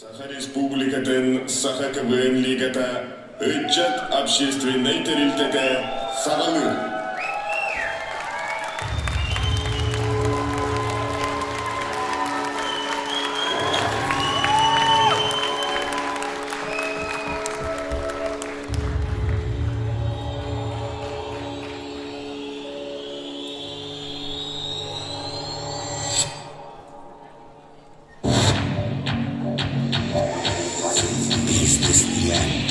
Саха Республикатын Саха КВН лигата ыччат общественнай тэрилтэтэ саҕалыыр. Is this the end?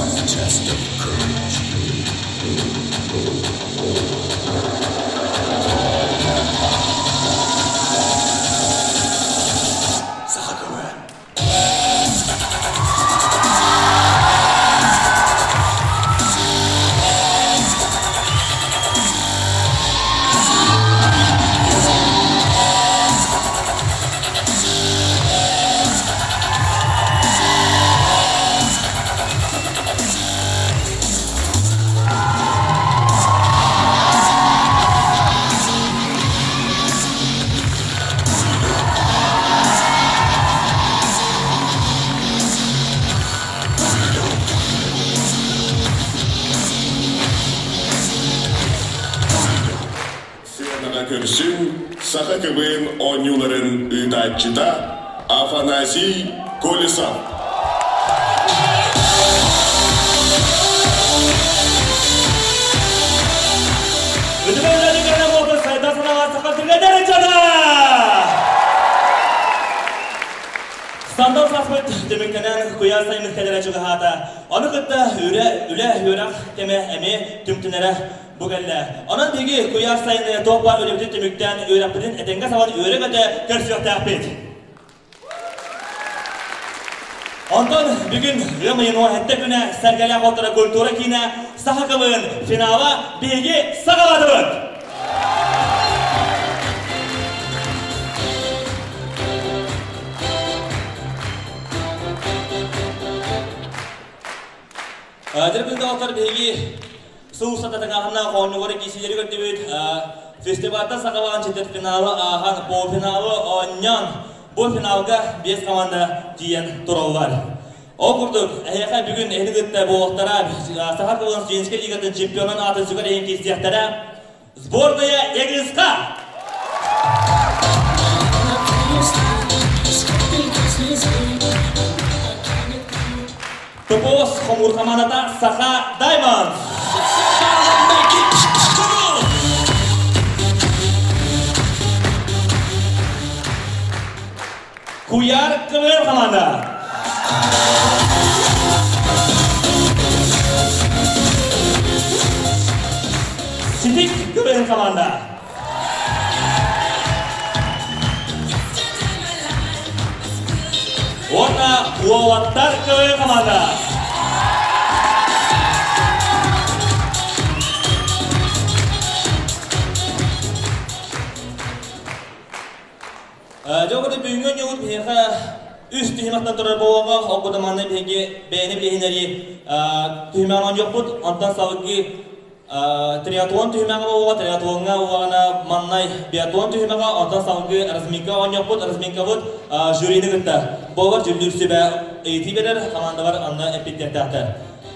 One test of courage. Sakura. Сыанаҕа көрсүҥ Саха КВН оонньууларын ыытааччыта Афанасий Колесов. Сандал саспыт түмүктэнэн куйаас сайыммыт кэлэрэ чугаһаата. Ону кытта үлэ, үлэ үөрэх кэмэ эмиэ түмтүнэрэ бу кэллэ. Онон биһиги куйаас сайыны туох баар үлэбитин түмүктээн үөрэхпитин этэҥҥэ сабан үөрэ-көтө көрсүөхтээхпит. Онтон бүгүн ыам ыйын 17 күнэ Сэргэлээх отторо культура киинэ Саха кылын финала биһиги саҕалаатыбыт! Дьэ, доҕоттор, биһиги сыл устата тыҥааһыннаах оонньуулары киисиилэри көрдүбүт. Фестивальтан саҕалаан четвертьфиналы ааһан, полуфиналы оонньоон, бу финалга биэс команда тиийэн тураллар. Ол курдук, эһиэхэ бүгүн эһини кытта буолуохтара Саха тылын студенческой лигатын чемпионун аатын сүгэр иһин киирсиэхтэрэ Сборная Егиска! Топос хомуур хамаандата Саха Даймондс! Куйаар КВН хамаанда! Ситик КВН хамаанда! Уонна уолаттар КВН хамаанда! Дьэ, ол бүгүҥҥү оонньуубут биһиэхэ үс түһүмэхтэн турар буолуоҕа. Ол курдук манна биһиги бэйэни билиһиннэрии түһүмэҕин оонньуохпут. Онтон салгыы триатлон түһүмэҕэ буолуоҕа. Триатлоҥҥа буоллаҕына маннай биатлон түһүмэҕэ, онтон салгыы разминка оонньуохпут. Разминкабыт жюрини кытта буолар. Дьүүллүүр сүбэ ыйытыы биэрэр, хамаандалар онно эппиэттиэхтээхтэр.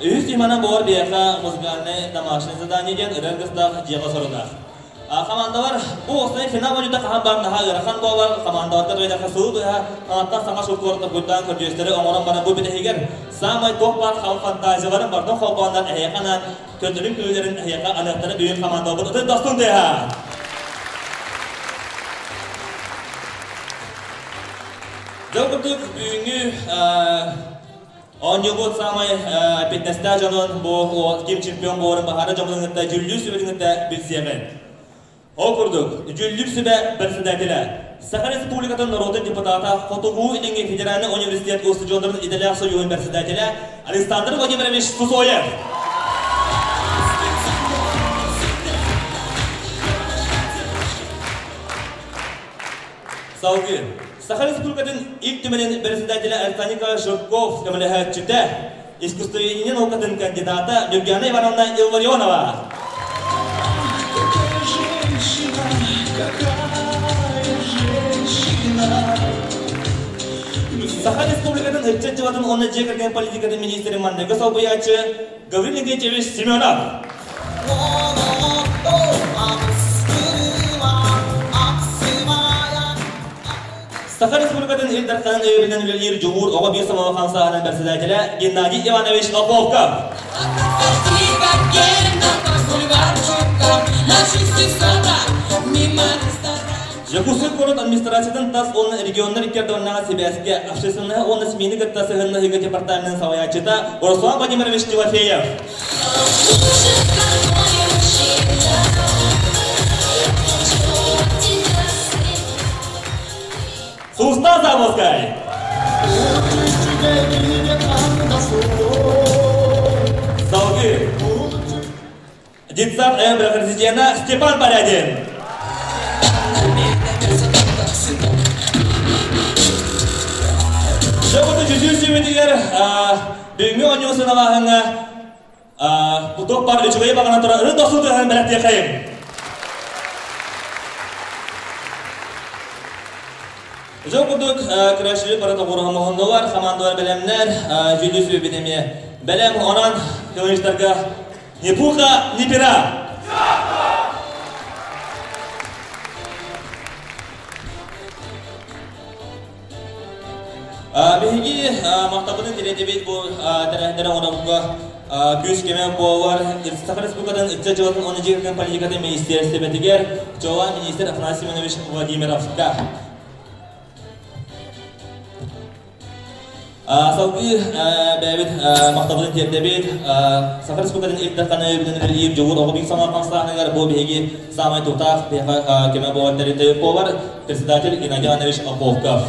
Үһүс түһүмэҕинэн буолар биһиэхэ музыкальное домашнее задание диэн ырыа аргыстаах дьиэҕэ сорудах. Хамаандалар бу основной финал оонньуута хаһан баар наһаа ыарахан буолар. Хамаандаларга дуйдаха сылы быһа хаҥаттан саҥа шуткалары толкуйдаан көрдьүөстэри оҥорон баран бу бүтэһигэр саамай туох баар хал фантазияларын бардын холбооннор эһиэхэ анаан көрдөрүн күлүүлэрин эһиэхэ аныахтара бүгүн хамаандаларбыт ытык дохсун тыаһа! Дьол курдук бүгүҥҥү Оонньуубут саамай эппиэтинэстээх дьонун бу ким чемпион буоларын баһаара дьоммутун кытта дьүүллүүр сүбэтин кытта билсиэҕин. Ол курдук, дьүүллүүр сүбэ председателэ, Саха Республикатын норуотун депутата, Хотугу Илиҥҥи федеральнай университет устудьуоннарын идэлээх союһун председателэ Александр Владимирович Сусоев. Салгыы, Саха Республикатын Ил Түмэнин председателэ Александр Николаевич Жирков көмөлөһөөччүтэ, искусствоведение наукатын кандидата Нюргиана Ивановна Илларионова. Какая женщина, какая женщина. Саха Республикатын ыччат дьылатын уонна дьиэ кэргэн политикатын министрин манныгы солбуйааччы Гаврил Игнатьевич Семенов. Саха Республикатын Ил Дарханын өйөбүлүнэн үлэлиир Дьулуур оҕо биир сомоҕо хамсааһынын председателэ Геннадий Иванович Лоповков. Дьокуускай куорат администрациятын тас уонна регионнар икки ардыларынааҕы сибээскэ общественноһы уонна СМИ-ни кытта сыһыаннаһыыга департаменын салайааччыта Руслан Владимирович Тимофеев. Сустан Забоскай! Салгыы. Детсад президена Степан Порядин. Дьэ, жүзүү сүбэтигэр бүгүҥҥү оонньуу сыаналааһыҥҥа туох баар үчүгэй баҕана турар ырыт дохсун тыаһын бэлэхтиэхэйим. Дьон курдук күрэхчилэр бары тоҕуоруһан хамаандалар бэлэмнэр, дьүүллүүр сүбэбит эмиэ бэлэм. Онон финалистарга ни пуха, ни пера! Биһиги махтабытын тириэрдэбит бу тэрээһиннэри оҥорорго күүс-көмө буолар Саха Республикатын ыччат дьыалатын уонна дьиэ кэргэн политикатын министиэристибэтигэр чуолаан министр Афанасий Семенович Владимировка. Салгыы бэйэбит махталбытын тиэрдэбит. Саха Республикатын Ил Дархана өйөбүлүн үлэлиир Дьулуур оҕо биир саҥа хамсааһыныгар бу биһиги саамай тутаах биһиэхэ көмө буолар тэрилтэ буолар председатель Геннадий Иванович Оховков.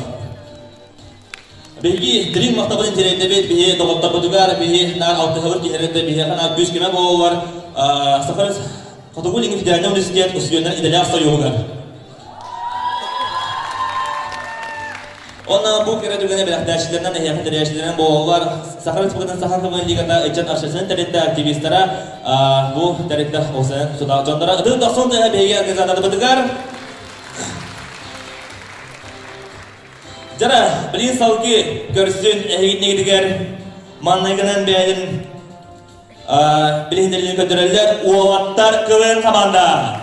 Биһиги дириҥ махталбытын тириэрдэбит биһи доҕотторбутугар, биһи наар алтыһабыт киһилэргэ биһиэхэ наар күүс көмө буолаллар Саха Хотугу Илиҥҥи федеральнай университет устудьуоннар идэлээх союһугар. Онно бу кэрэ түгэни бэлэхтээччилэринэн, эһиэхэ тэрийээччилэринэн буолаллар Саха Республикатын Саха КВН лигата ыччат общественнай тэрилтэ активистара, бу тэрилтэ уопсайынан тутаах дьонноро ытык дохсун тыаһа биһиги организаторбытыгар. Дьара, билин салгыы көрсүн эһигиннигитигэр манныгынан бэйэлин билиһиннэриини көрдөрөллөр уолаттар КВН команда.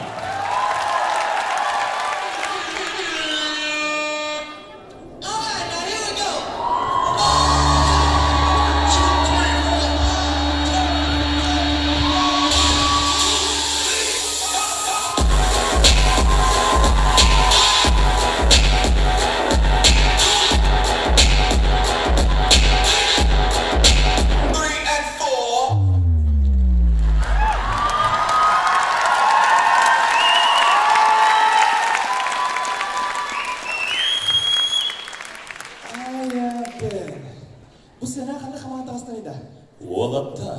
Бу сцена ханна хамаан таҕыстан да? Уолаттар.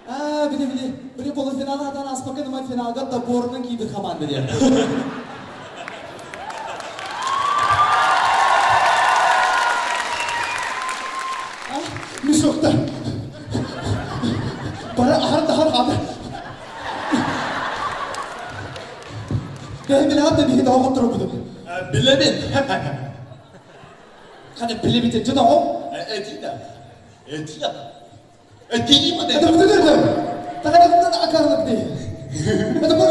Аа, били били, били полуфинал атан аспакка нuma финалга доборынан киирбит хамаанда диэн. Мешокта. Бара ахар тахар хаалар. Бэйэм билэҕин да биһиги тоҕо хотторбутум. Билэбин. Хана билэбит дьэ тоҕо? Этии да. Этии да. Этии ма Это кто это? Такая акарлык дей. Это bu.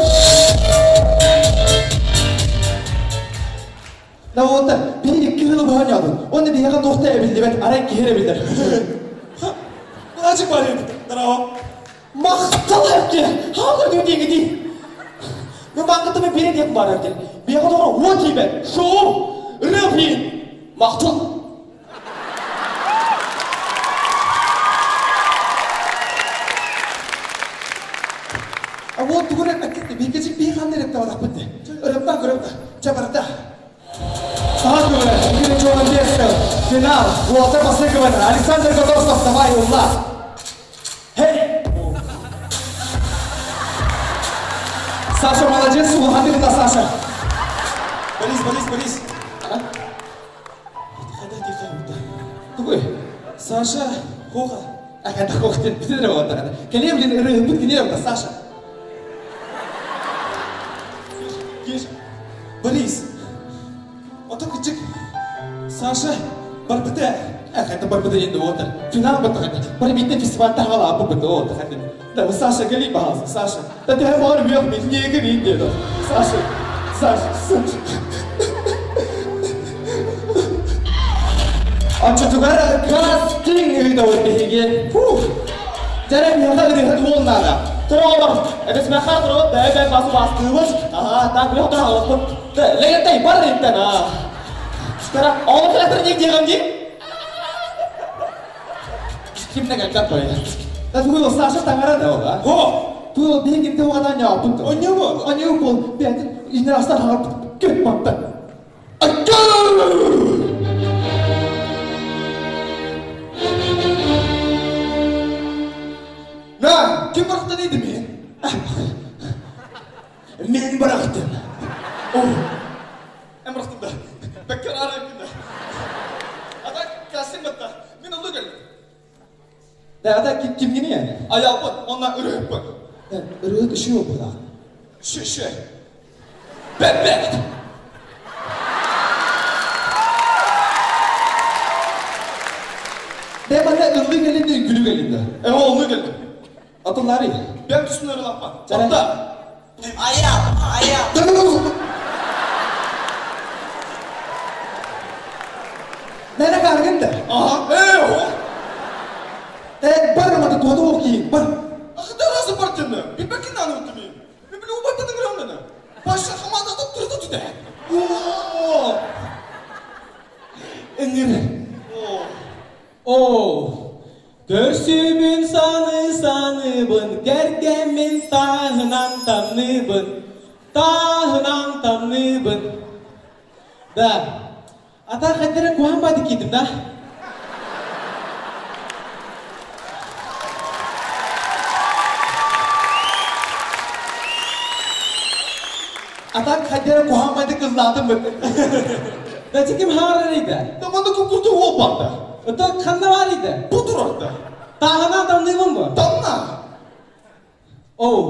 Да вот, били икки жыл быһан Онно биһиэхэ туохта эбиллибэт, арай киһи эрэ билэр. Мачык бар Здорово. Махтал әпке! Хаалар диэги Ну маңгытымы бере деп бар әпке. Биһиэхэ тоҕо уот тиийбэт. Шоу! Ырыа Махтал! А вот тугу эппэккит биһиги бии ханна эрепте барахпыт Ырыптан көрөп чабарда. Саха КВН, Игорь Джон финал, Уолтер Басыковын, Александр Готовцев, давай, улла. Хей! Саша, молодец, улаханды да Саша. Борис, Борис, Борис. А? Тугуй? Саша, хоха. А когда хохтен, битер вот так. Келем блин, ыры бит кинем да Саша. Кеш. Борис. Ото кычык. Саша. Барбыта. Хайда барбыта енді отыр. Финал бітті. Бар битте фестиваль тағала апы бітті отыр. Да, Саша, кели пожалуйста, Саша. Да ты бар бьет мен не кери деді. Саша, Саша, Саша. Ачытыгар кастинг үйді өтпеге. Фух. Жарай мияға үрехет олнада. Тоғыр, әдесіме қар тұрып, бәй-бәй басу бастығымыз. Аха, так, біле отыра алып. Легентай бар еттен, а. Тара, оғы трактор не дегім де? Кимнен әлдап қой. Да тугул Саша таңара да ол, а? О! Тугул бегинде оғадан япын. Оньюбу? Оньюбу бол. Бәтін инрастан хағып көт бапты. На, ким бырақты дейді мен? Мен бырақтым. О, мен бырақтым да. Бәккер арайып да. Ата, кәсім бітті. Мен ұлы келдім. Да, ата кимгини? Аял бұт, онна үріп бұт. Үрөт үші бұда. Шүші. Бәбәк. Да бана ыллы келинде, күлү келинде. Е, ол ұлы келдім. Атылары. Ben түсін ырылаппа. Жарай. Атта. Аял, аял. Нәне қаргынды. Аха, е, о. Э, бар мата туады оқиын, бар. Ахыда разы бар тені. Би бәкін аны өтті мен. Мен біле убаттының рәмнені. Башы хамадада тұрды түде. О! Эңір. О. О, Көрсүбүн саны саныбын, кәргәмин тағынан тамныбын, тағынан тамныбын. Да, ата қайтара куан бады кидім, да? Ата қайтара куан кызладым бит. Да ким хағарар еді? Таманда күкірті ол барды. Ота қанда бар еді? Бұ тұрарды. Тағынан тамныбын бұ? Тамна. Оу.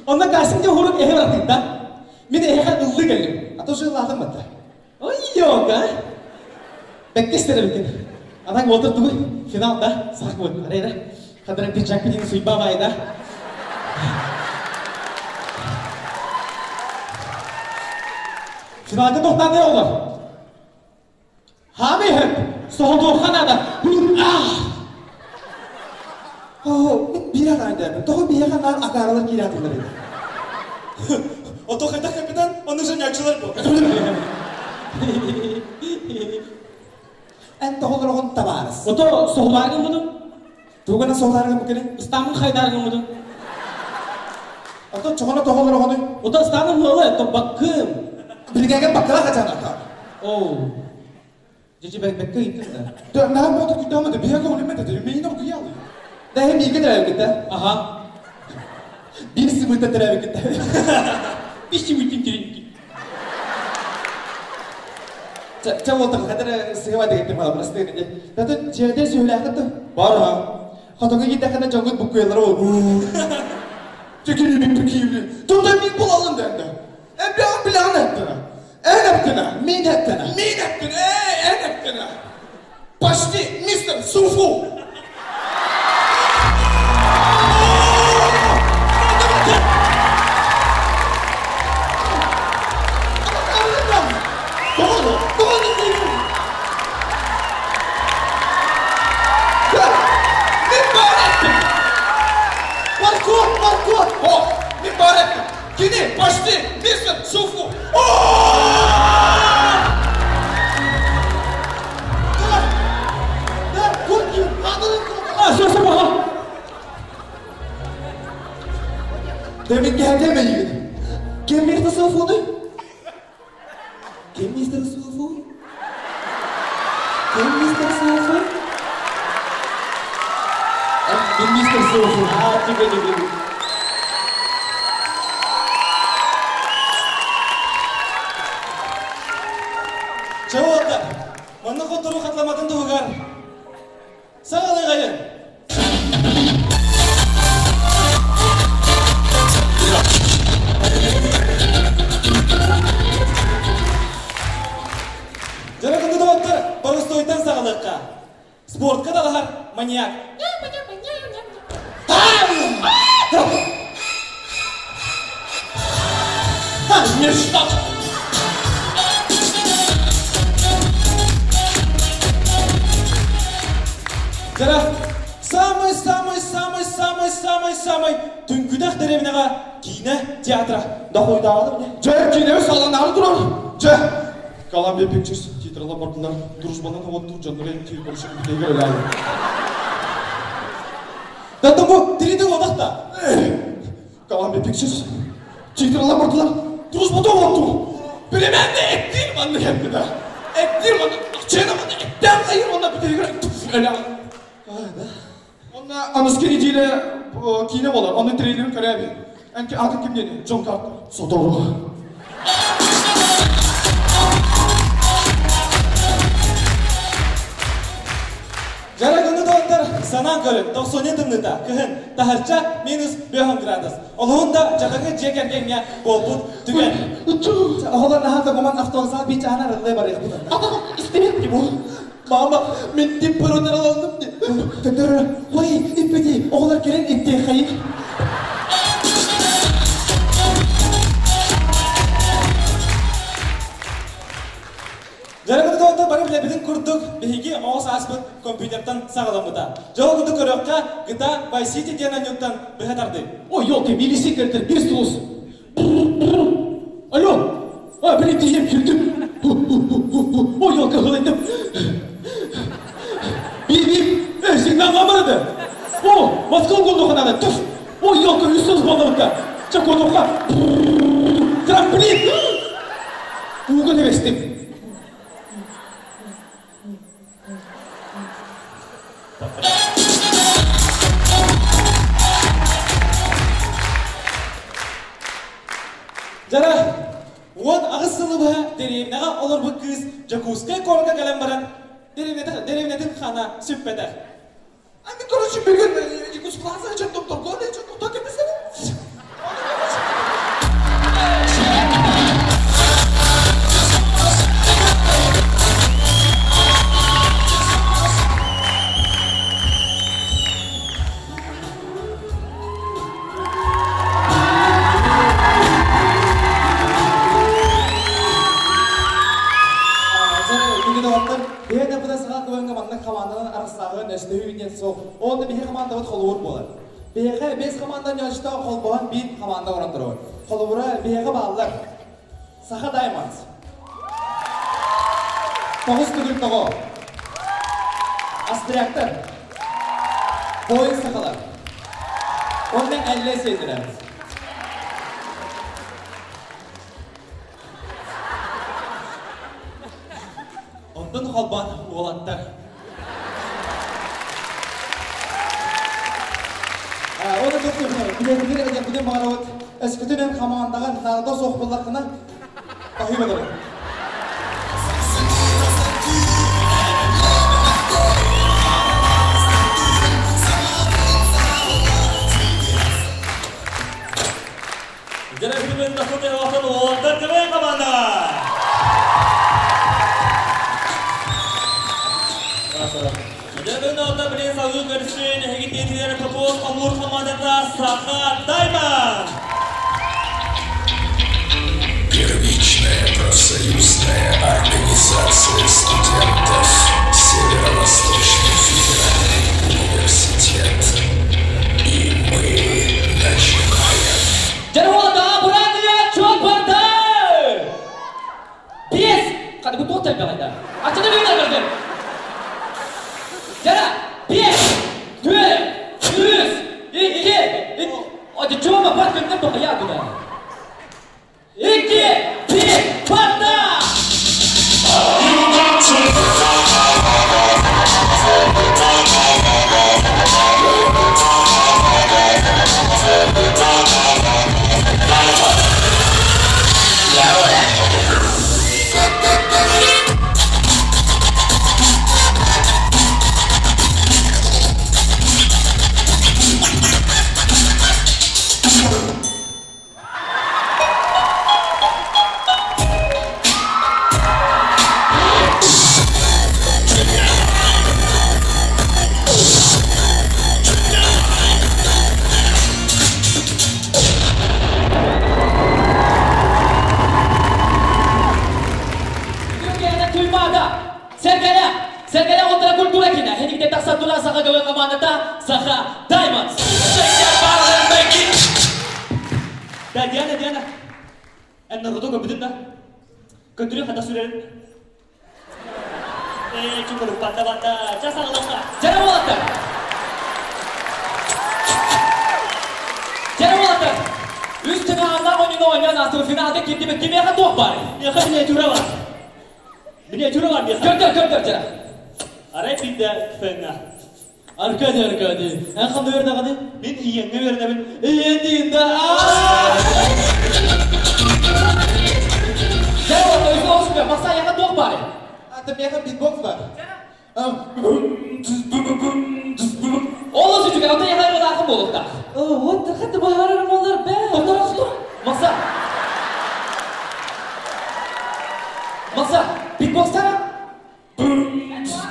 Онда касымде хурук эхе бараттык да. Мен эхе ылды келдим. Ата уже ладым бит. Ой, yok а. Бәккестере битин. Анаң отыр тугу финалда сак вот. Арайда. Кадыран пиджак битин суйба байда. Финалда тоқтады олар. Хами хеп. Соғды ханада. А! О, мен бир ата айдабын. Тоғы бияға нар акаралар кире атылар еді. Ото қайта капитан, оны женячылар бұл. Ән тоғылыр табарыс. Ото соғларгын бұдым. Тугана соғларгын бүкелі. Истамын хайдаргын бұдым. Ото чоғына тоғылыр оғыны. Ото станым хылы, то баккым. Билгәген баккыла қачан ата. Оу. Жече бәк бәккә иттем да. Да, на мода күтәмәде, бияға үлемәде, мен ол кыялы. Да hem иге терәбе китте. Аха. Бир сымыта терәбе китте. Биши бүтін терек. Ча болты кадәр сыгыма дигән мала просто инде. Да то жерде сөйләгән Бар ха. Хотоңга китә кана жоңгут буккайлар ул. Чекили бик бикили. Тунда мин булалын дәнде. Ә биян билан әттена. Эн әттена. Мин әттена. Мин әттена. Эн әттена. Почти мистер Суфу. Кини, почти, мистер Суфу. Да, кот А, все, все, баха. Demin geldi mi yigit? Кем мистер Суфуны? Кем мистер Суфу? Кем мистер Суфу? Мин мистер Суфу. А, тихо, тихо. Чавалда, манна котору хатламатын тугар. Саңалай гайын. маньяк. Не штат! Жара, самый-самый-самый-самый-самый-самый түнкүдэх деревняға киинэ театра дохуйдаабыт не? Жа, кине саланары турар. Жа, Columbia Pictures титрала бардылар. Дружбанан оттур жаннары тир көрүшүп битеге өләлі. Даттан бу тирити одақта. Columbia Pictures титрала бардылар. Дружбада оттур. Билеменде эттир манны хеппида. Эттир манны, акчена манны, эттен кайыр онна битеге өләлі. Онна аныски неделе кине болар, оны трейлерин көрәби. Әнки аты ким дени? Джон Картер. Содору. Жара күнді доғыттар санан көрін, 90 тымныта, кыһын, тахарча минус 5 градус. Олуһун да жакаңы же кергенге болбут түген. Оғылар нахата гоман автовокзал бит ана рыллай бар ек Ата истемет ки бу. Мама, мен деп бір аландым де. Төтөр, ой, иппети, оғылар келен итте хайы. Жара күнді доғыттар бары билебитин курдук, биһиги оғыз аспыт компьютертан сағаламыта. Жол күнді көрөккә GTA Vice City диэн анюттан быһа тарды. Ой, елки, милиция кертер, бир стулус. Алло, а, блин, ты ем кирдим. Ой, елка, гылайдым. Бип, бип, эй, сигнал барады. О, Москва голдуханада, туф. Ой, елка, үстөз болдуқта. Чакодуққа. Трамплин. Угол вестим. Жара, он ағыз сылыбы деревняға олар бұл кыз Жакускай корга калем баран деревнетин хана сүппетер. Ами, короче, беген, Якутск плаза, чем там торговля, чем там так это. Онда бихи команда бут холур болар. Бихи бес команда нёшта холбохан бит команда орандыры. Холура бихи баллар. Саха Diamonds. Тоғыз түгіл тоғы. Астрияктар. Бойын сақалар. Онымен әлле сездіреміз. Онтон холбан уолаттар. Оны билетигер эден бағарабыт. Эскүтүнен командаган нарада соқ боллақына бахи бадыр. Жара күнүн дахыты алтын уолаттар КВН команда. Жара күнүн алта билен сагы көрүшүн хегит Попов Амур командата Саха Дайман. Первичная профсоюзная организация студентов Северо-Восточный федеральный университет. И мы начинаем. Жархолда Буратия Чолпанды! Бес! Қады бұл тоқтай бағайда. Ачыны беймер көрдім. Жара, бес, төрт, үс, екі, Оди чома пат көнден бұқия күді. Екі, бір, батта! Көрбүтүн да. Көтүрү хата сүрэрин. Ээ, чугурук банда банда. Ча саҕаланна. Дьэрэ уолаттар! Дьэрэ уолаттар! Үс тыҥааһыннаах оонньууну оонньоон ааспыт финалга киирдибит. Кимиэхэ туох баарый? Миэхэ миниатюра бар. Миниатюра бар миэхэ. Көрдөр, көрдөр, дьэрэ. Арай биирдэ фэҥҥа. Аркадий, Аркадий, эн ханна үөрэнэҕиний? Мин ийэҥҥэ үөрэнэбин. Ийэн диин да. Дьэрэ уолаттар, үс оҕус сүбэ. Махса, эйиэхэ туох баарый? Ата миэхэ битбокс бар. Олус үчүгэй, оттон эйиэхэ ырыалаахын буолуохтаах. Вот хат баһарар молар бэ. Доктор, доктор, Махса. Махса, битбокстара?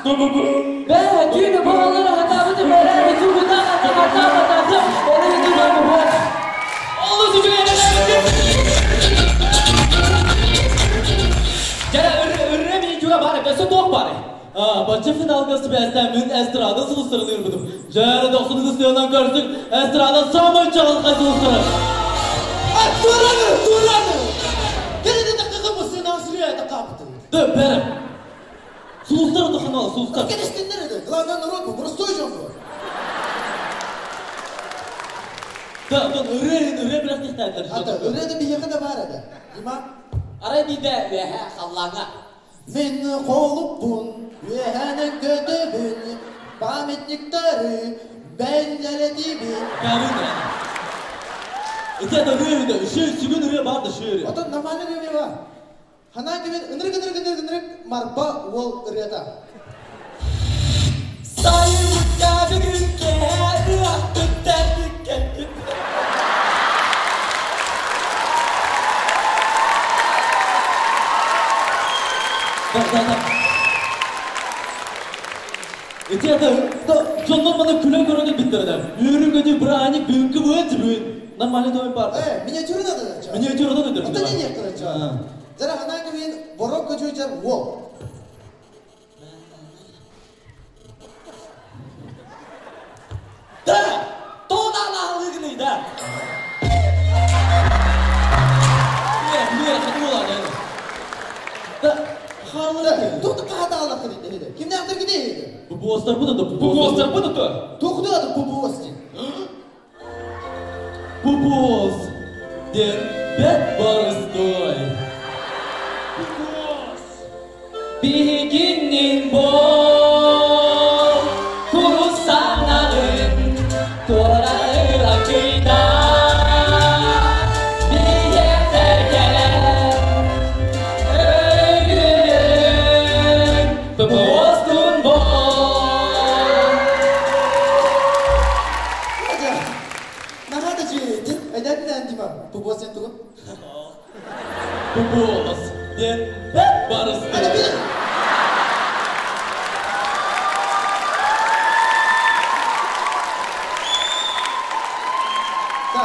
Бэ, түүнү баһалар хатаабыты бэрээри тугута хата хата Оны бу бу. Олус үчүгэй, Дьэрэ, ырыа миниатюра баар, өссө туох баарый? А, бачча финалга сибээстээн мин эстрада сулустарын ыырбытым. Дьэ, дохсун ытыстыынан көрсүк, эстрада самай чаҕылхай сулустара. А, тураны, тураны! Кэлин таккы бусына сүрэ такапты. Да, бәрі. Сулустар да сулустар. Кэлистиннер это. Главное народ бу, простой жон бу. Да, тон ырыа ырыа билэх тихтәйлер. Ата ырыа да биһиэхэ да бар эдэ. Дима, Арай биирдэ үөһэ халлааҥҥа. Мин холуппун, үөһэнэн көтөбүн, памятниктары бэннэлэтибин. Кәбин. Ити это ырыа да, шö сүгүн ырыа бар да шö ырыа. Отон нормально ырыа бар. Ханаа кибин ынырык ынырык ынырык ынырык марба уол ырыата. Сайымыкка бүгүн кэһэ ыахтыттан бүккәттит. Да, да, да. Ити это, да, дьоннор мана күлэн көрөн биттер да. Үөрү көтү браник бүгүнкү буэн бүгүн. Нормально той бар. Э, миниатюра надо да. Миниатюрадан өтөр. Отон не короче. Жара ханаа кибин борок көчү уол. Да! Тона наалыгны, да. Биле, биле, хаты болады. Да, халы. Тут кахата аллах дейді. Кимне автор киде? Бу бу да, Бу бу да. Тухду аты бу бос. Бу Ден бет барыстой. Бигиннин бол, курусанарын, туорары акыйда. Биетер өргүн, бостун бол. Нахата чи, айдатна Дима, бу бос сен тугун. Бу бос. Ден бет барыстой. Ана били. Да.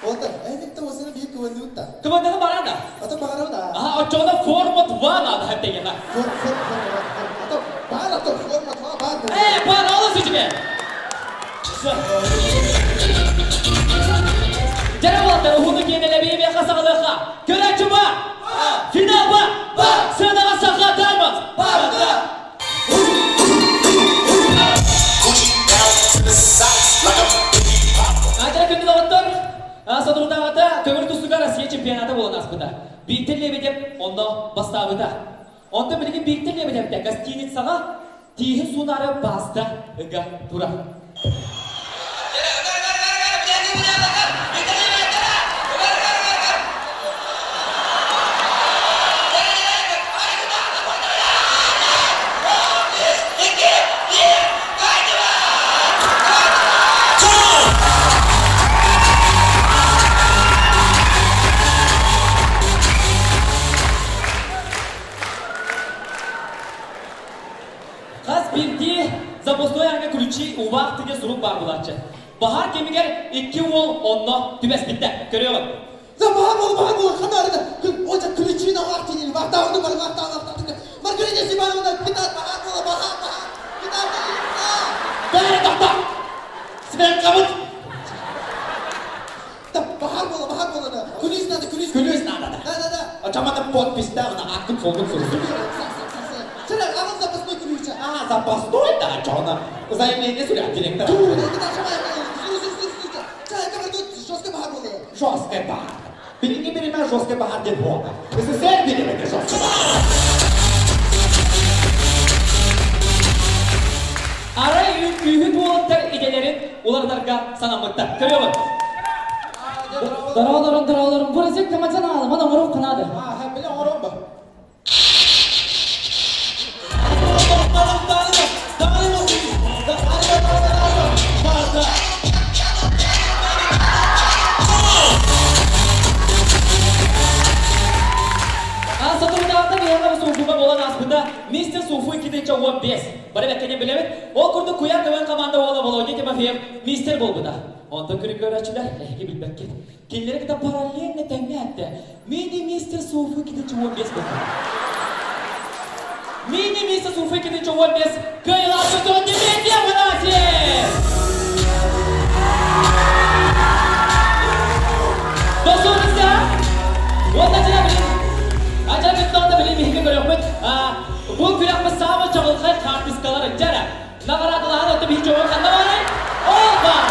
Ота, эймитте осыны бир кывынды утта. Кымандығы баранда. Ата багарау да. Аха, очоғына форма 2 надо хаттегена. Фор, фор, фор, фор. Ата бар ата форма 2 бар. Э, бар, олус үчүгэй. Жара болаттар, ухуну кенеле бейбе қасағылыққа. Көрәтші ба? Финал ба? Ба! Сынаға сақа Даймонд! Бар, да. Ажара күнді оттор, содурдағата көңіл тұстыға Россия чемпионаты болан аспыда. Биктер Лебедев онно бастабыда. Онда билген Биктер Лебедевте гостиницаға тиһин сунары баста ыга тура. Хас бирди запасной аңа ключи убақ тиге сурук бар булачы. Бахар кемигер икки уол онно түбәс битте. Көрөҕүн. За бахар бол, бахар бол, ханар да. Күн, оча ключи на вахтини, вахта онду бар, вахта вахта. Маргарита Степановна, китап бахар бол, бахар, бахар. Китап, Бәрі тоқта! Сібен қабыт! Да, бахар бол, бахар бол, да. Ключ надо, ключ. Ключ надо, да. Да, да, Чамана подпись на акт фолдер Чара, а запасной ключ. А, запасной, да, чона. Заявление сюда, директор. Жесткая бара. Бери береме жесткая бара ден бола. СССР береме жесткая бара. Арай үйүт уолаттар иделерин улардарга санамытта. Көрөбүн. Дараларын, дараларын. Бурası kamacan aldı. Bana moruk kanadı. А, биле оңорон ба. Сатурдаата бияга суфуга болан аспыда мистер Суфу 2015. Бары бәккене билебит. Ол курду куяр көвен команда ола Володя Тимофеев мистер болбуда. Онтон көрүп көрәчүләр, эһиги билбекке. Кинилери кыта параллельно тәңне әтте. Мини мистер Суфу 2015 болду. Мини мистер Суфу 2015 кыйласы Дмитрий Афанасьев! Досуңузда, онда жана билин, ажа бүттөндө билин михиге көрөкмүт. Бул күрәкмү самы чогулкай картискалары жара. Наградалары өтө бир жогон канда барай? Ол бар.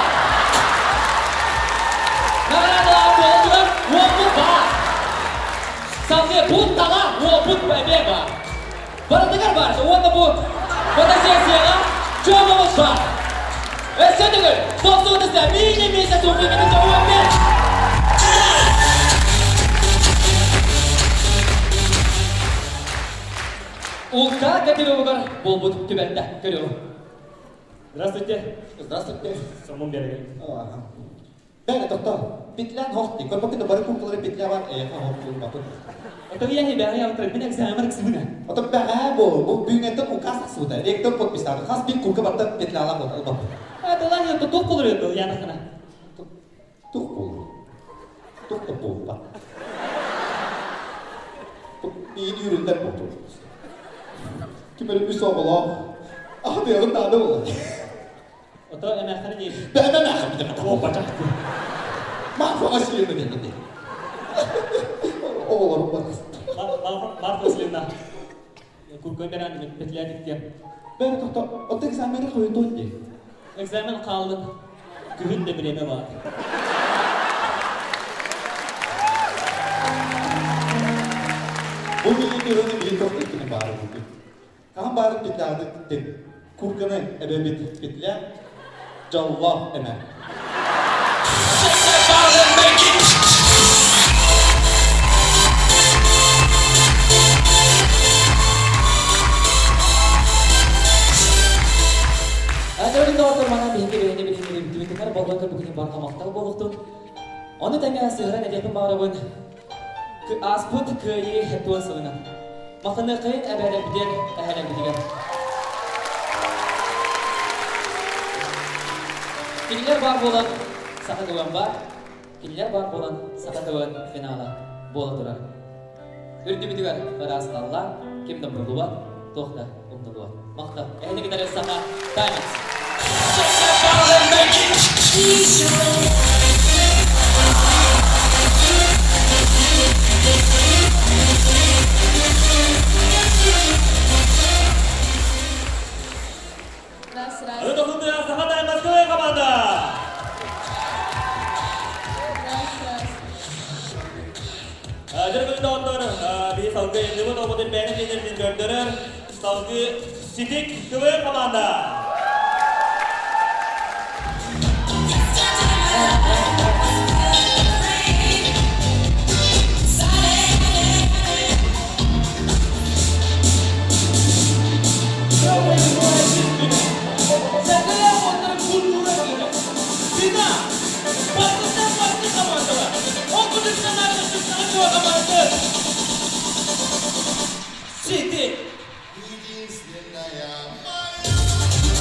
Наградалары болдугар, опут бар. Салгы бул тала, опут эме бар. Баратыгар бар. Онда бу фотосессияга чогулуш бар. Өсө түгүл, досуңузда мини мистер Суфу 2015. Улка Кадыровыгар болбут түбәтті. Көрөбү. Здравствуйте. Здравствуйте. Самон береге. Бәрі тоқта. Петлен хоқты. Көрбөкті бары куркалары петля бар. Эха хоқты бапы. Ото я хибә я утыр. Мин экзамен кысмына. Ото бәгә бу. Бу бүгүнтен указ суда. Ректор подписады. Хас бир курка батта петля алам бу. А то лан я тук булыр еді янахына. Тук булыр. Тук та бу. Мин үрүндәр бу. Кимер үс оғло. Ah, diyorum da ne oldu? Ото эмәхәне ни? Ben ben ben О, бачак. Марфа Васильевна dedi. Oğlum bak. Марфа Васильевна. Курка берән петля диктем. Ben тоқта, ота экзамени қойды ди. Экзамен қалды. Күн де биреме бар. Bu milli görünü bir тоқта икини бары бүгүн. Кан барып петляды деп. Курканы эбебит петля. Жаллах эме. Әдөрүн доотор мана биһиги бэйни билиннери бүтүбүтүнер болгон көрбүкүнүн бар камактал болуктун. Оны таңа сыгыран эдепин барабын. Аспыт кыйы хеттуан сылынан. Махтаны кыйын әбәле бидер әһәле бидигер. Кинилер бар болан саха бар. Кинилер бар болан саха финала бола турар. Үрдүбүтүгер ырасталла, ким да мурдубат, тохта умдубат. Махта, әһәле гидер саха Таймс. Раз, раз, Это худая Саха Таймс команда. раз, раз. Дөргүл доктор, би салгы энди тобутун бәни лидерин көрдөрөр. Салгы Ситик КВ команда. Ситик. Единственная моя.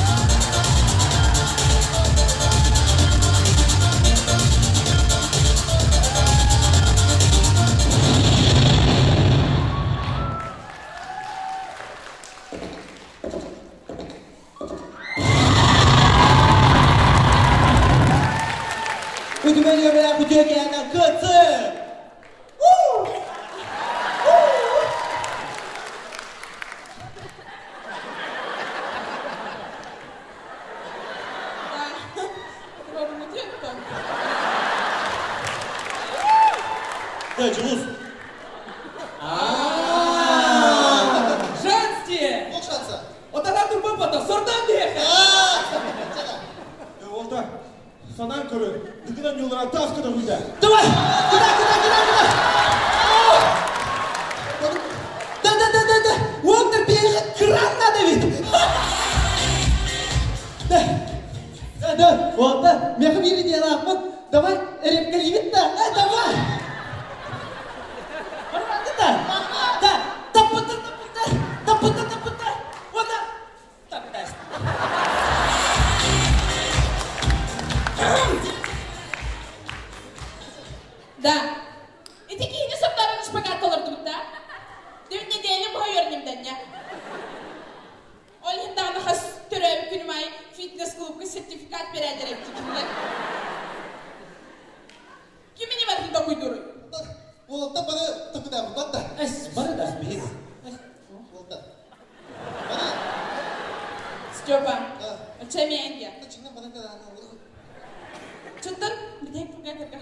Бастакынан ньуулара таас көтөҕүүтэ. Давай! Куда, куда, куда, куда? Да, да, да, да, да. Уолтер биһиэхэ кран надо ведь. Да, да, да, уолтер, миэхэ биир идеялаахпын. Давай, эрэпкэлиибит да. Э, давай! Да, да, таппыта, таппыта, таппыта, таппыта. Уонна, так, Да. Ити киһини сордоорун шпагатка олордубут да. Дүн неделя быһа үөрэним Ол иһин даҕаны хас төрөөбүт күнүм аайы фитнес-клубка сертификат бэрээллэр эбит кинилэр. Ким ини барытын толкуйдууруй? Уолаттар бары токудаабыппат да. Эс, бары да биһиги. Уолаттар. Бары. Степа, оччо эмиэ эн диэ. Чиҥнэн баран кэлэн. Чыттан бүтэһик тылга этэргэ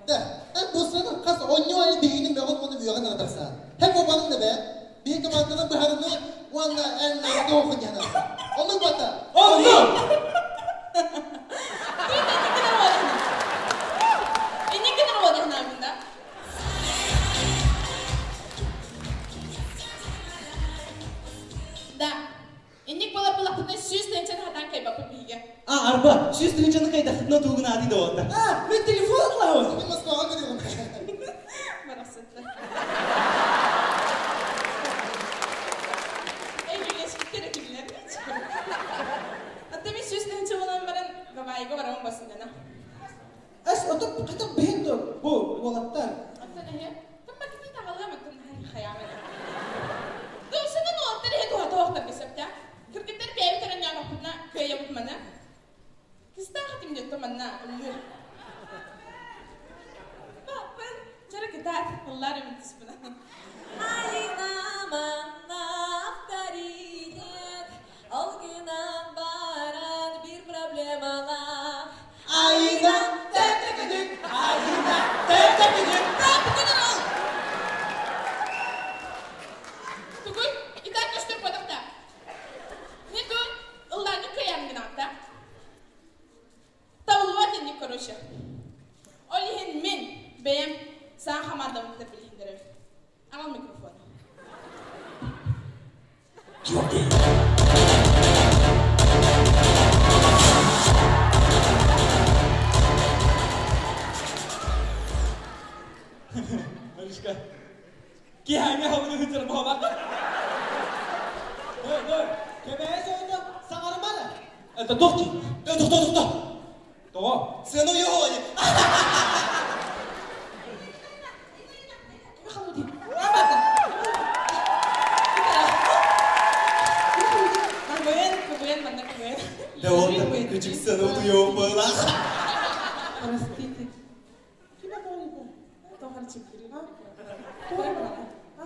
Да, эн бу хас онньуу айы биһигини мөҕөн уонна үөҕэн аратарсаан. Һэ буолбатын да бээ. Биһи команданы быһарыны уонна эн туохун дьаһанар. Оннук бата. Оннук! Инникин работаһынаабын да? Да. Инник буолар булахпытына сүүс тыһыынчаны хатаан кайбаппыт биһиги. А, арба, сүүс тыһыынчаны кайдахытына тугун ааты да уолта. А, мен телефон атлаабын. Мен Москваға көрüyorum. Барахсытта. Эйгелеспиттер этилер. Атта мен сүүс тыһыынча буолан баран Гавайга барамын басындана. Эс, отон қайтан бэйэн бу уолаттар. Оттон эһэ, таммакити таҕалыам оттон хаямын. Тумсунан уолаттар эһэ туһата оохтарга сөптөөх. Кыргыттар бэйэбит оронньообоппутуна кыайабыт маны. Кыстаах этим диэттэ манна ыллыыр. Паппын, чара кытаат, ыллаар эбит түспүнэ. Айна манна авторитет, ол гынан баран бир проблемалаах. Айна, тэп-тэкэдик, Айна, тэп-тэкэдик. Тугуй, итак көстөр бодохта. Не ту, ыллааны кыайан гынаатта. Табыллыбат инник короче. Ол иһин мин бэйэм саҥа хамаандабын билиһиннэрэбин. Аҕал микрофон. Маришка, киһаҥа хабыны хытыр буолбакка. Ой, ой, кэбээ соҕута саҥарымана. Это тохти. Тохто, тохто. Того. Сыану йоҕони. КВН, КВН, манна КВН. Да ол күчүк сыану туйуох буолах. Простите. Ким говорит? Тохар чипкири. Тура А?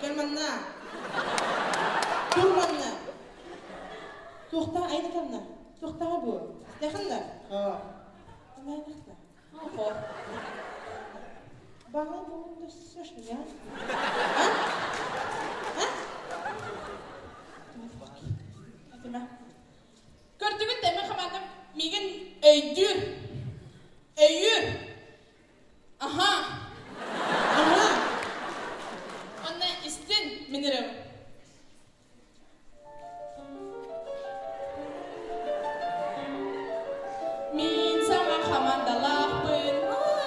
Кел манна. Тур манна. Туохта айна камна. Туохта бу. Стеханна. А. Амайнахта. Хо. Баҕа буолун сөшня. А? А? Этиме. Көрдүгүт дэмин хамаандам миигин өйдүүр. Өйүүр. Аха. Аха. Онно истин минирем. Мин саҥа хамаандалаахпын,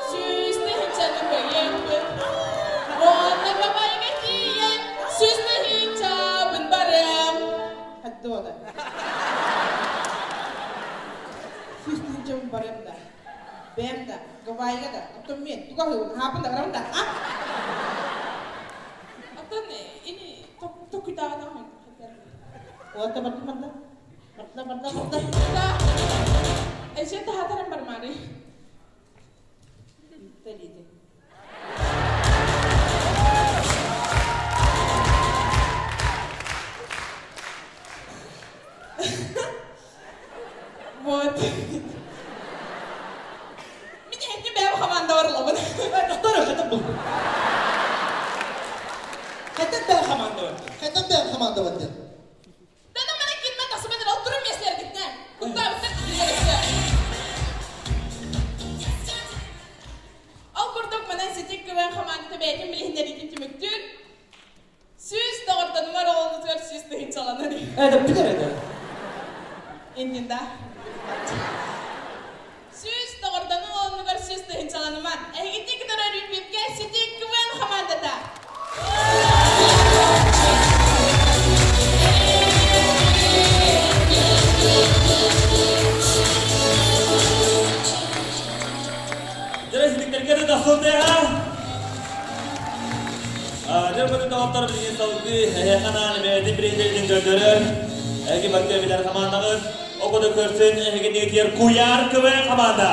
сүүс тыһыынчаны кыайыахпын. Уонна Гавайга тиийэн, сүүс тыһыынчабын барыам. Хаддуода. Сүүс тыһыынчабын барыам да. Бэйэм да, Гавайга да, оттон мен туга хыыбын, хаапын да барам да. А? Оттон ини токуйдааҕы Уолаттар бардым манна. Барда, барда, барда. Да. Эже таһатаран бармаары. Талиди. Вот. Мин эһэтин бэйэм хамаанда барылабын. Тохтор, хатан бул. Хатан бää хамаанда бар. Хайтан бэйэм команда бар диэн. Дана мана кирмэ тахсыбын ол турун местелер гитне. Куттаабыттар. хамаандата бэйэтин билиһиннэриитин түмүктүүр. Сүүс доҕордонумар оҕолонутугар сүүс тыһыынчаланар. Эдэппит эрэ. Иннинда. Сүүс доҕордонуу оҕолонугар сүүс тыһыынчаланыман. Эһигитин кытары өрүүппүккэ Сити КВН хамаандата. Дьэ, ситиктэргэ да тахсылтыаха. Дьэ, бүгүн доҕоттор билигин салгыы эһиэхэ анаан бэйэтин бириһиэнин көрдөрөр. Эһиги бакка билэр хамаандаҕыт. Оҕону көрсөн эһигини Куйаар КВН хамаанда.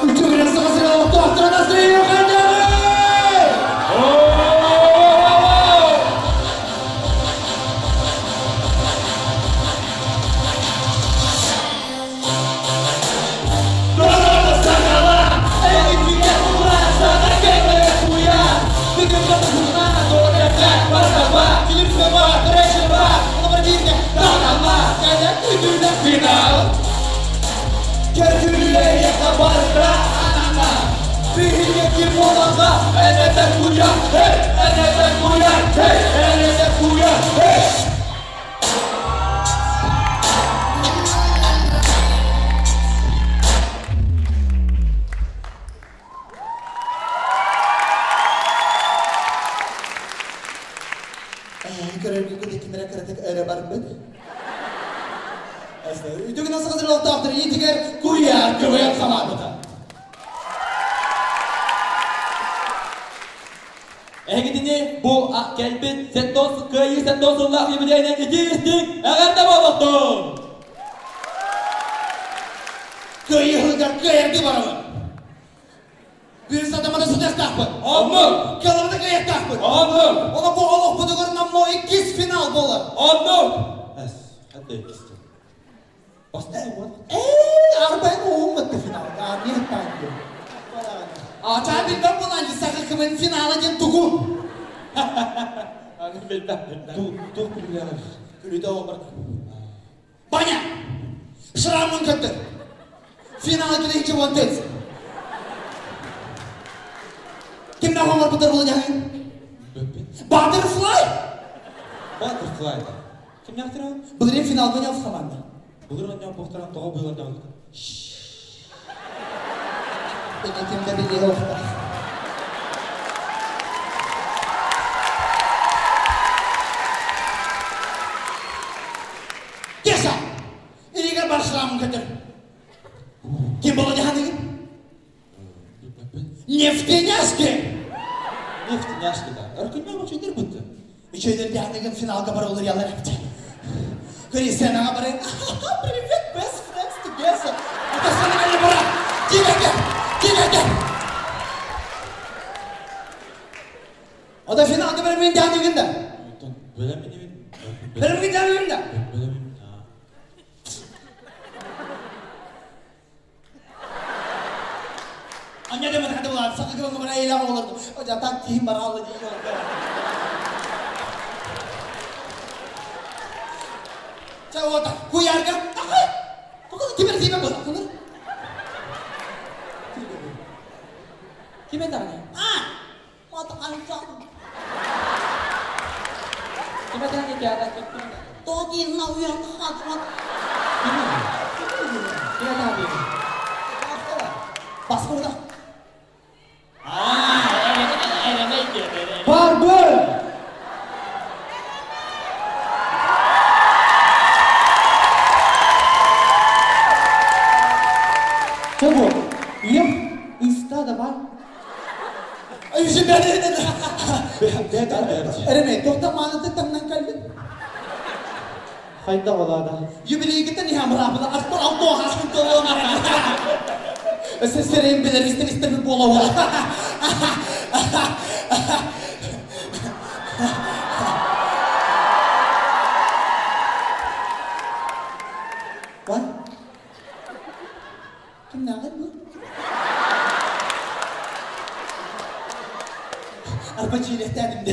Үтүгүрэн Саха сирин олохтоохторо настроение хайдаҕый? Финал! Көрөргө кимэрэ кыратык өрө барбыт. Үтүгүн асыгызыр олтоохтор иитигэр Куйаар КВН хамаандата. Эһигитини бу кэлбит сеттон кыайыы сеттон сыллаах юбилейынан итии-истиҥ эҕэрдэ буолуохтун! Кыайыһыгар кыайаргы барабын. Бір сатамада сытастаахпыт. Оннук! Кылыбыты кыайыахтаахпыт. Оннук! Оны бу олохпутугар намно иккис финал болар. Оннук! Эс, хатта иккисти. Бастай вот. Ээ, арбайын оңматты финал. А, не танды. А, ча билбэт булан саха КВН финала диэн тугу? Аны билбэт, билбэт. Ту, ту күлүлэр. Күлүтэ оҕобарда. Баня! Шрамын көттөр. Финала килейчи вонтец. Кимнен оңор бұтар бұл яғын? Butterfly! Butterfly. Ким яқтыран? Былырын финалга не команда. Былыр оннан повторан тоҕо быылан даҕаны. Бені кимде биле оқты. Кеса! Илигер бар шрамын көтөр. Ким бола жаханыгын? Нефтеняшки! Нефтеняшки да. Өркүнмө бу чөйдер бутты. Үчөйдер жаханыгын финалга бар олар ялар әпті. Көресенаға барайын. Привет, best friends together. Атасына әлі бара. Тигәгә! Тигәгә! Ода финалга бар мен жаханыгын да. Бөлөмүн мен. Бөлөмүн жаханыгын да. Бөлөмүн. Anya demedi hadi ulan sakın kılın bana eylem olurdu. Hocam taktiğim var Allah diye oldu. Ча ота куярга. Покол кимер зиме был. Кунur? Ким этаҕыный? А! Мата анчан. Ким этаҕыный киада ким? Тоги на уян хатмат. Ким этаҕыный? Басқа orada. Барбын! Чего? Ем, иста давай. Ay şimdi ben de Бэт Эреме, тоқта маныты таңнан калбин. Хайда олада. Юбилейгитен ихамрабыла акпар алто хасын толуна. Сесерин билер истер истер бола бола.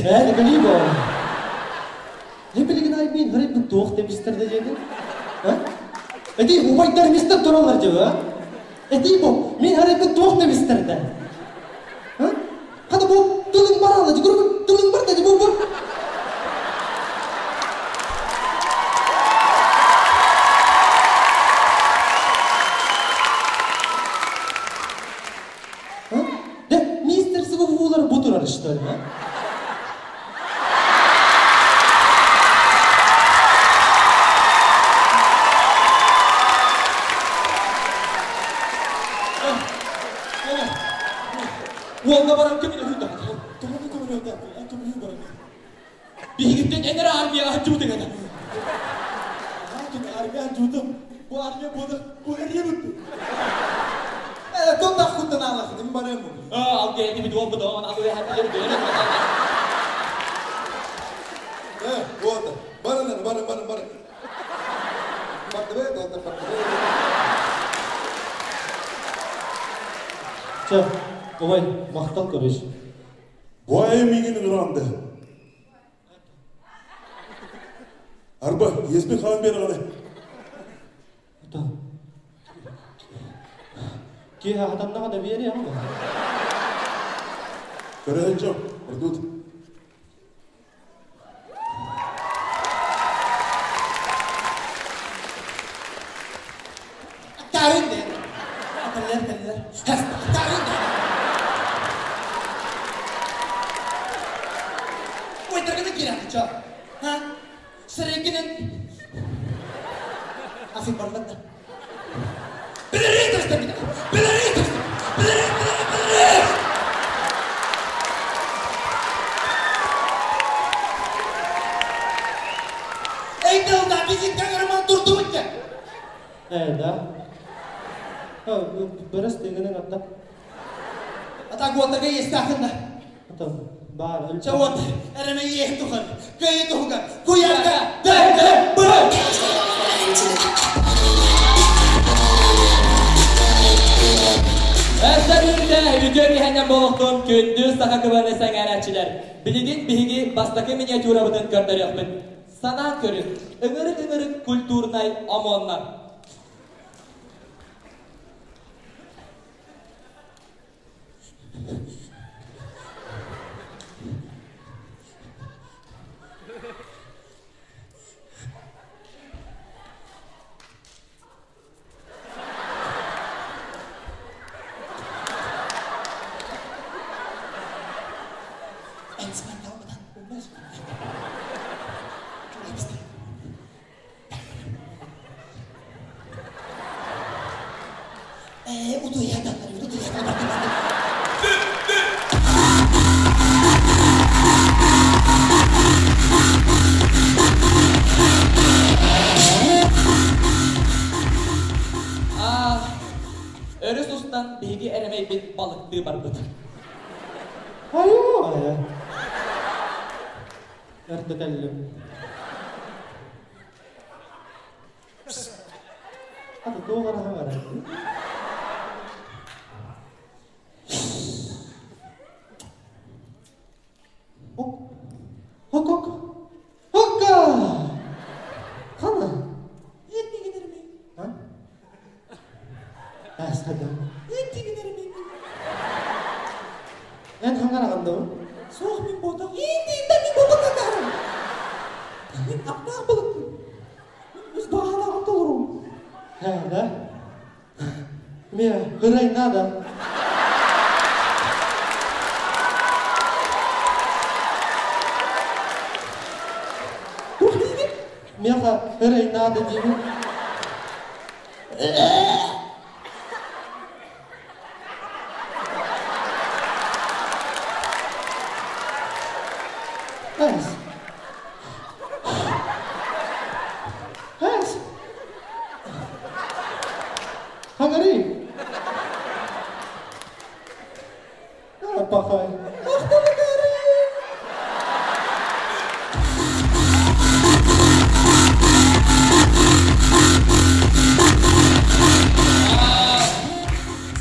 Ээ, кэлии боо. Не билигин ай мин харайбыт туох демистер да диэди? Эти убайдар мистер туралар дьэ, а? Эти бу мин харайбыт туох демистер да? Хата бу тылың бар ала, көрбүт тылың бар да бу бу. Да, мистер Сывовулар бу турар, что ли, а? Уолга баран көмөлөһүү даҕаны. Тоҕо көмөлөһүү көмөлөһүү баран. Биһигиттэн эн эрэ армияҕа сылдьыбытыҥ этэ. Армия сылдьыбытым. Бу армия буолар, бу эрийэ бүттү. Э, тон таххуттан аалахытым барыам бу. Ал кэлбит уолбут оон алыа хатыыр бэйэ. Э, вот. Барın, барın, барın, барın. Барды бе, доктор, барды бе. Чэ, убай, махтал көрөш. Бу айы мигин ыранды. Арба, еспен хан бері ғана. Ки хатаннаға да бери ама. Көрөһөн жок, Ордут. Карин де. Кэллэр, кэллэр. Карин де. Ой, дорогая киря, чё? Ха? Сырыгинен. Афи барбатта. Билерит өстө бит. Билерит өстө. Билерит, билерит, билерит. Эй, тылда бизи каңырман турдубутча. Э, да. Бөрөс дегенең атта. Ата гуотага естахында. Ата бар. Чавот, эреме ехтухан. Кыйтухан. Куярга. Д, Д, Б. Әстәрүндә үтөр иһэннэн болуқтун күндү саха кыбаны сәңәрәчилер. Билигин биһиги бастакы миниатюрабытын көрдөрүөхпүт. Санаа көрүн, ыңырык-ыңырык культурнай омоннар. Э, утуяданнар, утуяданнар. Өрүс устан биһиги эремейбит балыктыы барбыт. Айо, ая. Эрдетеллим. Ата туоҕара хаҥара. Ок. Ок, ок. Окка! Хана? Еттигинерми. А? Әстәдем. Еттигинерми. Эн хаңараганда Суох мин ботак. Инди мин ботак какарым. Мин апнаах балыкпын. Мин өз бағанағын толырым. Хэ, да? Мне хырай надо. Тух дейген? Меха хырай надо деймін. Әс. Әс. Хагари. А, пахай.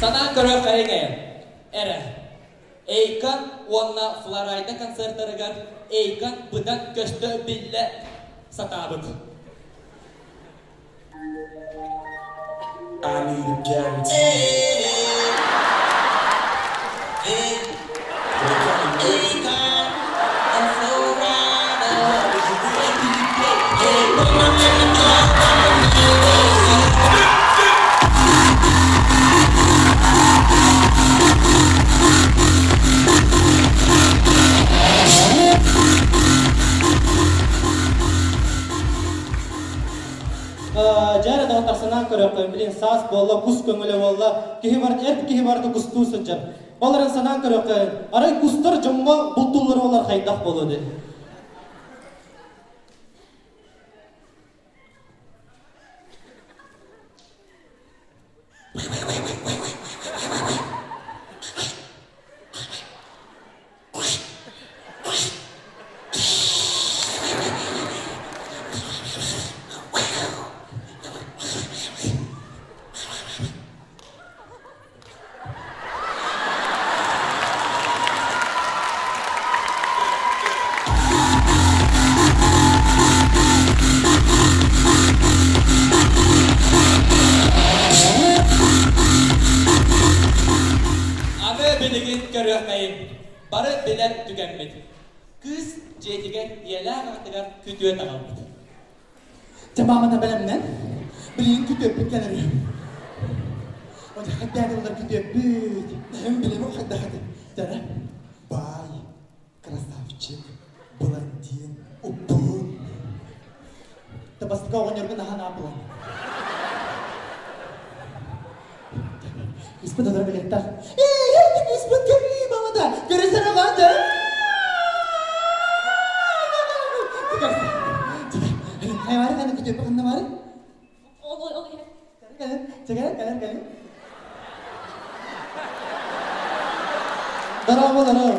Санаан көрөр хайгайын. Эре. Эйкан уонна Флорайда концертарыгар Эйкон быдан көстө-биллэ сатаабыт. I need a guarantee. Дьэ доҕоттор санаан көрүөххэ, билин саас буолла, кус көҥүлэ буолла, киһи барыта, эр киһи барыта кустуу сылдьар. Ол эрэн санаан көрүөххэ, арай кустар дьоҥҥо бултууллар буоллар хайдах буолуо дии. Аны билигин көрүөххэйиҥ, бары билэр түгэммит. Кыыс дьиэтигэр ийэлээх аҕатыгар күтүөт аҕалбыт. Дьэ маамата бэлэмнэн, билигин күтүөппүт кэлэр үһү. Одьа хайдах ыллар күтүөппүт? Эһэм билэбин хайдах этэ. Дьара. Баай, красавчик, блондин, уппун. Табастыка оҕонньоргун аһан аапылан. Кыыспыт одора билеттах. Эй, эй, кыыспыт көрүү мамата, көрүсэр аҕата. Хайвары каны күтүөппү ханна бары? Ол ол иһэ. Кэлин, кэлин, кэлин, кэлин. Здорово, здорово.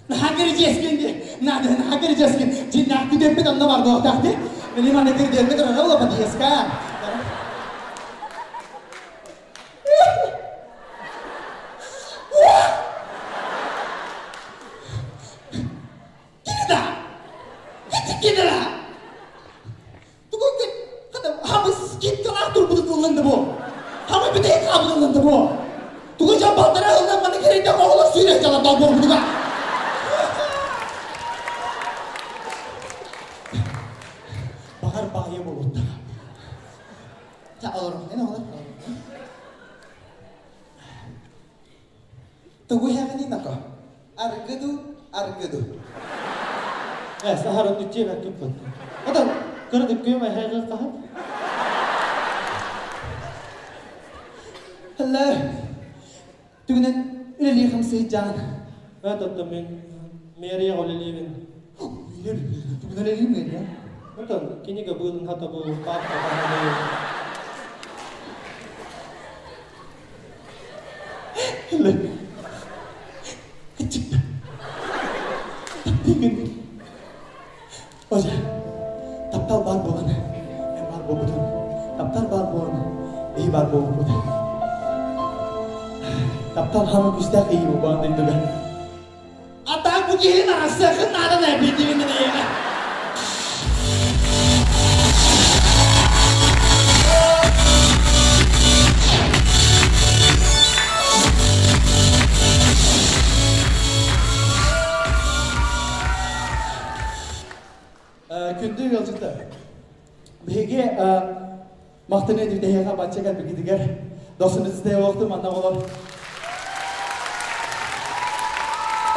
Наһаа кирдьиэскин дии. Надо, наһаа кирдьиэскин. Дьиннээх күтүөппүт онно бар буолуохтаах дии. Мин манна кирдиэрбит ырара була подъездка. Кида! Кида! Тугу хамы скидкалаах турбутун ыллынды бу. Хамы бүтэйик хаабын ыллынды бу. Тугу дьон балтара ылынан маны кэрийдэ оҕолор сүүрэх дьалар долборбутуга. Баҕар баайа буолуттар. Та олорун, эн олор. Тугу иһэҕиний нако? Аргы ду, аргы ду. Э, сахарын үтүө бэккин Одан кырдык күөм эһэҕи хаһан? Hello. Түгүнэн үлэлии хамсыйдьаан. Э, тоттон мен мэрия үлэлиибин. Түгүнэн үлэлиим мэрия. Отон кинигэ быылын хата бу папка Hello. Кычык. Таптыгын. Ожа. Таптал бар буолан, эн бар буолбутун. Таптал бар буолан, эһи бар буолбут. Таптал хамы күстээх эйи буолан дойдуга. Атаак бу киһин арахсыахын наада эбитигин эйэҕэ. Күндү ыалдьыттар, биһиги махтана эдүтэһиэхэ бачча кэлбикитигэр дохсун ытыстайа манна олор.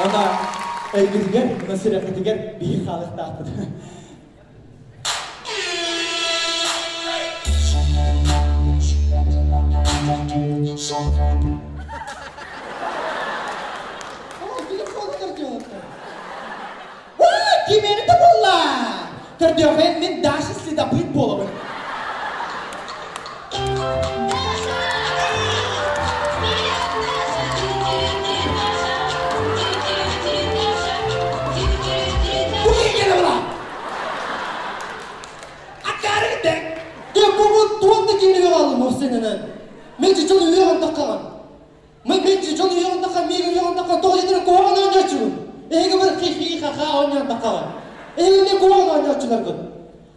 Она өйгүтүгэр, мына сүрэххитигэр биһи хаалыктаахпыт. Кимени да болла! Көрдөхен мен Даша следопыт болабын. Бу киһи була? Аккары дек. Де бу бу туонда киһини алым ол сененен. Мен чычыл үйөгөн таккаган. Эһиги бары хи-хи-ха-ха оонньоон таххаҕыт. Эһиги эмиэ куһаҕан оонньооччуларгыт.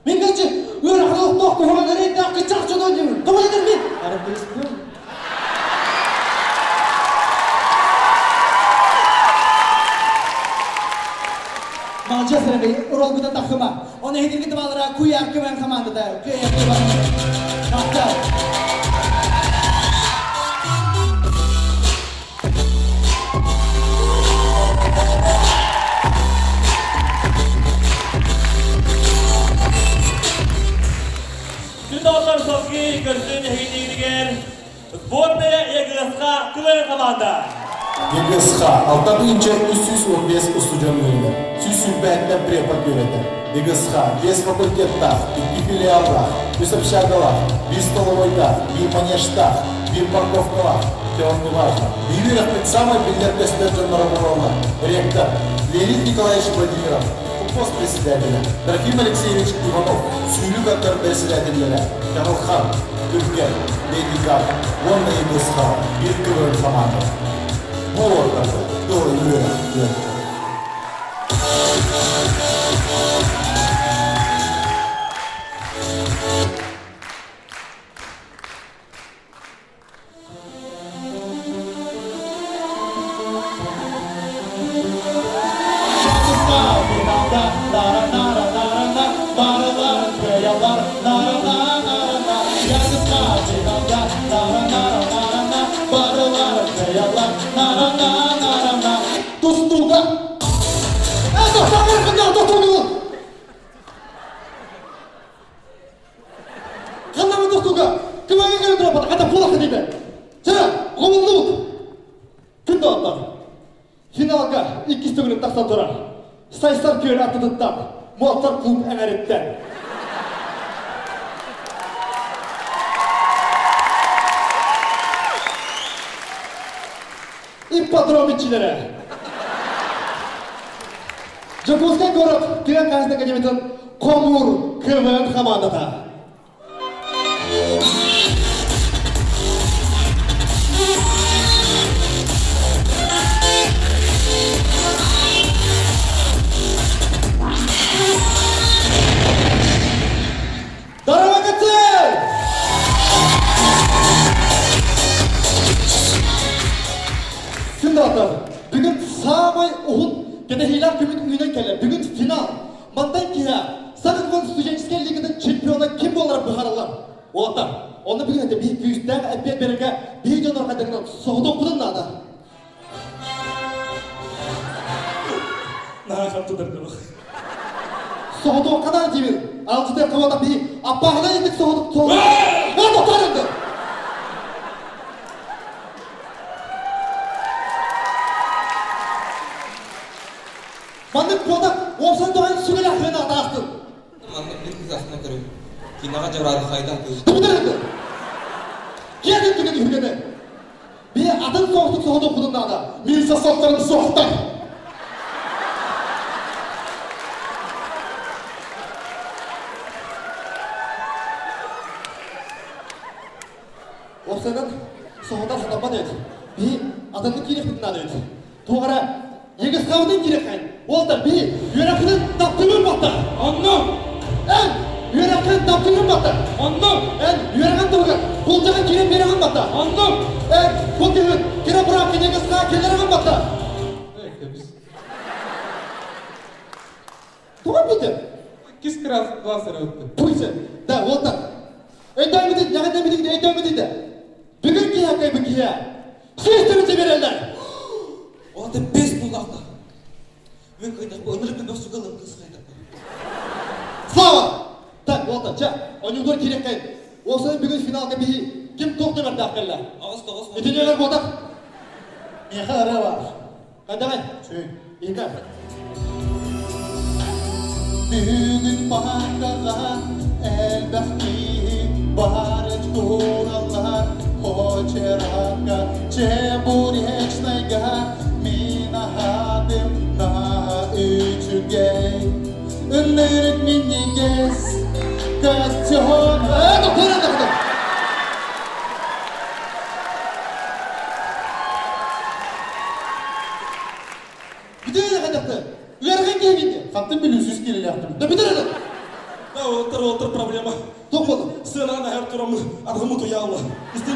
Мин кэлчи ыарахан олохтоох куһаҕан эрэйдээх кыччах дьон оонньуубун. Тоҕо дэтэр мин? Аргыспын. Маладьыас эрэ ролгута таххыма. Оны эһигирги табалара куйаар көмөн командата кыайа Махтал. Күн доҕоттор салгыы көрсүн эһигинигэр сборная ЕГСХ КВН команда. ЕГСХ 6315 устудьуон үөрэнэр, 120 препод үөрэтэр. ЕГСХ 5 факультеттаах, 2 филиаллаах, 3 общагалаах, 1 столовойдаах, 1 манежтаах, 1 парковкалаах. Те не важно. Биир үөрэхпит самай биллэр-көстөр дьонноро буолаллар. Ректор Леонид Николаевич Владимиров, пост председателя Трофим Алексеевич Иванов, сүүрүк аттар председателлэрэ Чаҕылхан, Түргэн, Леди Гага уонна ЕГСХ биир КВН команда. Бу уолаттарга тыл үөрэх үөрэттэ. Тустууга Ханна тустууга кымаҥа кэлэн тураппата хата буолах диибэ. Чэ, хомуллубут. Күн доҕоттор. Финалга иккис төгүлүн тахсан турар. Сайсар күөл аттытыттан Муоттар клуб эҥэриттэн. Ипподром иччилэрэ. Дьокуускай куорат тыа хаһаайыстыбатын академиятын Хомуур КВН хамаандата. Дарабакател! Күн доҕоттор, бүгүн саамай уһун кэтэһиилээх күммүт үүнэн кэллэ. Бүгүн финал. Мантан киһи Саха КВН студенческай лигатын чемпиона ким буолара быһаарыллар. Уолаттар, онно бүгүн этэ биһи күүстээх эппиэт берергэ биһи дьоннор хайдахынан соҕотохпутун наада. Наһаа хаптыдардыбах. Соҕотуохха наада диибин. Алжытыахха буолла биһи аппааһынан итик соҕотох соҕотох. Тохтоор энди. Маннык куотак уопсан тоҕон сүгэлээх хына атаахтын. Маннык бир кыз астына көрөм. Кинаҕа дьараар хайдах кыз. Түбүтэр Киэдин түгэн үһүгэнэ. Бие атын соҕустук соҕотохпутун наада. Мин сосоттарым суохтар. Уопсайынан соҕотор сатаммат эбит. Биһи атыннык киириэхпитин наада эбит. Туох эрэ егысхабытын киириэххин. Ол да биһи үөрэххитин таптыырын батта. Онно! Эн үөрэххин таптыырын батта. Онно! Эн үөрэҕин туһугар булдьаҕын киирэн биэрэҕин батта. Онно! Эн бу күһүн кыра быраап егысха кэлэрэҕин батта. Туга бүтэ? Иккис класс эрэ өттүм. Пуйся. Да, вот так. Өйдөөмүтүн, нэҕэдэммитин өйдөөмүтүн да. Бүгүн киһи кайбы киһи. Сүүстөрүнчэ береллер. Ол бес буллахта. Мен кайдах ынырык бөх сугалым кыз кайдах. Слава! Так, вот так, ча. Онюгдор керек кай. Осыны бүгүн финалга биһи ким тоқ нөмердаах кэллэ? Ағыз тоғыз. Ити нөмер ботак. Миэхэ ырыа бар. Кайдагай? Чүй. Иһитэ. Бүгүн пааркаҕа элбэх киһи барыч кураллар Хочеракка, Чебуречнайга мин аһаатым наһаа үчүгэй Ынырык минньигэс котенок Тоқтор тоқтор. Бүтүн хайдах. килэлээхтэ. Ыарахан киһигин дии. Хантан билүү 100 килэлээхтим. Да бүтэр эрэ. Да, олтар, олтар проблема. Туох буолла? Сыанаҕа наһар тураммын, атаҕым утуйаалла. Истиҥ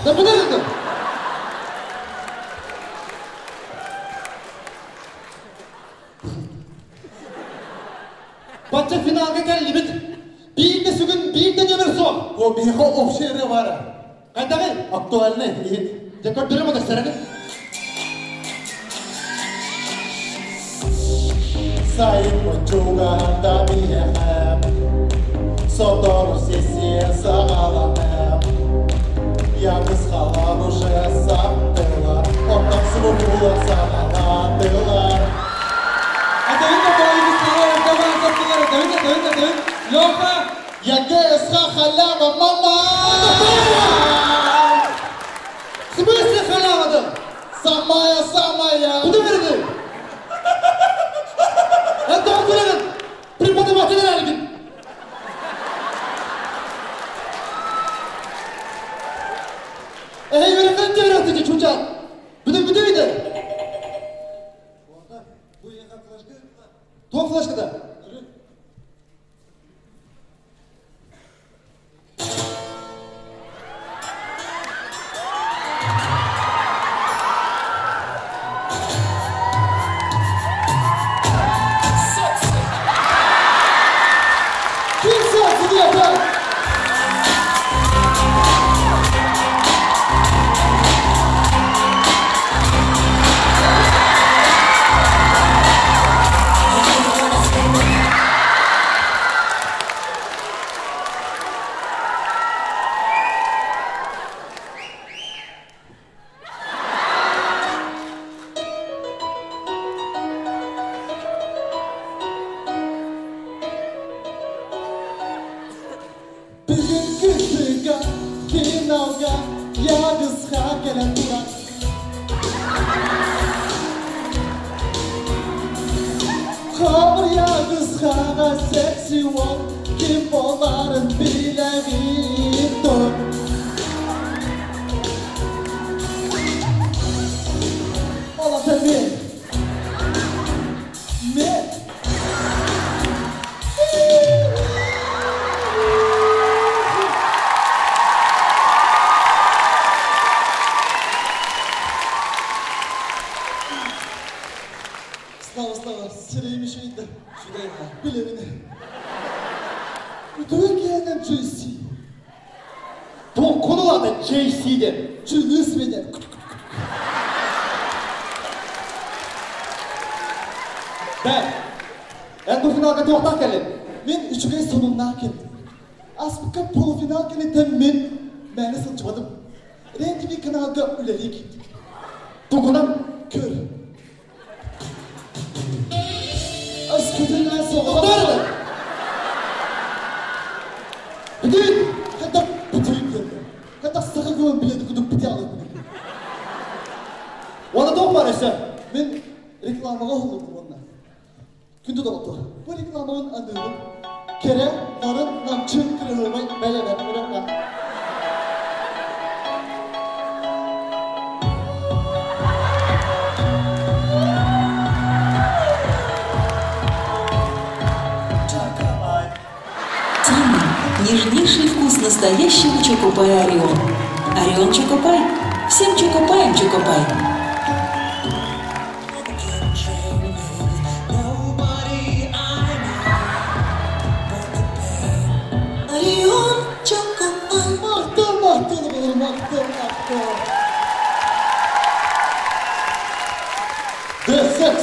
Да бүтэр эрэ. Бачча финалга кэллибит. Биир да сүгүн, биир да нөмер суох. О, биһиэхэ общий ырыа баара. Хайдаҕый? Актуальный, иһит. Дьэ көрдөрүм ода сэрэнин. Сайын мочуганда биһиэхэ Сотору сессия саҕаланыа. Ягысхалар уже саттылар, Оттон субулар саҕалаатылар. Леха! ЯГСХ халява, мама! В смысле халява-то? Самая-самая! Куда береги? Это он көреген. Преподаватель әлгін. Эй, өрекін теректі чучат. Бүтін бүтін үйді. Туох флешкада? Ким секси диэхэ? Бүгүнкү сыга финалга ягысха кэлэн турар. Хабыр ягысхаға секси ол ким боларын билэҕин тур. Ол ата мен. Мен. Слава, слава, сирэйим үчүгэй Үчүгэй ха. Билэбин. Үтүө киһинэн JC. Туох конулаата JC диэн. Чүлүс менен. Бэ. Эн бу финалга туохтаах кэллин? Мен үчүгэй сонуннаах келдим. Аспыкка полуфинал кэнниттэн мен мээнэ сылдьыбатым. Рен ТВ каналга үлэлии киирдим. Тугунан? Көр. Өскөтүнэн соҕотор. Бүтүн! Хата бүтүн диэн. Хата саха күөн билет кудук бүтэ алыппын. Уонна туох баар өссө? Мен рекламаҕа уһуллубутум уонна. Күндү доҕоттор, бу рекламаҕын аныыбын. Кэрэ, нарын, намчы, кырыһыабай бэлэмэр өрөкка. Нежнейший вкус настоящего Чокопая Орион. Орион Чокопай. Всем Чокопаем Чокопай. Орион Чокопай. Махтал, махтал, оҕолор, махтал, махтал. The sex.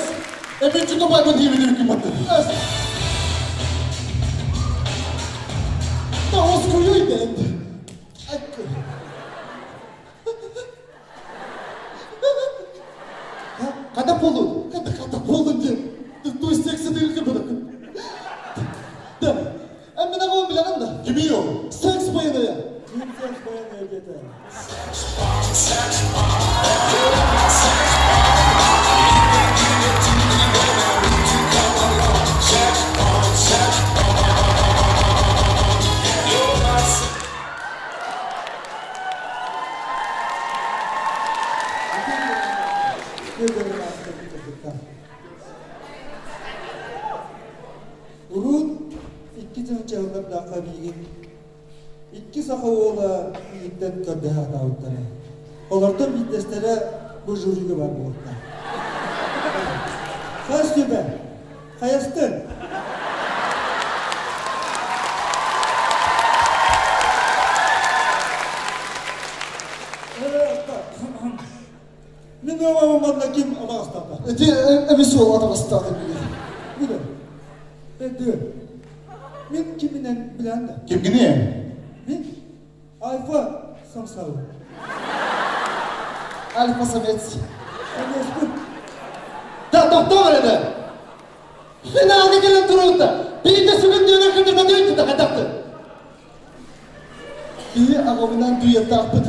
Эбин чукабайбын диэбит үрүкү Тоҕус куйуй бэнд. Айкы. Хата болу. Хата хата болун диэн. Туй секси дыгы кырбадакын. Да. Эн мен аҕабын билэҕин да? Кими ол? Секс байаная. Ким секс байаная диэтэ? буолуохтаах. Урут икки чаһыллардаахха миигин икки саха уола миигиттэн көрдөһө сатаабыттара. Олортон биирдэстэрэ бу жюрига баар буолуохтаах. Хас сүбэ? Хайастын? Мин оҕом манна ким атаҕастаата? Ити эмис уол атаҕастаата билэр. Билэр. Бэдүө. Мин киминэн билэн да. Кимгини? Мин Альфа самсабын. Альфа самец. Самеспын. Да, тохтоо эрэ. Финалга кэлэн туруутта. Биирдэ сүгүн диэнэ кытырбатыйды да хатахты. Киһи аҕабынан дуйаттаахпыт.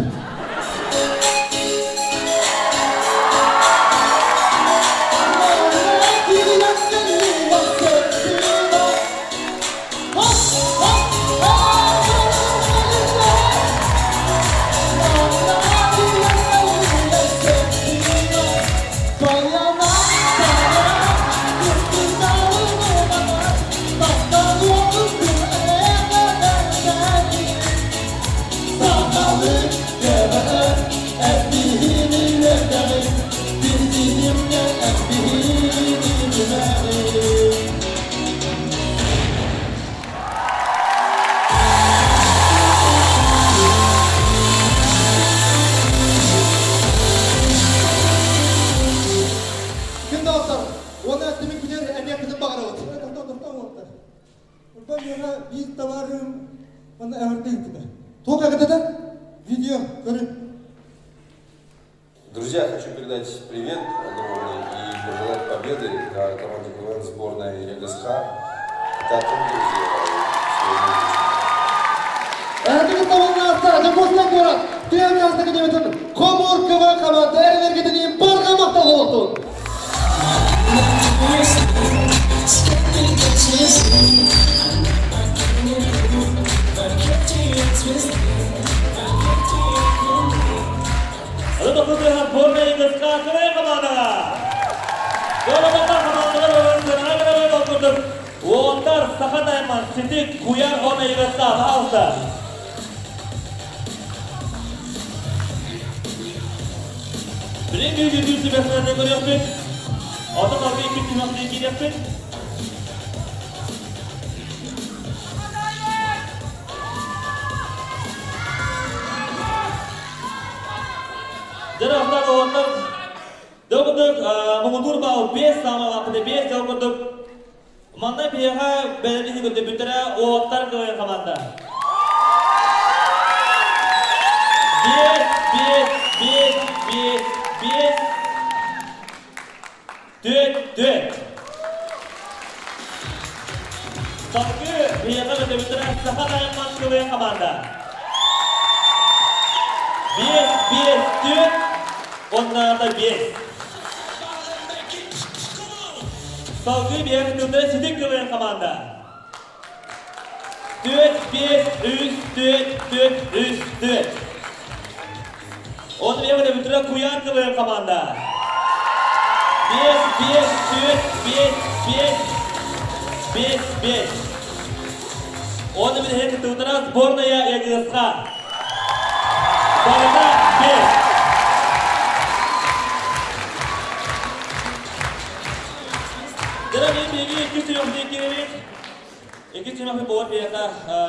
Күн Уонна түмүк күнэр эмиэ баҕарабыт. Урбан миэхэ биир табаарым манна эҕэрдэ ыыппыта. Туох эҕэрдэтэ? Видео көрүн. Друзья, хочу передать привет огромный и пожелать победы команде КВН сборной ЕГСХ. Тату, друзья, Эрдигит табылнаста, Дьокуускай куорат, Тыа Академиятын Хомуур КВН команда эрэнэргитин барҕа махтал буолуохтун! Сборная ЕГСХ КВН командаға! Жолоботтар командалар сынаға окурдук. Уоттар Саха Дайман, Ситик, Куяр, Она ЕГСХ, пожалуйста. Билин бүү сүбэсинен көрөкпүт. Ото талгы икки түмәктен киреппит. Жарахтар оттар Дөгөдүк муңутур бау 5 самалапыды 5 дөгөдүк. Манна биһа бэлэни көтө бүтэрэ оттар кылын команда. 5 5 5 5 5 4 4. Салгы биһа көтө бүтэрэ Саха Дайман кылын команда. 5 5 4 оннада 5. Салгы биһа көтө Ситик кылын команда. 4 5 3 4 4 3 4. Оны биһа көтө бүтэрэ Куяр кылын команда. 5 5 4 5 5 5 5. Оны биһа көтө бүтэрэ сборная ЕГСХ. Барыта 5. Дара мен беги iki түйөк декеребит. Iki түйөк болар бияка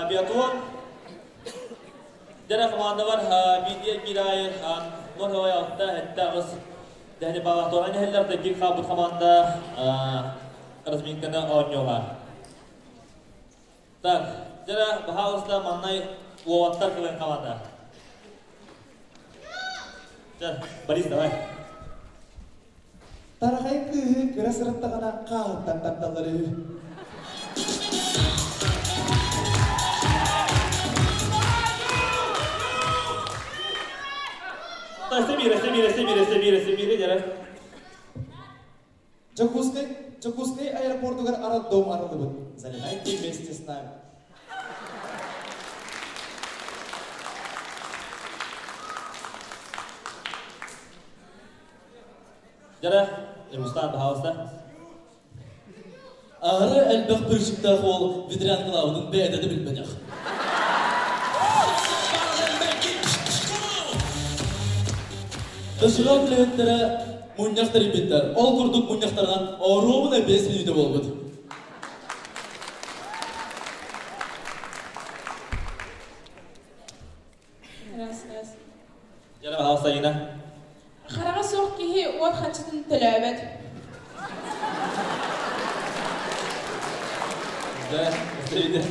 биатлон. Дара команда бар видео кирай нор хавай алта хетта гыс. Дәһни балаторан хеллер теки кабут команда разминканы ойнога. Так, дара бахалыста маннай уоттар кылын команда. Борис, давай. Тарахай кыыһы кыра сырыттаҕына хаһыттан тардаллар үһү. Семире, Семире, Семире, Семире, Семире, дьэ. Дьокуускай, Дьокуускай аэропортугар аэродом арыллыбыт. Залетайте вместе с нами. Дьара, Руслан, пожалуйста. Аһары элбэх прыщиктаах уол ветерянкалаабытын бэйэтэ да билбэтэх. Доширак үлэһиттэрэ мунньах тэрийбиттэр. Ол курдук мунньахтарынан оруобуна 5 мүнүүтэ буолбут. Раз, раз. Дьара, пожалуйста, Инна. Хараҕа суох киһи уот хаччытын төлөөбөт. Да, өссө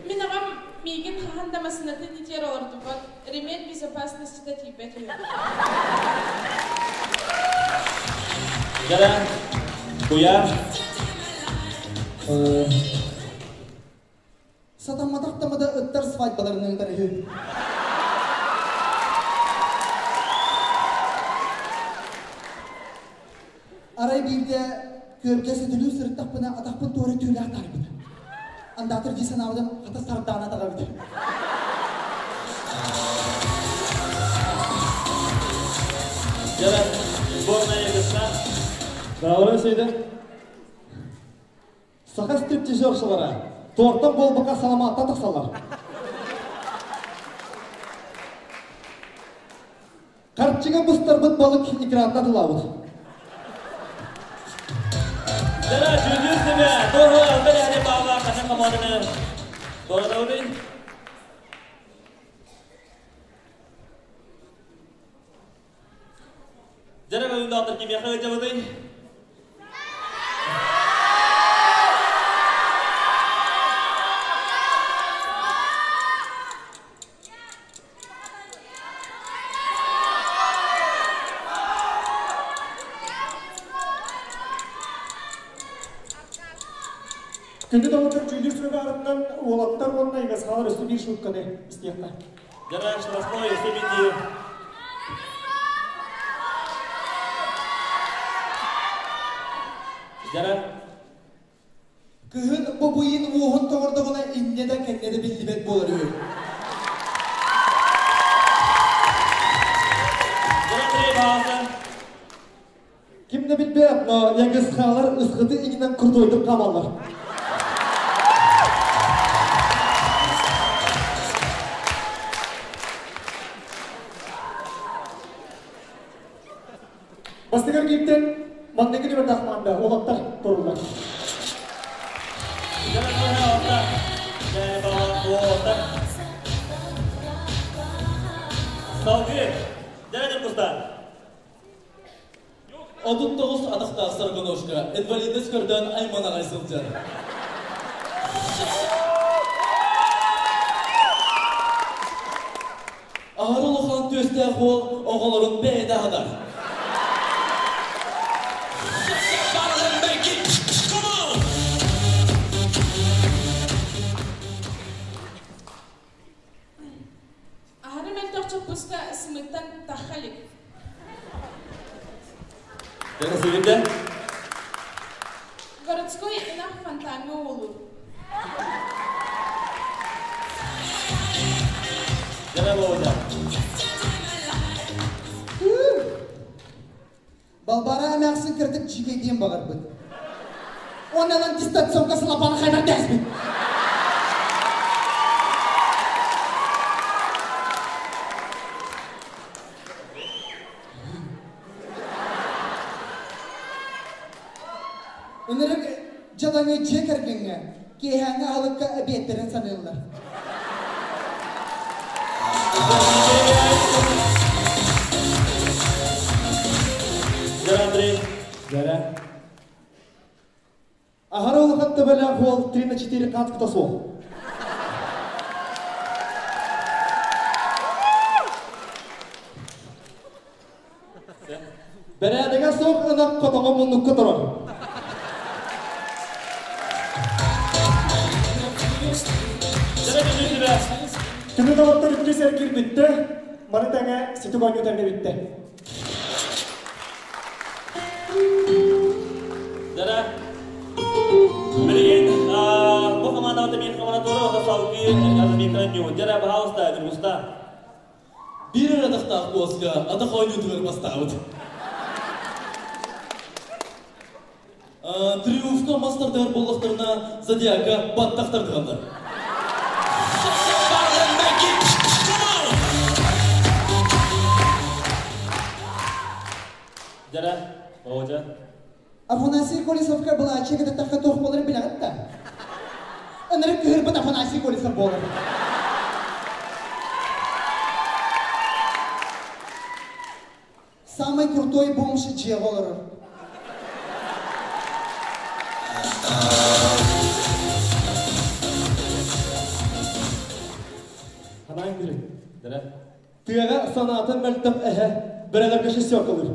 Мин аҕам миигин хаһан да массыынатын итиэр олордубат, ремень безопасности да тиийбэт үһү. Дьара, Куйаар. Сатамматах тамада ыттар свадьбаларын ыытар үһү. Арай биирдэ күөлгэ сөтөлүү сырыттахпына атахпын туора түүлээх таарбыта. Андаатыр дии санаабытым хата сардаана атаҕа эбит. Дьара, сборная Егыста. Здорово, Сейда. Саха стриптизершалара туортан буолбакка саламааттан тахсаллар. Харчыга быстарбыт балык экраттан тылаабыт. Дара жүлдүүр сүбэ, тоһу албелэһини баала хана команданы Торадауды. Дьэ, көҥүллэөхтөр кимиэхэ ыалдьабытый? Күндү доҕоттор дьүүллүүр сүбэ баарынан уолаттар уонна егасхалар өссө биир шутканы истиэххэ. Дьэ, штрафной өссө биир Дьара. Кыһын бобуйун уоһун тоҕордоҕуна иннэ да кэннэ да биллибэт буолар үһү. Ким да билбэт, но ягысхалар ысхыты иҥинэн крутойдук хаамаллар. Бастыгар кииптен манныгы нөмердаах команда уолаттар туруллар. Салгыы, дьэ кустар. 39 атахтаах соргоножка инвалидность көрдөөн айманаҕай сылдьар. Аһары улахан түөстээх уол оҕолорун бэйэтэ аһатар. Аһары мөлтөх чоппуска сымыттан тахха илик. Дьэ, сибирде. Городской ынах фонтаҥҥа уолуур. Дьэ, Володя. Балбаара эмээхсин кыратык дьиикэйдиэн баҕарбыт. Уонна дистанционка сылапаны хайдар дэспит. Ынырык дьадаҥы дьиэ кэргэҥҥэ киэһээҥҥи аһылыкка эбиэттэрин саныыллар. Дьэ, Андрей. Дьэрэ. Аһара улахан төбөлөөх уол 3 на 4 хаатыта суох. Бэрээдэгэ суох ынах хотоҥо муннукка турар. Күнү доҕоттор иккис эргиир бүттэ, маны тэҥэ ситик оонньуу тэҥҥэ бүттэ. Дара. Билигин бу командабыт эмиэ команда туора ота салгыы Азамика Нью. Дара, пожалуйста, Ньургустан. Биир эрэ атахтаах куоска атах оонньуутугар бастаабыт. Триумфка мас тардыһар буоллахтарына, Зодиакка баттах тардыһаллар. Дьара, оҕоча. Афанасий Колесовка былааччыйа кытаттахха туох буоларын билэҕит да? Ынырык кыһырбыт Афанасий Колесов буолар. Самый крутой бомж дьиэҕэ олорор. Ханаан күрү. Тыаҕа санаата мөлтөх эһэ бөрөлөргө шестеркалыыр.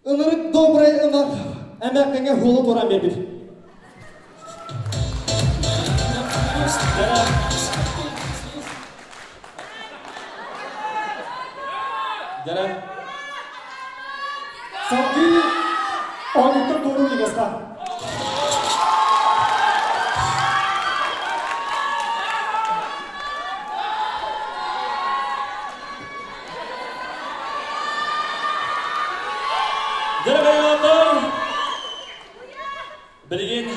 Ынырык добрый ынах эмээххиҥҥэ хуолу туораан биэрбит. Дара. Салгыы оонньууттан туоруур лигаска. Билигин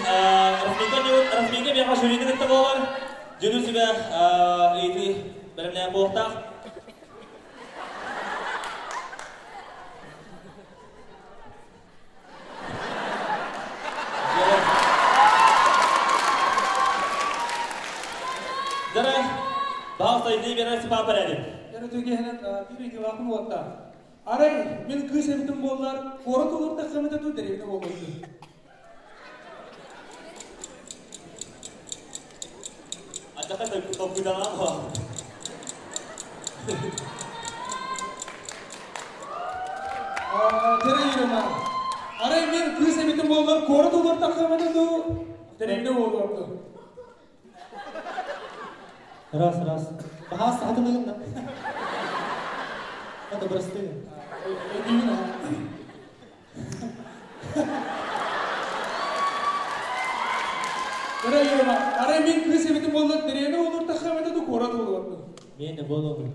Расминка миэхэ жюрини кытта буолар. Дьүлү сүбэ ыйытыы бэлэмнээх буолуохтаах. Дара, баал сайдыы берер сыпаа порядок. Дара түгеһинен биир ыйытыылаахпын уотта. Арай, мин кыыс эбитим буоллар, куорат олордоххо эмитэ дуу дэриэбинэ буолуо Ачака толкуйданан буо. Дьэрэ Юрьевна, арай мин кыыс эбитим буоллар, куорат олордоххо эмитэ дуу дэриэбинэ буолуо дуу. Раз, раз. Баһаас сахатылыгын да. Это простые. Дьэрэ Юрьевна, арай мин кыыс эбитим буоллар, дэриэбинэ олордоххо эмитэ дуу куорат олордо. Мен де буолуом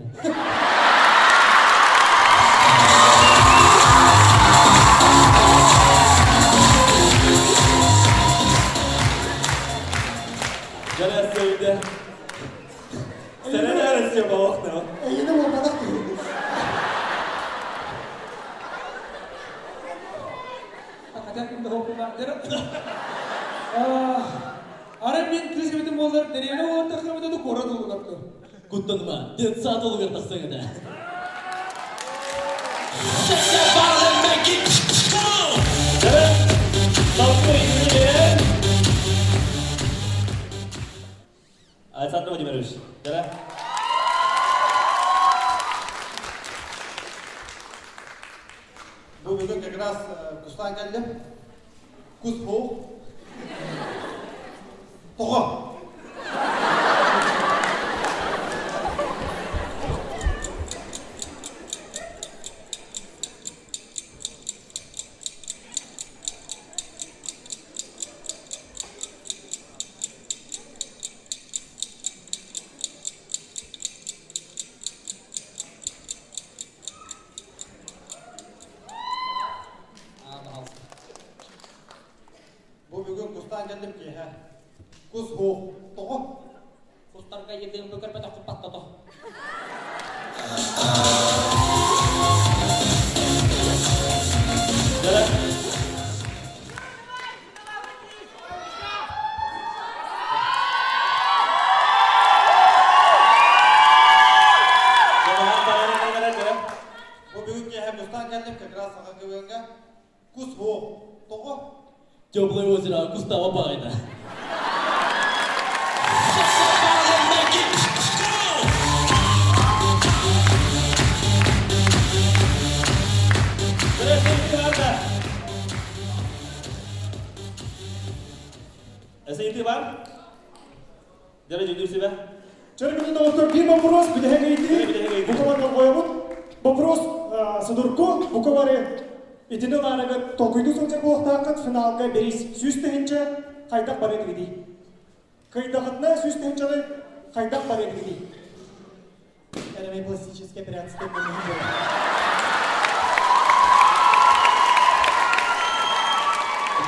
Дьэрэ сөйдө. Сэрэнэ эрэ болуохтара. Эйини буолбатах киһи. Хотя ким да Арай мин кыыс эбитим буоллар, дэриэбинэ олордоххо эмитэ дуу куорат олордо. Куттаныма, детсад олугар тахсаҥ этэ. Александр Владимирович, да? Бу бүгүн как раз кустаан кэллим. Кус буох. Тоҕо? Бу бүгүн кустаан кэллим киэһэ. Кус һуох. Тоҕо? Кустарга едым көрбөтөх куппаттото. Бу бүгүн киэһэ кустаан кэллим как раз саха КВН-га. Кус һуох. Тоҕо? Теплое озеро Кустава Байна. Эсэйти бар? Дәрә жүлдүр себе. Чөргүнү доҕоттор биир вопрос бүтэһик ыйытыы буква долгойобут. Вопрос судурку буквары итини ылаарыгыт толкуйдуу сылдьар буолуохтааххыт финалга берис 100 000 хайдах барыа этигитий? Кыйдахытына 100 тыһыынчаны хайдах барыа этигитий? Мои пластические операции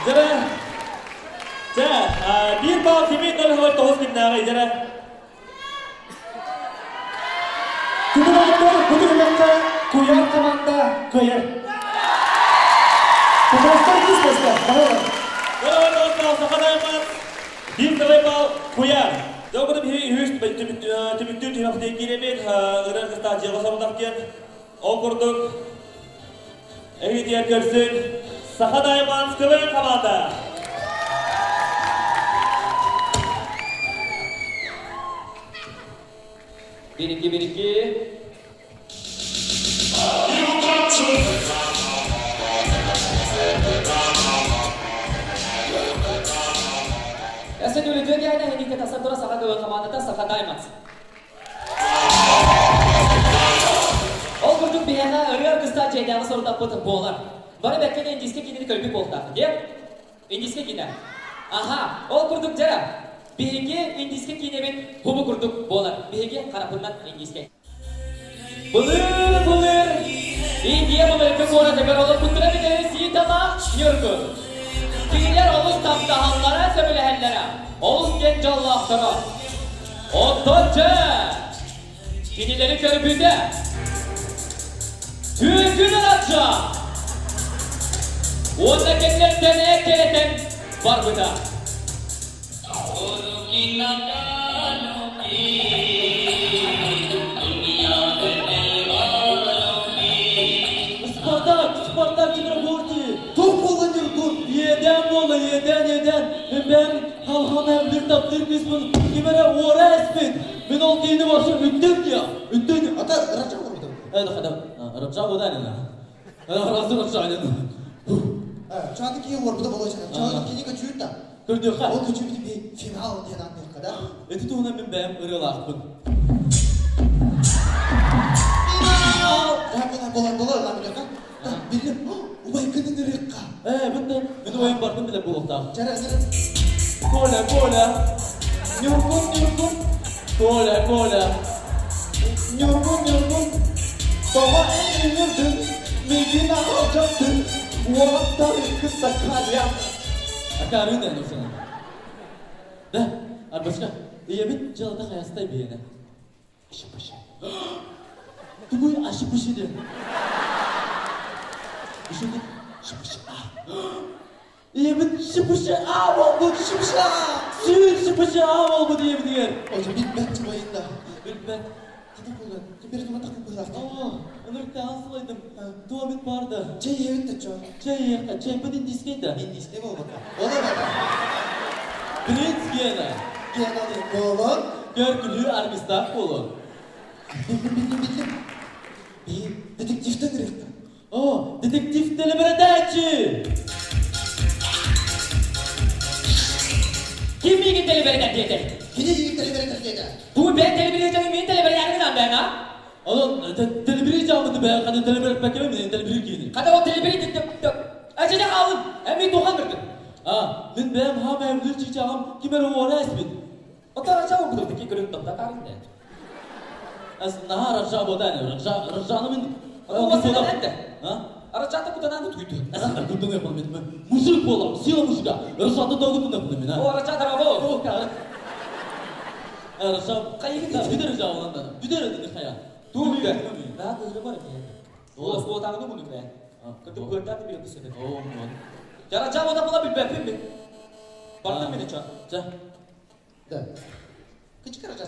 Дьэрэ. Чэ, биир бал кими 0,9 кимнээҕий дьэрэ? Күнү доҕоттор, бу түһүмэххэ куйаар команда кыайар. Пожалуйста, иккис миэстэ. Баһылар. 0,9 балл Саха Дайман, биир тылай балл куйаар. Дьэ, биһи үһүс түмүктүүр түһүмэхтэн киирэбит, ырыа кыстаах дьыала сорудах диэн. Ол курдук, эһигитигэр көрсүн Саха Дайман КВН команда. Bir iki, bir iki. Эсен өлүтүө диайна хеникте тасан тура Саха КВН командата Саха Дайманс. Ол курдук биһиэхэ ырыа аргыстаах дьиэтээҕи сорудахпыт буолар. Бары бэккэ да индийскэй киинэни көрбүт буолтаах, диэ? Индийскэй киинэ. Аха, ол курдук дьэ, биһиги индийскэй киинэбит хубу курдук буолар. Биһиги харапыннан индийскэй. Былыр-былыр Индия былыргы куоратыгар олорбуттара эбитэ Сииталаах Ньургун. Кинилэр олус таптаһаллара, сөбүлэһэллэрэ, олус диэн дьоллоохторо. Оттон дьэ, кинилэри көрбүтэ Түөкүн Араджа уонна кинилэртэн эккирэтэн барбыта. Спартак, Спартак Чемпионати. Туох буолла Ньургун? Иэдээн буолла, иэдээн, иэдээн. Мин бэйэм халхана бір таптыыр кыыспын ким эрэ уора эспит. Мин ол киһини вообще үттүм диye. Үттүм. Ата Раджа олорбутум. Это хада Раджа буданина. Разы Раджанин. Чааны киһи уорбута боло чана. Чааны кини көчүүр да. Көрдүөххэ. Ол көчүүбүтү би финал диэн ааттыахха да. Ити туһунан мин бэйэм ырыалаахпын. Финал! Болар болар болар лам диэххэ. Да, биллим. Убайкынын ырыахха. Ээ, бутта мин убайым бардым билэр буолуохтаах. Чара ыры. Коля, Коля. Ньургун, Ньургун. Коля, Коля. Ньургун, Ньургун. Тоҕо эн ыҥырдыҥ, миигин алдьаттыҥ, уолаттары кытта кальян. Акаарыын эн охсоно. Да, арбашка, ийэбит дьыалата хайастай биһиэнэ. Ашыпышы. Тугуй ашыпышы диэн? Ишүнү шыпышы а. Ийэбит шыпышы а буолбут, шыпышы а! Сүүр шыпышы а буолбут ийэбитигэр. Ожо билбэт чубайында. Билбэт. Хата буолан, теперь тума такы быһаахта. Оо, ынырыктааҕын сылайдым. Туом ит барды. Чэй иһэбит да чо. Чэй иһиэххэ, чэйбит индийскэй да. Индийскэй буолбата. Ол эбэтэ. Принц Гена. Гена диэн буолан. Көр-күлүү аргыстаах буолуо. Биллим, биллим, биллим. Би детективтен ырыахта. О, детектив телепередачи! Ким миигин телебэрэтэр диэтэ? Кини миигин телебэрэтэр диэтэ. Бу бэйэн телебирээччини миин телебэрэтэргин бэйэн а? Онон телебирээччи бэйэн хата телебэрэппэккэ мин телебири киини. Хата ол телебири Эчэчэ хаалын, эми тухан кырдын. А, мин бэйэм хаам эбилир чыычааҕым ким эрэ уора эспит. Ота рача ол таки көрүн топта таарын Ас наһаа Раджа бодайны, Раджа, Раджаны мин... А? Арачата кутанан туйду. Ас кутун yapalım мен. Мужик болам, сила мужика. Рашаты да кутун yapalım мен, а? О, Рача дорогой. Раджа, кайыгын бүдер жа оландан. Бүдер эди хая. Тугда. На кыгы бар экен. О, суотагыны муну мен. Кырдым көрдәт бир төсөдө. О, мон. Жара бода була билбеппин мен. Бардым мен ча. Ча. Да. Кычык Раджа.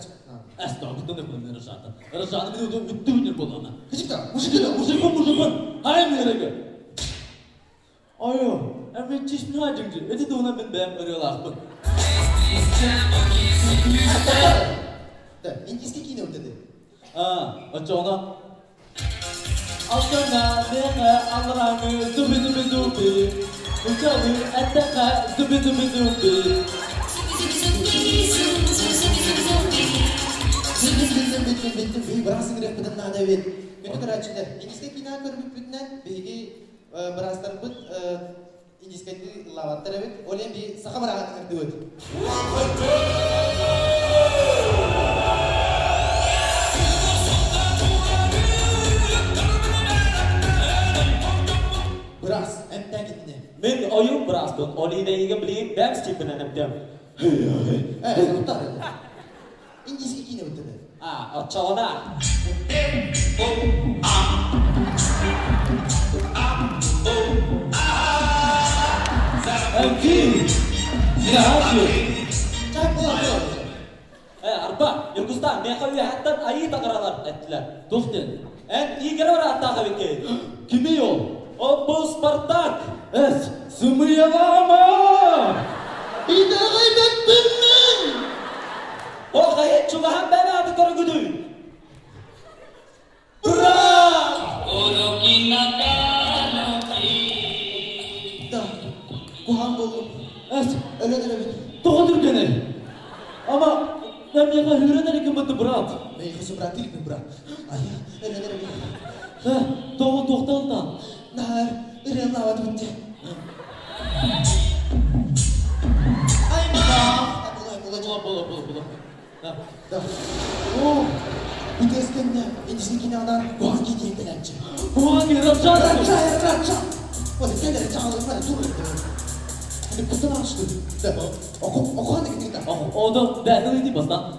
Ас да кутун yapalım мен Рашаты. Рашаны мен өтө үттү болана. Кычык да. Мужик, мужик, мужик. Ай мен Айо, мен чишмин хажыңжы. Эти туһунан мен бэйэм ырыалаахпын. Да, индийский кино өтеді. А, очоно. Алтына меха алраны зуби зуби зуби. Учалы әттәка зуби зуби зуби. Биллим, биллим, биллим, биллим. Би бырасың керек бітін нада бет. Күні көрәтшілер, индийский кино көрбүт бүтінен биһиги бырастарбыт индийскайды лаваттар эбит. Ол эми би саха бараҕын ыҥырдыбыт. бырааспын, ол иһин эйигин билигин бэйэм стилбинэн эмтиэм. Э, уттар. Индийский киинэ бүттэ. А, оччоҕуна. Ки! Миха Чай була була. Э, арба, Ньургустаан, миэхэ үөһэттэн айыы таҥаралар эттилэр. Туох диэн? Эн Игорь ааттаах эбиккин. Кимий ол? Ол бу Спартак. Эс, сымыйалаама! Итэҕэйбэппин мин! О, хайа чугаһан бэйэ ааты көрөгүнүй? Брат! Да, куһаҕан буоллум. Эс, Өлөн эрэбин. тоҕо түргэнэй? Ама, эн миэхэ үүрэн эрэ гыммыты брат. Мейхэ брат илбин брат. Ая, өлөн эрэбин. Э, тоҕо туохтан Наар, ырыалаабат бүтте. Аймах! Була, була, Була, була, була. Да. Да. О, бүтескенне, индийский кинодан куһаҕан киинэ кэлээччи. Куһаҕан киһи Рапча! Рапча, Рапча! Вот, кэлэр, чаҕылын бары тур. Куттан ашты. Да, окухан да. Ода, бәтін иди бастан.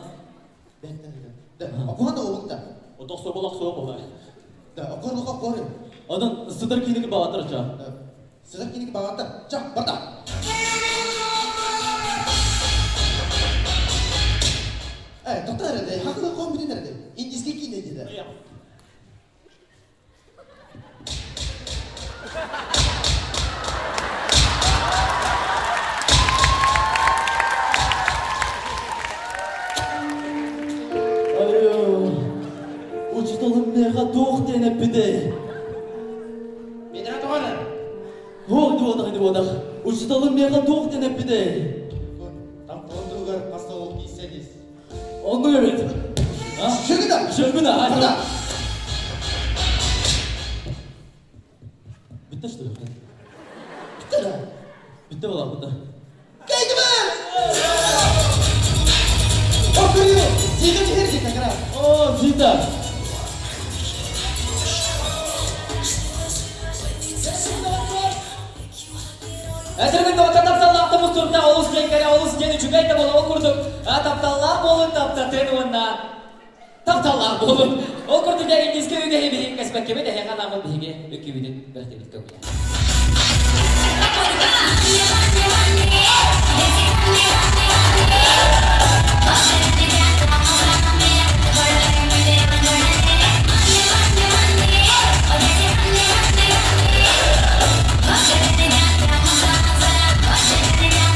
Да, окухан да обукта. Отох соболақ соға бола. Да, окухан лука коры. Одан сыдар кинеги бағатыр ча. Сыдар кинеги бағатыр. Ча, барда. Э, тоқтар эрэ, хақылы қон бүтін эрэ. Индийский кино деді. Айо, учителым меха туох диэн эппитэй. Мен тоғары. Туох диодах диодах. Учителым меха туох диэн эппитэй. Там тугар пастол киселис. Оннук эбит. Шөгүнэ. Шөгүнэ, Барда. Бүтті что ли? Бүтті да. Бүтті бола, бүтті. Кейдімін! О, көрейін! Зита жігер зита, қара. О, Зита! Әтірдің доғата тапталлақты мұстұрда олыс кеңкәрі олыс дені жүгәйті бола ол күрдік. Тапталлар болын таптатын онна. Тапталлар болын. Ол күрдік индийский үйге хебейін кәспәккеме де хеған амын бейге өкеудің бір тебет көңілі.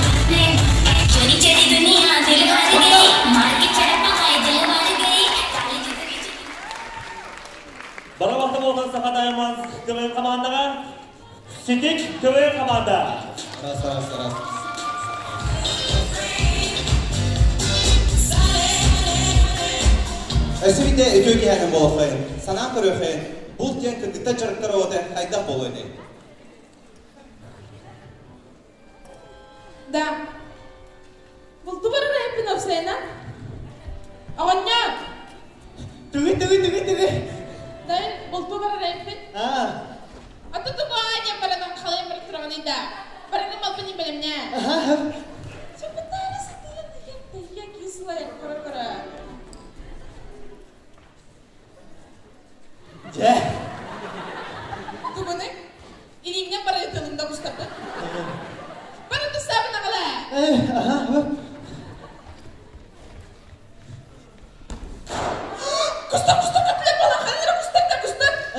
चोरी चोरी दुनिया दिल हार गई मार के चढ़ा हाय दिल मार गई काली जिंदगी Бара вақты болған Саха Даймонс КВН командаға Ситик КВН команда. Раз, раз, раз. Өсүбүтэ үтүө киһэһин буолуоххайын, санаан көрүөххэйин, бул диэн кыргыттар дьарыктар оҕото хайдах буолуо этэй? Да. Булту барар эппин овсайна. Оҕонньор! Түгү, түгү, түгү, түгү. Дайын булту барар эппин. А. Аты тугуа диэн баранан халайын барып тураҕын да. Барыгын малбын имбэлэмнэ. Чоппутаары сытыйан я кислая кора-кора. Дьэ. Тугуну? Илиимнен барар тылымда кустаппын. Бары тустаабын аҕала. Э, аха, Кустар, кустар, көпүлэр буолан ханна эрэ кустар да кустар. Э,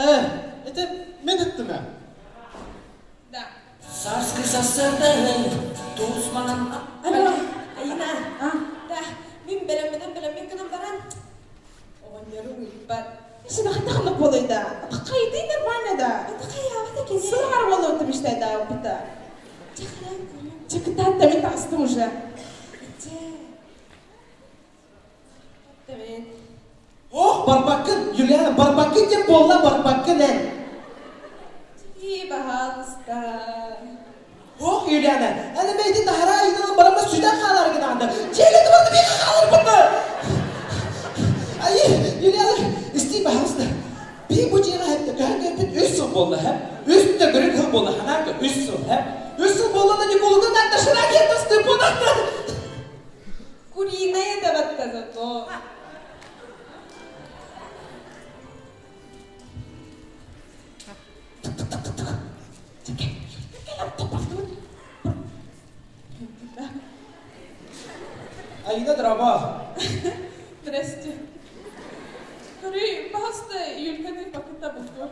это мен ыттым ээ. Да. Сарскы сарсырды, туус манан. Алло, Айна. Да, мин бэлэмминэн бэлэммин гынан баран. Оҕонньорум ыыппат. Ишин ханна буолуй да. Кайдый нормально да. Кайабата кини. Сылар буолуотум иште да опыта. Чекытаат мен таҕыстым уже. Мен. Ох, барбаккын, Юлиана, барбаккын деп болла, барбаккын эн. И, пожалуйста. Ох, Юлиана, аны мейдин тахара айынан барама сүден хаалар гынаанда. Желети барды бейха хаалар барды. Ай, Юлиана, исти, пожалуйста. Би бу жига хәтта көһөн көпүт үс сыл болла, хә? Үс төгүрүк сыл болла, ханаан үс сыл, хә? Үс сыл буолла да Николуга доширак еттасты буонатта. Куриная да батта зато. Аина драба. Здрасте. Көрүй, пожалуйста, Юльканы пакета бутту.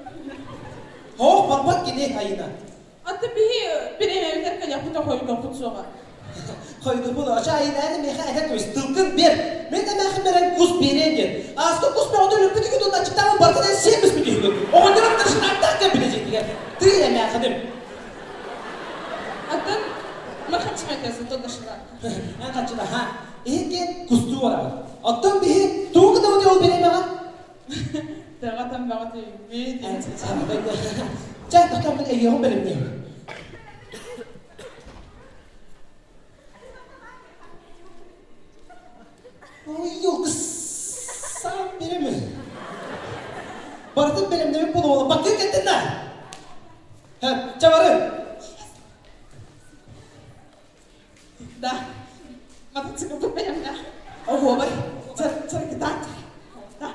Хоох барбат кини Аина. Аты биһи бириэмэбитэр кэлиэхпит хойутуохпут суоҕа. Хойдубун, ача Аина эн миэхэ этэн көс тылгын бер. Мен эмээхин берен кус берен диэн. Ааска кус бөҕөтө өлүппүт үгүт уонна аччыктаабын барытын эн сиэн бүспүт үһүгүн. Оҕонньорум дыршынаактаах кэм билэжиттигэр. Ты эмээхиним. Атын мы хотим это зато дошла. Эн хаччыта ха. Иһин кустуу барабыт. Оттон биһи тугу гынабыт ол бириэмэҕэ? Тыаҕа бөҕө түйбүт. Чэ, тохтоо мин эйиэҕин бэлэмниэм. Ой, ёлка, сам береме. Барытын бэлэмнэммит буолуола. Бакыы кэттин да. Чэ, бары. Да. Мотоцикл бэлэмнэ. Оһуобай. Чэ, чэ, кытаат. Да.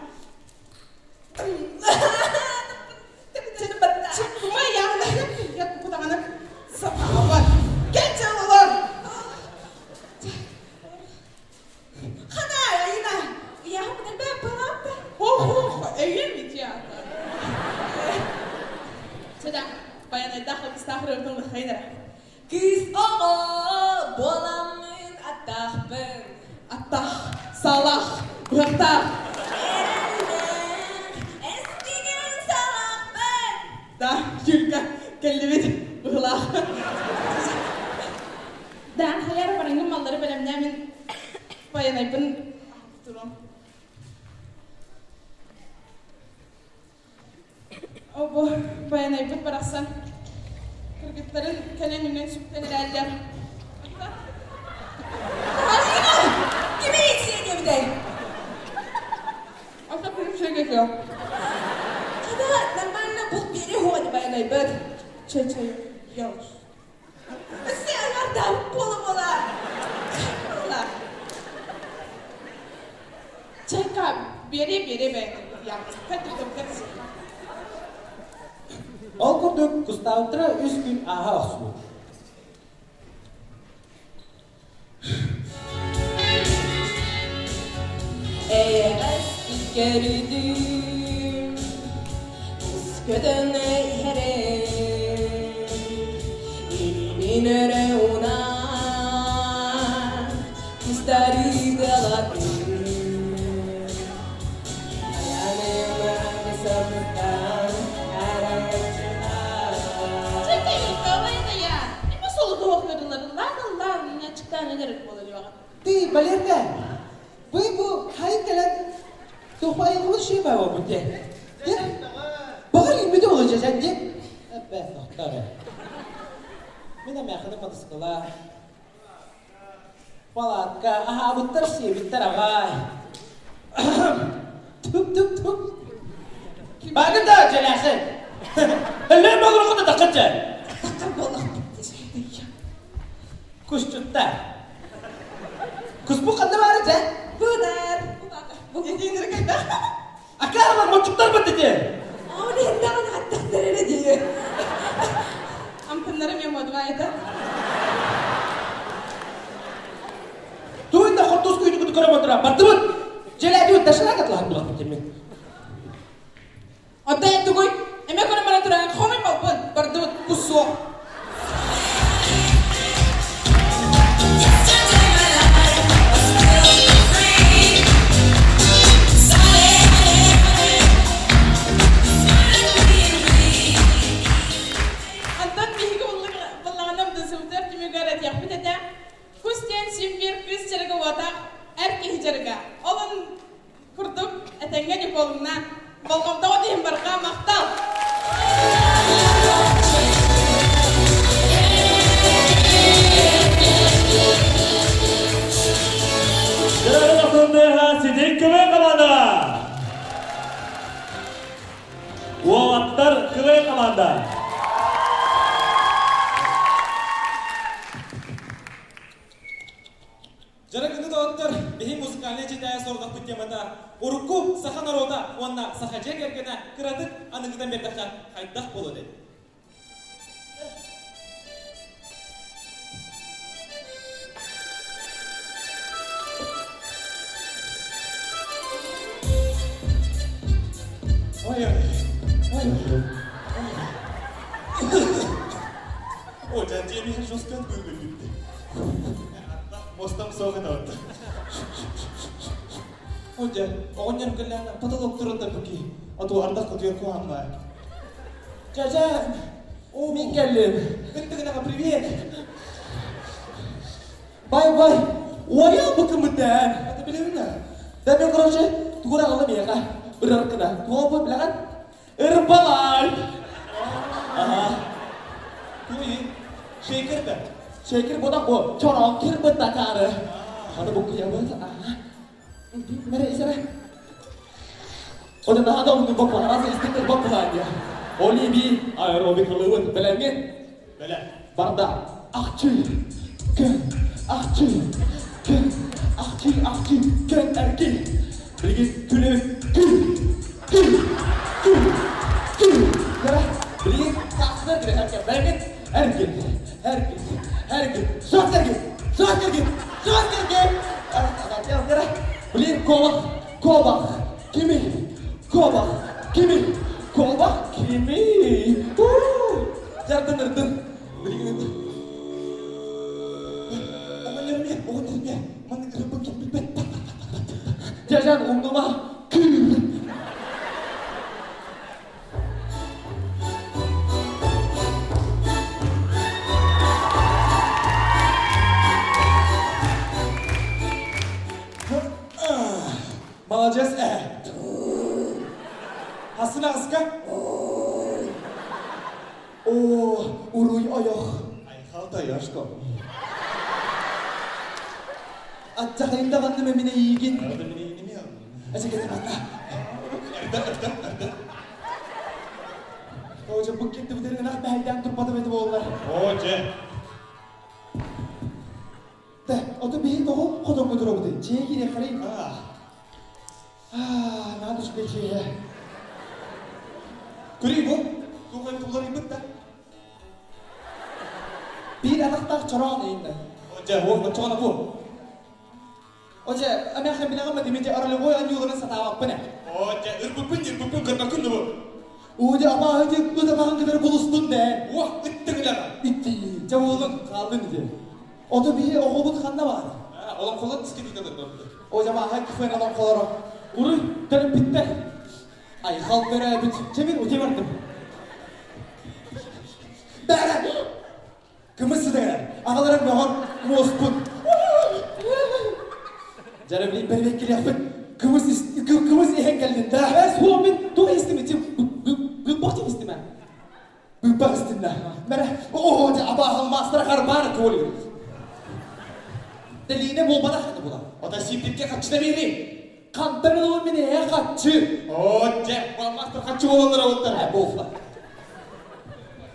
Чыккыма яғына я кутағаны сапаға Кәл олар. Хана, Аина. Я хапын бә палата. Хо-хо, өйім итията. Сада, баян айдақ ыстақыр өртің хайдара. Кыз оҕо буоламмын аттахпын. Аттах, салах, быһахтах. Эрэллээх, эстиген салахпын. Да, Юлька, кэллибит, быһылаах. Да, хаяр барыңгым маллары бэлэмнәмин баян айбын турам. Обо баян айбыт барахсан. Кыргыттарын кэлэн үнэн сүктен ирээллер. Алина! Кими итсиэн эбитэй? Ата күлүм шеге кел. Хана, нормально бул бири хуани баян айбыт. Чай чай, ялыш. Сен ардам бола бола. Бола. Чайка, бери бери баян. Я, кәтір кәтір. Ол курдук кустаабыттара үс күн ааһа охсубут. Эйэҕэс көрүдүм, көтөн иһэрим, илиибин өрө уунан, кустары ытыалатым. Айаным сапыттан араҥаччылаан. Чайка Юлька, баян я. Эме солу туох көрүлөр. Ладно, ладно, чыктан өнерик болор юага. Ты, Валерка, вы бу хайын кэлэн тухайгыбыт шүй баа бу те. Багар иммеде боло жажан де. Эббе, тохтар. Мен эмээхини мотоцикла. Палатка, аха, буттар сиэбиттер агай. Туп туп туп. Багын да желәсен. Эллер болор куда таккача. Такыр болах. Кушчутта. Куспу канда бары жа? Будар. Бу Единер кайда. Акарман мочуктар бат дети. Оны хиндаан аттахтар эрэ дии. Амтыннары мен модуга айта. Туйда хотус күйді күді көріп отыра. Бардыбыт. Желәдібіт дашыра катылған бұлақ бітемін. Отта тугуй. Эме көрө мара туран хомой балбын. Бардыбыт кусуо. Антон биһиги буллаганам дысыбытар түмүгөр этиэхпит этэ. Кустен симбир кыз жарыга уотах эр киһи жарыга. Олон курдук этеңге Николуна болҕомтоҕо диһин барга махтал. Сидин КВН команда! Уолаттар КВН команда! Уонна саха дьиэ кэргэнэ кыратык аныгытан биэрдэххэ хайдах буолуо этэй? Ой, ой, ой, ой. О, дьэ, миэхэ жестко быыбы Мостам суох этэ О, дьэ, оҕонньор кэллээн потолок турундар бу киһи. Ату ардах кутуйар куһааннаа. Дьэ, о, мин кэллим. Ыттыгынаҕа привет. Бай-бай, уойа бу кымытан. Это билэбин да. Да мен, короче, тугура аҕалла миэхэ. Ыраркына. Туга бу билэҕин? Ырбалай. Ага. Туй, шейкер да. Шейкер бодак бу. Чорон кирбит такары. Аны бу кыябыт. Ага. Мере исере. Ода наһаа да уһун боппуһарас истиктер боппуһаанья. Оли би аэробик ылыбыт бэлэмҥин? Бэлэм. Барда. Ахчы, көн, ахчы, көн, ахчы, ахчы, көн эрки. Билигин күлү, күл, күл, күл, күл. Кара, билигин тахсар кире эркен. Бэлэмҥин? Эргин, эргин, эргин. Сот эргин, сот эргин, сот эргин. Билигин кобах, кобах, кими, кобах, кими, кобах, кими. Жардын ырдын. Билигин Оҕонньор оҕонньор маннык ырыппын ким билбэт. Дьажан умнума, күл. Молодец, э. Хасына аска. О, уруй ойох. Айхал таяшко. Аттахайында ғанны мине иигин. Арада мине иниме Әсә кетем атта. Эрдә, эрдә, эрдә. Ожа бу кетти битерин ах бәйдән турбаты бети боллар. О, же. Да, ото бии того хотон көтөрө Чее кире харай. А, надо же чее. Көрей бу. Тугай тулар ибит да. Бир атактак чорон инде. О, же, о, чоғана бу. Оже, амя хем билагам дименже аралы ой анюларын сатаабаппын. О, же, ырбыппын, ырбыппын, көрбөккүн бу. Оже, апа өте өте багын кытары булустун дэн. Уах, иттигилер. Итти, жабуулун калдын ди. Ото бии оҕобут ханна бар. Олон колот тискеди кадыр. Оже, ма хак фен олон колоро. Уруй, төрөп битте. Айхал төрөбүт. Чемин ути бардым. Бәрі! Кымыс сыдыгар. Ағаларым маған моспут. Жара билин бер беккел япыт. Кымыс кымыс иһен келдин да. Эс хуа мен туга истиме, тим быппак истиме. Быппак истинна. Мәрә, о, аба мастер харбар коли. Делине болбада хаты була. Ота сипипке качына бери. Кантан ол мени э катчы. О, же, мастер качы болондар оттар. Болба.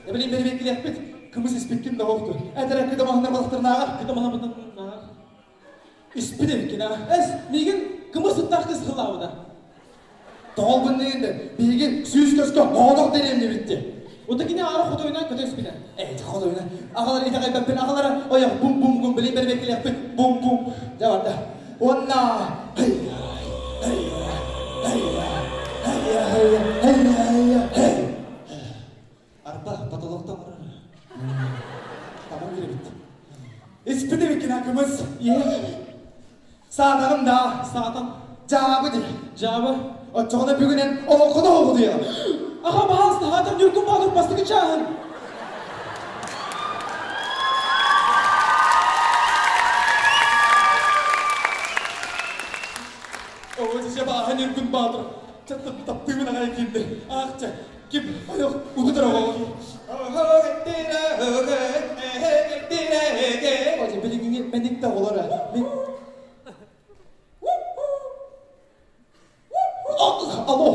Не билин бер беккел япыт. Кымыс испеккин да оқту. Әтәрәк кыда махнар балықтырнаға. Кыда махнар Испиде бикина. Эс, мигин кымыс туттак кыз кылабыда. Тоғыл дегенде биги сүүс көскө моодок дерем битти. Ота кине ара хотойна көтө испиде. Эй, хотойна. Агалар ите кайбаппин, агалар ояк бум бум гум билин бер беккел бум бум. Жабарда. Онна. Хей, хей, хей, хей, хей, хей, хей. Арба потолоктан урар. Tamam yine bitti. Испиде бикина кымыс. Саатаным да. Саатан. Жабы ди. Жабы. Отчоғына бүгінен олоқыда оқыды я. Аха бахалысты хатам Нюркун Баатыр бастыгы чаһын. О, же баха Нюркун Баатыр. Чаттым таптымын ағай кимди. Ақча, ким, ойох, удутар оғы. Оже, билигиңи меникте олар. Мен Алло.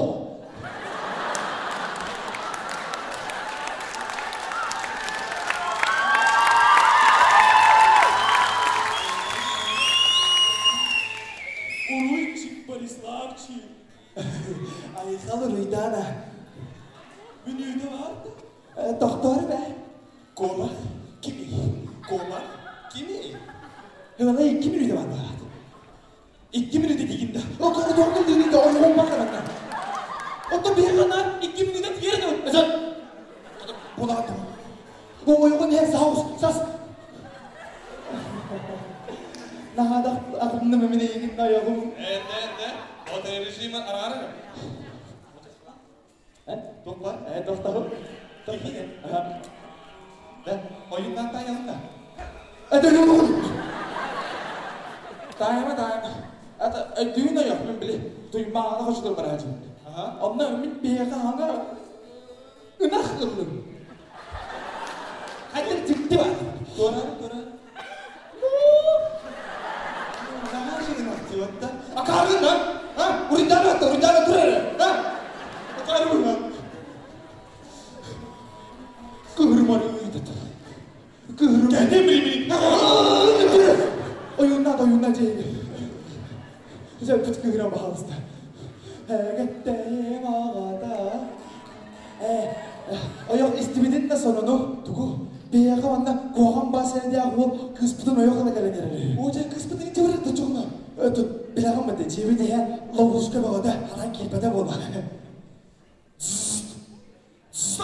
Уруйчик, Бориславчик. Уруйдаана. Мүнүүтэ баар. Тохтоор бэ. Кома кими? Кома кими? Хывана 2 мүнүүтэ бар баар. 2 мүнүүтэ дигин да. О, тоқтол дигин да, ойгон бакарана. Отто биргана 2 мүнүүтэ тиер да. Эзен. Булааты. О, ойгон хэ саус, сас. Нахада ахымны мемine егин айогум. Эрде, эрде. О режимы арары. Тоқпар, тоқтар. Тоқтар. Да, ойуннан тайалым да. Это не Тайма, тайма. Это өйдүүн ойох мен били туймааны хочутур бараачын. Онна мен биэхэ хаңа ынах ыллым. Хайтер тикти бар. Тура, тура. Нахаши ынах тиотта. Акарын да? А? Уридана, уридана тура. А? Акарын. Кыһырмар ыытат. Кыһырмар. Кәдем били. Ойунна да ойунна жейги. Жа бүт кыһырам баһалыста. Әгәттәм ағада. Ойох истибидин да сонону тугу. Бэйэҕэ манна куһаҕан баас эрдээх уол кыыспытын ойох ала кэлэн эрэр. Оо, дьэ, кыыспытын ити барар да чоҕуна. Өтүт билэҕин бата дьиэбит иһэ ловушка бөҕөтө харан киирбэтэ буола.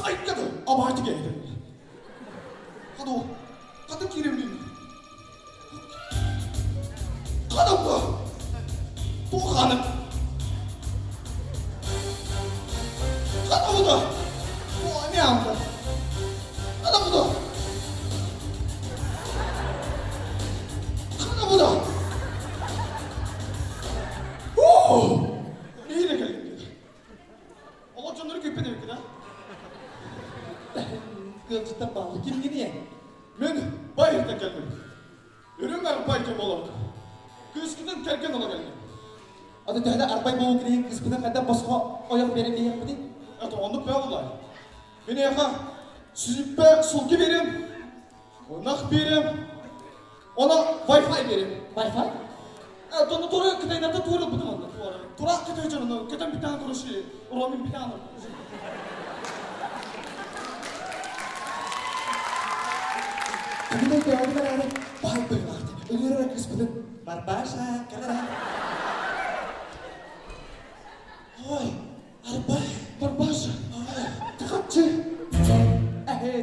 Айкады, абааты кэлdi. Хадо, хады киремлин. Хадо бу. Туханым. Хадо бу да. Бу амиамда. Хадо бу да. Хадо бу да. Оо! Neyle geldim? Allah canları köpek demek ki Кылчыттан баалы ким гиниэ? Мен байыртан келдим. Үрүң арбай кем олабыт. Кыскытын керген ола келдим. Аты төһөдө арбай болуу кириһин кыспытын хайда босхо ойох берен биһиэхпитий? Это оннук бээ булай. Мен эха сүзүппе сулки берем, ынах берем, она Wi-Fi берем. Wi-Fi? Тону тура кытайната тура бутум онда тура. Тура кытай жонуну, кетен битан туруши, ромин битан. Бүгүн өйдөөгү бараары баай быһылаахты. Өлөрөр кыспытын Барбаша, калара. Ой, арбай, Барбаша. Чакчы.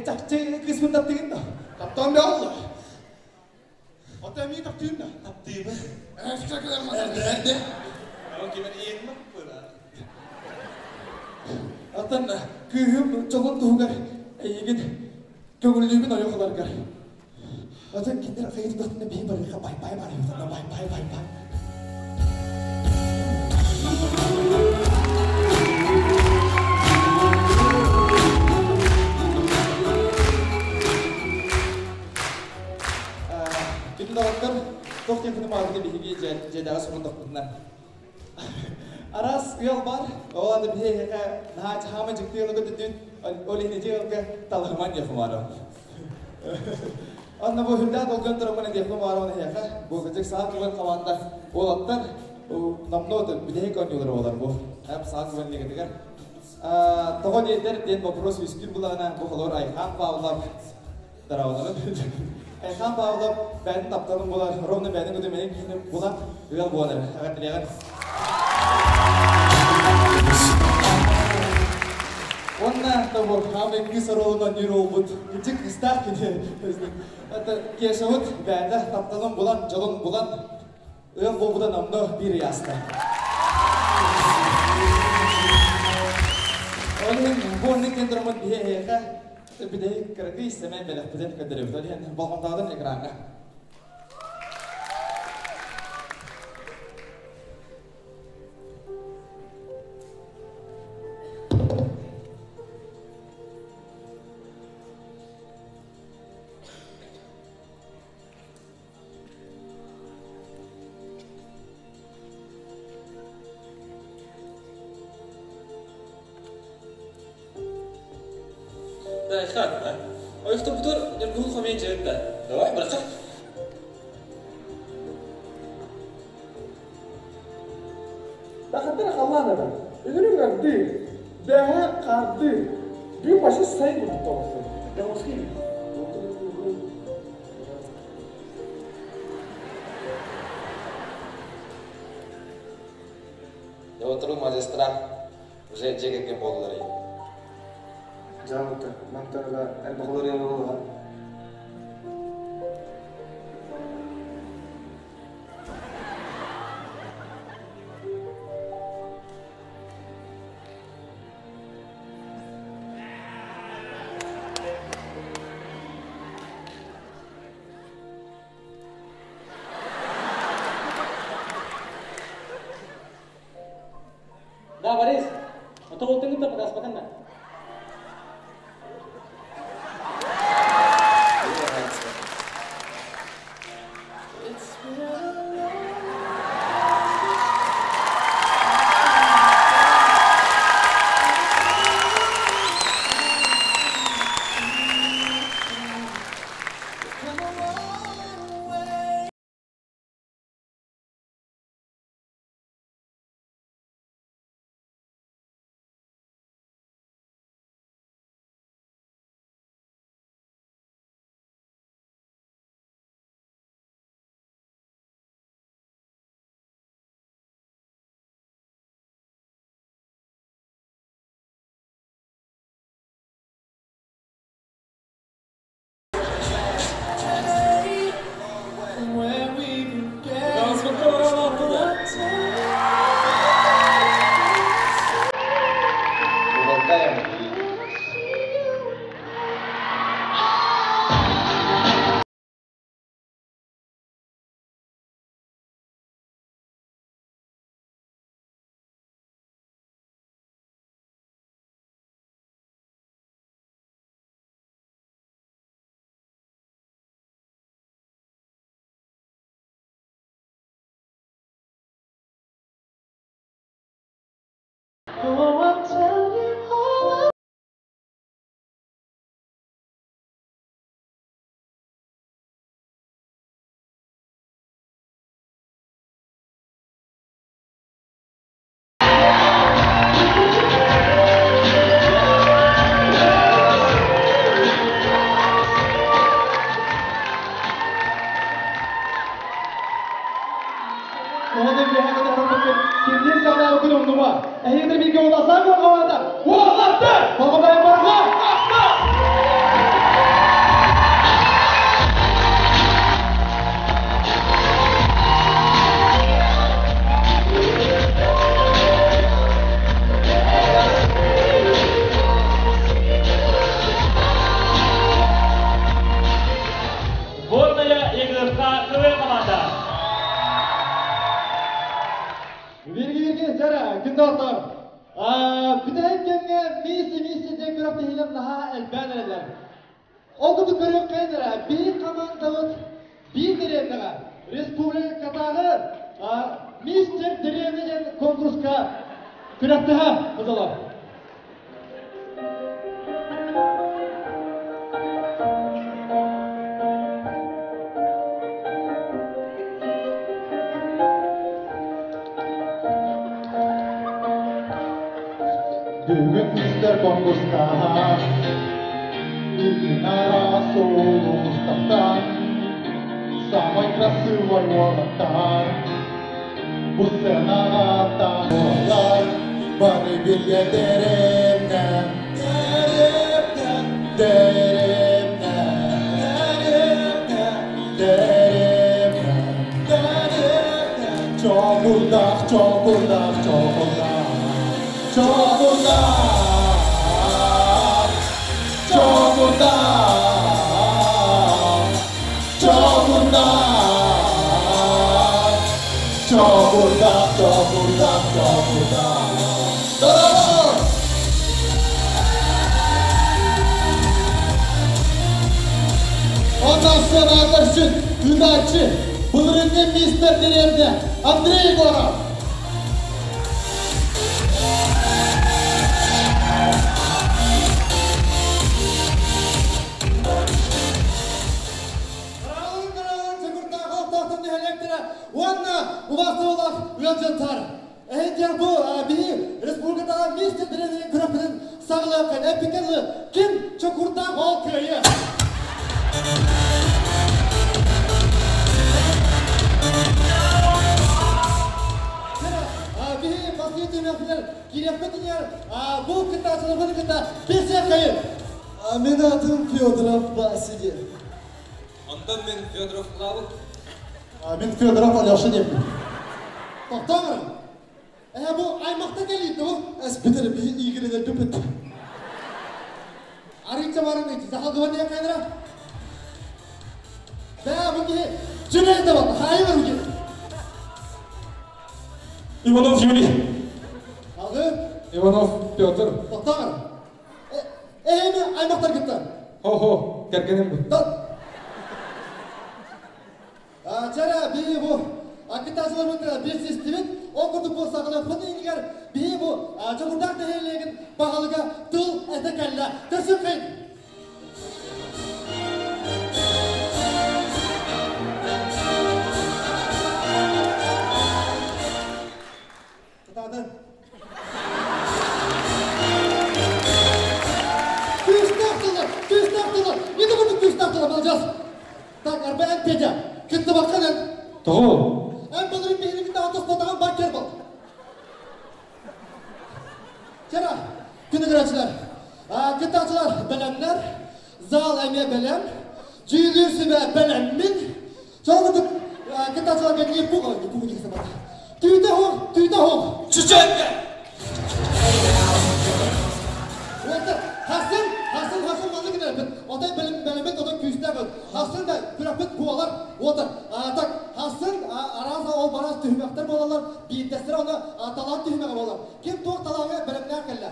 Чакчы кыспын таптыгын да. Таптан бе алла. Ата мен таптыйм да. Таптыйбы. Эрде, эрде. Atan кыыһым чолон туһугар эйигин көҥүллүүбүн ойохоларгар. Атын киндер хайытыбатына бии барыха бай бай бар бай бай бай бай. Бүтүн доҕоттор, туох диэн күнү баҕарбыта биһиги дьиэдээҕи сурундахпытына. Арас ыал бар, ол аны биһиэхэ наһаа хаама дьикти ыалы көтүтүн, ол иһин ити ыалга талаһыман диэххэ баара. Онно бу хүрдээх долгуйан тураммын диэххэ баара оны эһиэхэ. Бу кырдьык саҥа кылын команда уолаттар намно бүтэһик оонньуулара буолар бу. Эп саҥа кылын лигатыгар. Тоҕо диэтэр диэн вопрос үскүр булаҕына бу холор Айхан Павлов дарабаларын. Айхан Павлов бэйэтин тапталын булар, ровно бэйэтин көтөмөйүн киһини булан ыал буолар. Эҕэрдэлиэҕин. Онна тобу хаамай кыыс оруолун оонньуур уолбут кырдьык кыыстаах кини. Это Кешабыт бэйэтэ тапталын булан, дьолун булан ыал буолбута номно биир ыйааста. Ол иһин бу оннук диэн тураммыт биһи эһиэхэ бүтэһик кыракый сэмэй бэлэхпитин көрдөрөбүт. Ол иһин болҕомтоҕутун экраҥҥа. Да, Айхан, ойохторбутугар Ньургуһун хомуйан дьиэбит да. Давай, бырахха. Тахаттара халлаан эбэ. Үгүрүҥ ардыы. Бэһэ харды. Бүгүн почти сайын курдук тоҕусту. Я отыру мадьыстра уже дьиэ кэргэн буоллар Дьаалыта, мантан ыла элбэх уларыйа буолуоҕа. Да, Борис, а то вот ты подаспатан да. Поболтаем и Oh, I'll tell you all Оһон билэһэ кытарбыккын кимниин саҕалаабыккын умнума. Эһиги бииргэ уоласаан буолҕалаата. Уолаттар! Болҕомтойун барҕа! Сборная ЕГСХ КВН команда. Вирги-вирги, жара, күндалтар. Бүтэһик кэмҥэ миси-миси диэн күрэхтэһиилэр наһаа элбээн эрэллэр. Ол курдук көрүөххэйин эрэ, биир хамаандабыт биир дэриэбинэҕэ республикатааҕы мистер дэриэбинэ диэн конкурска күрэхтэһэ сылдьаллар. Бүгүн мистер конкурска Игнара Солустатан Самой красивой уолаттар Бу сценаҕа Олар бары бирге деревня Деревня, деревня, деревня, деревня, деревня. Чокурдах, чокурдах, чокурдах, чокурдах, чокурдах, чокурдах, чокурдах, чокурдах, чокурдах. Здорово! Оннан сценаҕа көрсүн, ыытааччы, былырыыҥҥы мистер деревня Андрей Егоров. Уонна убастыбылах ыалдьыттар. Эһиттер бу биһи республикатааҕы мистер деревня күрэхпитин Саҕалыаххын эппикэ дылы, ким чокурдаах ол кыайыа. Биһи бастыҥ түһүмэхпитигэр киириэхпит иннигэр бу кыттааччыларбытын кытта билсиэххэйин. Мин атым Федоров Вася диэн. Онтон мин Федоров Лавык. Мин Федоров Алеша диэппин. Тохтооҥ эрэ. Ээ бу аймахта кэлиитэ бу. Эспит эрэ биһи игрелербиппит. Арыыча баран ити саха гвардия кайдара. Бээ бу киһи чүнэй да бар, хаайы бар бу киһи. Иванов Юрий. Алгы. Иванов Петр. Тохтооҥ эрэ. Эһэми аймахтар кытта. Хо-хо, кэргэним бу. Чара биһи бу аккытаачыларбыт билсистибит. Ол курдук бу саҕалыахпыт иннигэр биһи бу Чокурдаах нэһилиэгин баһылыга тыл этэ кэллэ. Көрсүөххэйин! Кытаатын. Күүстээх тыллар, күүстээх тыллар. Не думаю, күүстээх тыллар, молодец. Так, арба эн Петя, кыттыбакка эн. Тоҕо? Эн былырын биһиги кытта тоспотоҕун бар кер бол. Чара, күнү көрөөччүлэр. Кыттааччылар бэлэмнэр, зал эмиэ бэлэм, дьүүллүүр сүбэ бэлэммин. Чол курдук кыттааччыларга не пуга, не пуга дии сабата. Түүтэ хоқ, түүтэ хоқ. Чүчүөккэ! Уолаттар, хасын, хасын, хасын маннык гынарбыт. Отой бэлэммит, отой күүстээх. Хасын да күрэхпит буолар. Уолаттар, так, хасын араас ол бараас түһүмэхтэр буолаллар. Биирдэстэрэ оны талаан түһүмэҕэ буолар. Ким туох талааҥы бэлэмнээх кэллэ?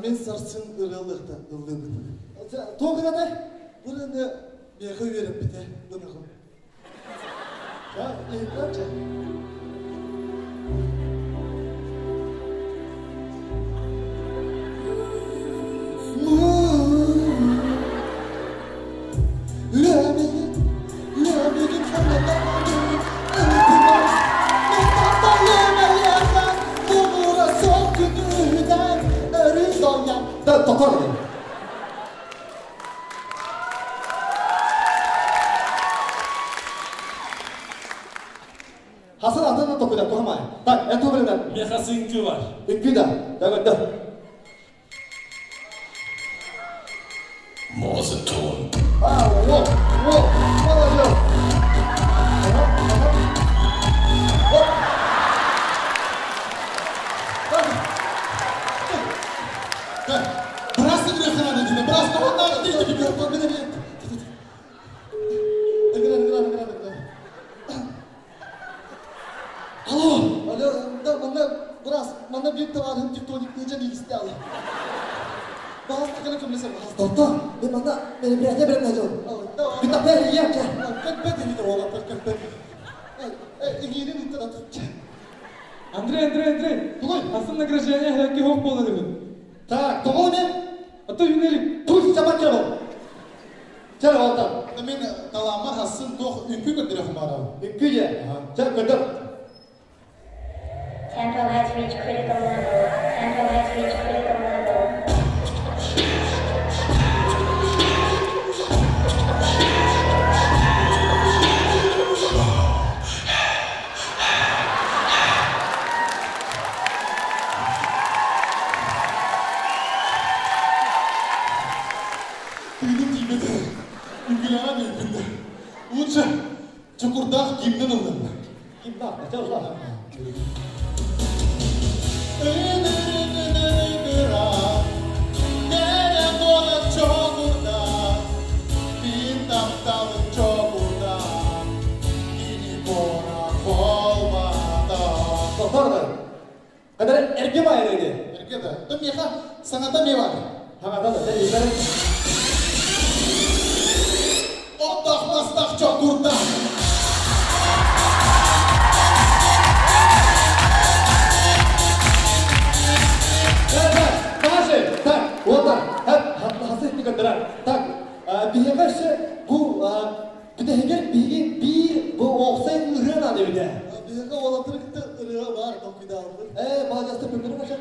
Мен сарсын ырыалыахта ыллыыбыт. Туох ырыатай? Бу ырыаны миэхэ үөрэппитэ ынаҕым. Тотор. Хасан атын токуда тухамай. Так, это время. Меха үҥкүү бар. Үҥкүү да. Так, да. Мозетон. А, во, во, молодец. Ага, ага. Оп. Так. Так, брас игры надо, брас, кого надо, ты тебе Алло, алло, да, манна брас, манна биир табаарым тектоник нече миигисте ала. Баас такана көмлесем. Тоқта, мен манна мероприятие берем нажыл. Күтапер иякча. Кәтпет дейді олақтар, кәтпет. Эгиинин иттен атып. Андрей, Андрей, Андрей. Тулой. Асан награждение хәкки хоқ болар ебін. Так, тоғыл мен? А то юнелик. Пусть сабак бол. Чар олта. Мен талама хасын тоқ үңкү көтөрө хумара. Үңкү же. Чар көтөр. Tempo has reached critical level. Tempo has reached critical level. Тыыным тиийбэтэ, үҥкүүлэҕэ тиийбин Лучше чокурдаах гимнин ыллым. Гимна, чэ ушла. Кадar эрге байрыды. Эрге да. То меха саҥата ме бар. Саҥата да, дэ Оттах мастах чокурдаах. Так, вот так. Хасы көтөрөр. Так, биһиэхэ өссө бу бүтэһигэр биһиги биир бу уопсай ырыа наада эбитэ. Биһиэхэ уолаттары кытта ырыа баар толкуйдаабыт. Ээ, молодецтар көтөрөр баша.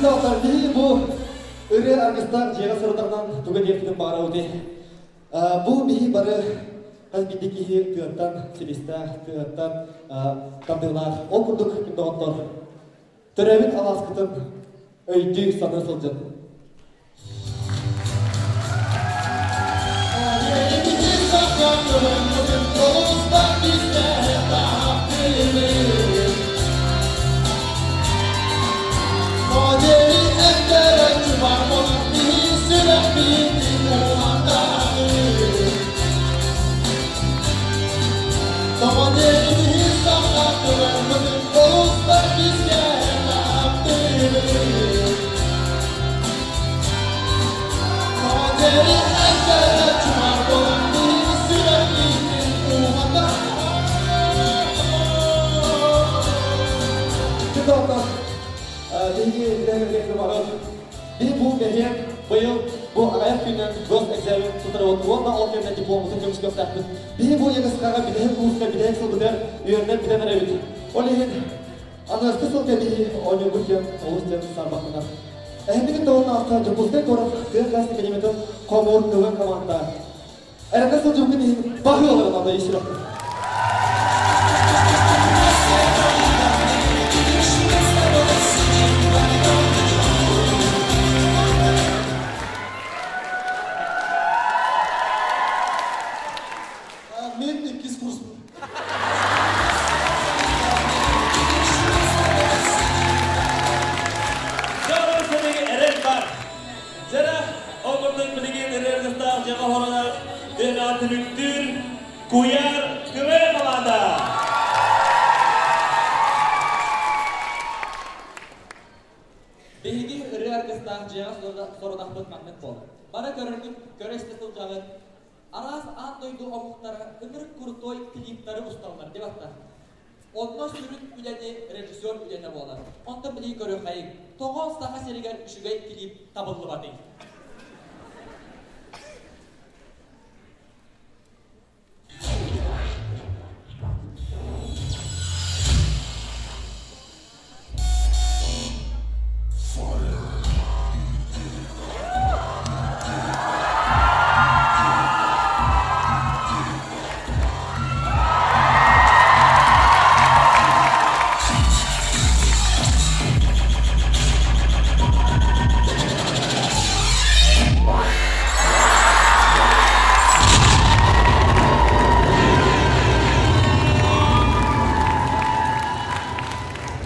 Күндү биһи бу ырыа аргыстаах дьиэҕэ сорудахтан туга диэхпитин баҕарабытый. Бу биһи бары хас биирдии киһи тыаттан силистээх, тыаттан тардыылаах. Ол курдук күндү доҕоттор, төрөөбүт алааскытын өйдүү саныы сылдьын. Быйыл бу аҕыйах күнүнэн госэкзамен тутарабыт уонна ол кэннэ дипломмутун көмүскүөхтээхпит. Биһи бу ЕГСХ-ҕа бүтэһик курска бүтэһик сылбытыгар үөрэнэн бүтэн эрэбит. Ол иһин аныгыскы сылга биһи оонньуурбут диэн олус диэн саарбахтанар. Эһиги тоҕоннаахта Дьокуускай куорат тыа гаас академиятын хомуур КВН команда эрэнэ сылдьыбытын иһин баһыыларын анда исүрэхтэр. Мен иккис курспун. Дьоро сэлиги эрэл бар. Жара ол курдук билигин ырыа дьаҕа хоронар тыанаан түмүктүүр куйаар КВН команда. Биһиги ырыа аргыстаах дьиэҕэ сорудахпыт маннык буолар. Бары көрөргүт, көрө истэ сылдьаҕыт. Араас аан дойду омуктара ынырык крутой клиптары усталлар деп аттар. Онно сүрүн үлэни режиссер үлэтэ буолар. Онтон билии көрүөххэйиҥ. Тоҕо Саха сиригэр үчүгэй клип табыллыбатый?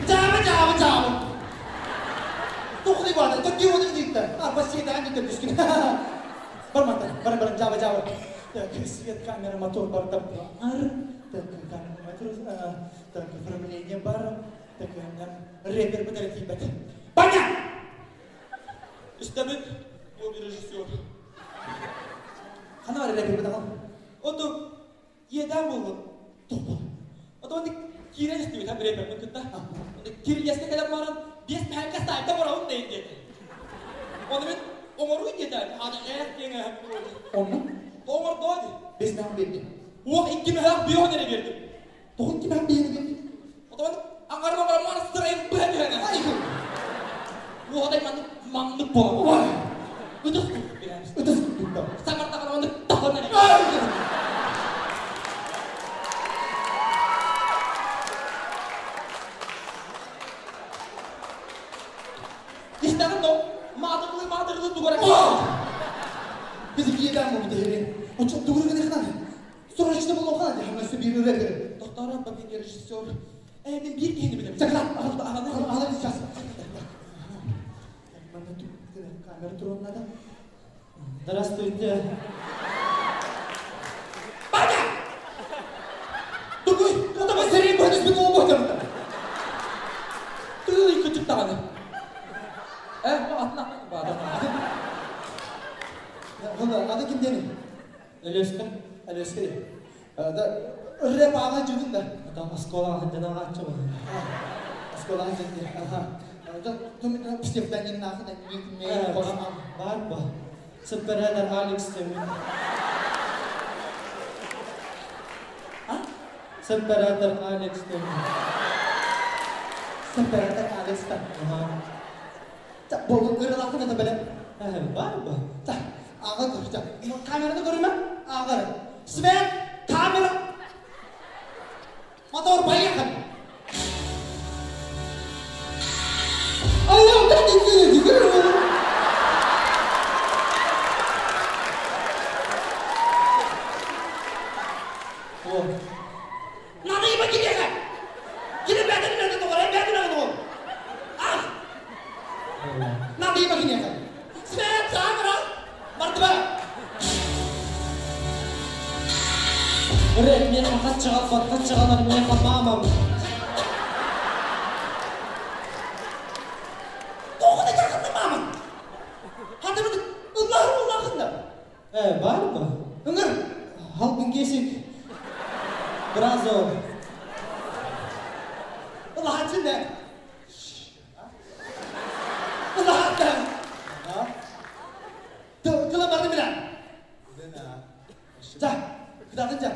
Жаба, жаба, жаба. Тоқлай барды, тоқки оны дейді. Арба сені ән түскен. Бармантан, бар бар, жаба, жаба. Так, свет, камера, мотор бар, там, бар. Так, камера, мотор, так, оформление бар. Так, рэпер бітірі тиіпет. Баня! Истәбит, бу режиссер. Қана бар рэпер бітірі? Ото еден болду. Тоқ Ото онды кирен истебит, ха рэпер мен кытта. Онды киргеске келеп баран, бес пәккә сайта барауын дейін деді. Оны мен оңоруй деді, аны эх кеңе Оны? Оңор доди. Бес мән берді. Уох икки мәхәк бион эре бердим. Тоғын ки мән берді берді. Ото онды аңар оңар ман сырайын быһа түһәнә. Уодай маннык маннык бола. Ытыс берәміз. Ытыс tuttu. Саңартаган онды тахын эре. Истәгән но мадырлы мадырлы тугара. Biz iki yeden bu değeri. O çok doğru gene kadar. Sonra işte bu lokal diye hemen bir рэпер. Доктора бабин режиссер. Мен бир киһини билем. Чакра, ағылды, ағылды, ағылды сейчас. Камера турун надо. Здравствуйте. Баня! Тугуй, ну давай серия будет спину уботер. Тый көтүп таганы. Атына бада. Bunu adı kim dedi? Өлөскө. Өлөскө. Да рэп аға жүрдін да. Там оскола ханжана ачы. Оскола ханжана. Аха. Да түм псевдоним нахы да не Бар ба. Сеппередер Алекс теmin. Сеппередер Алекс теmin. Сеппередер Алекс та. Болун ырылаахын это бэлэм. Бар ба. Аға көр. Камераны көрүмэ? Ағыр. Свет, камера. Мотор, поехали. Ай, да не не. Надо ебать кидеха. Киде бәдін надо тоғыр, бәдін надо тоғыр. Ах! Надо ебать кидеха. Свет, камера. Мартыба. Рек, мен хат чыгал, хат чыгалар, мен мамам. Тоғыда жақында мамам. Хаты бір Аллах Аллахында. Бар ба? Үңір. Халкын кесик. Бразо. Аллах атсын Аллах атсын. Тыла барды билен. За, кыдатын за.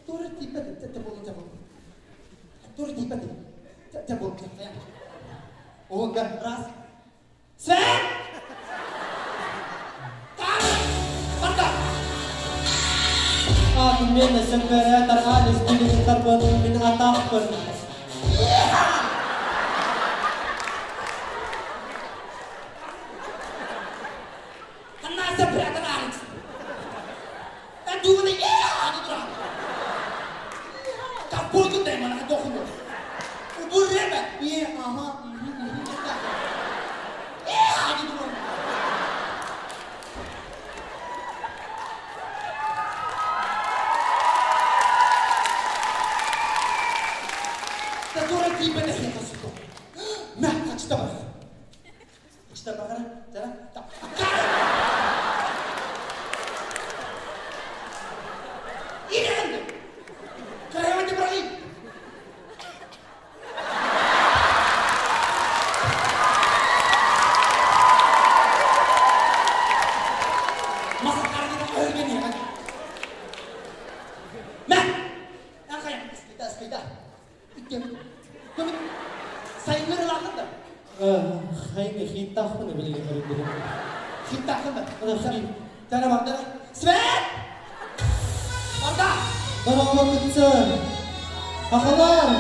Тур типа те болун те болун. Тур типа те те болун. Оңга раз. Свет! Камера! Барда! Атын мені сепаратор Алис билигин тарбын мин атақпын. Ханна сепаратор Алекс. Дуганы е дура. Капойку дай мана дохну. Убурреме. Е, ага. Е, дура. Да дура типа не хета суто. Мә, қачта бар. Қачта бар, жара. Ирен! Крайвати брали! Маса қарғыда өрген екен. Мә! Ақая, скайда, скайда. Үткен. Көмін сайынлары лақында. Хайны хиттахны билигин көрүндүрүм. Хиттахында. Жара бар, жара. Свет! Барда! Барама күтсін. Ахалар.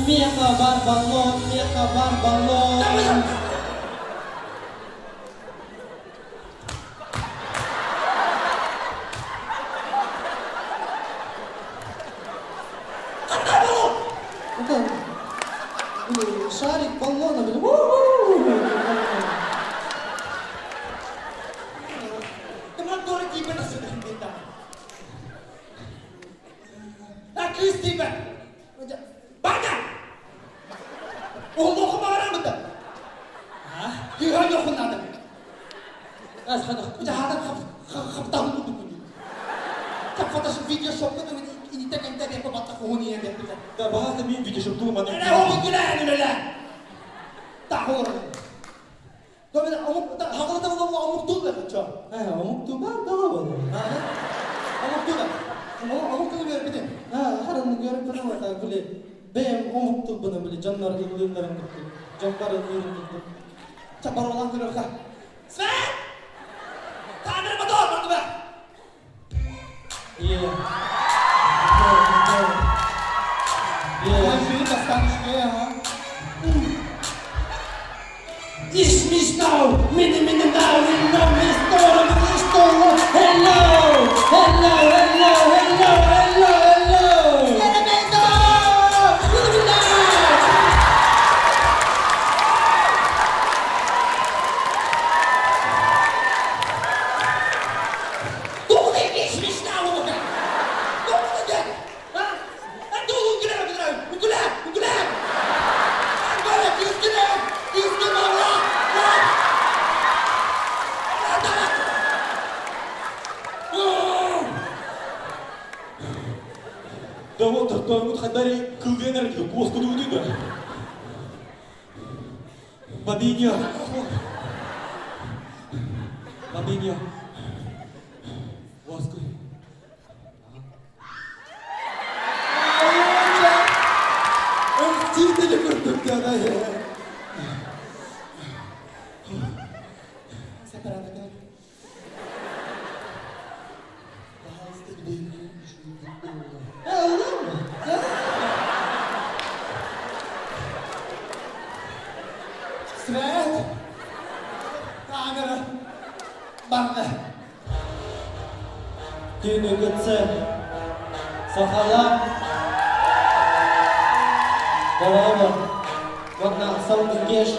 Меха бар баллон, меха бар баллон. Это шарик баллона, блин. Teman dora tiba na sudah minta. Akis tiba. Барда! Оллоху багаран быта. Кыга йохун надо. Аз хана. Udah hatan khap tahu tu tu. Tak foto video shop tu ini tak ente dia apa batak honi yang dia. Да, bahasa min video shop tu mana. Ana homo kula ni la. Tahur. Domin amuk hakala da amuk tu la kacha. Amuk tu бар daha var. Amuk tu la. Amuk tu bir bitin. Ha, harını görüp bana bile. Бэм омук тыл бына биле жаннар ыллыыларын кытты. Жамбар ыллыырын кытты. Чапар olan көрөр Свет! Камера мотор, барда ба! Е. Ишмиш now, mini mini now, mini now, mini store, mini store. Hello, hello, hello, hello, hello, hello. Elemento! Mini now. Doğru işmiş now bu. Doğru gel. Ha? Doğru güle güle. Güle güle. Böyle düzgüne, düzgün Allah. Lan. Lan. Да вот, тоймут хадари кылгенер ди, господи удыда. Бабиньо. Бабиньо. Оператор кэлэр. Пожалуйста, билейин Свет! Камера! Барда! Күнүгүтсэ сахалар Дорообо уонна Салгыкеш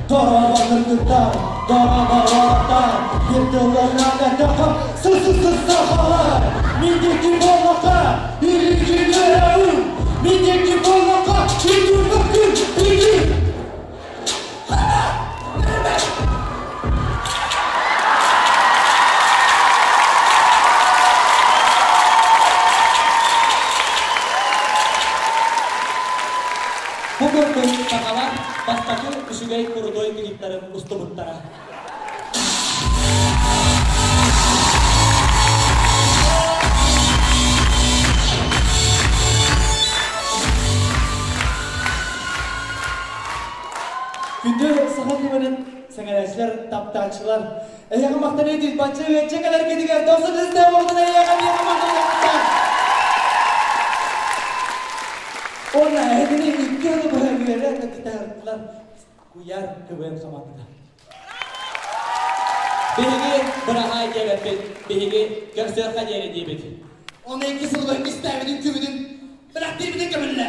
Дорообо кыргыттар, дорообо уолаттар, биир тылынан эттэххэ, сы-сы-сы сахалар, мин диэки буоллахха, илиигин үөрэбин, мин диэки буоллахха, үтүрбэккин, илии! Бу курдук сахалар бастакы үчүгэй курудой клиптарын устубуттара. Күндү саха күмэнин сэҥээрээччилэр, таптааччылар, эһиэхэ махтаныы диир бачча үөччэ кэлэргитигэр дохсун истэ буолтун эһиэхэ миэхэ махтаныахтаах. Уонна эһигини 2 сылы быһа үөрэ көтүтэ куйаар КВН хамаандата. Биһиги быраһаай диэбэппит, биһиги көрсүөххэ диэри диибит. Оны 2 сыл быһа истээбитин күбүтүн бэлэхтиирбитин көмүллэ.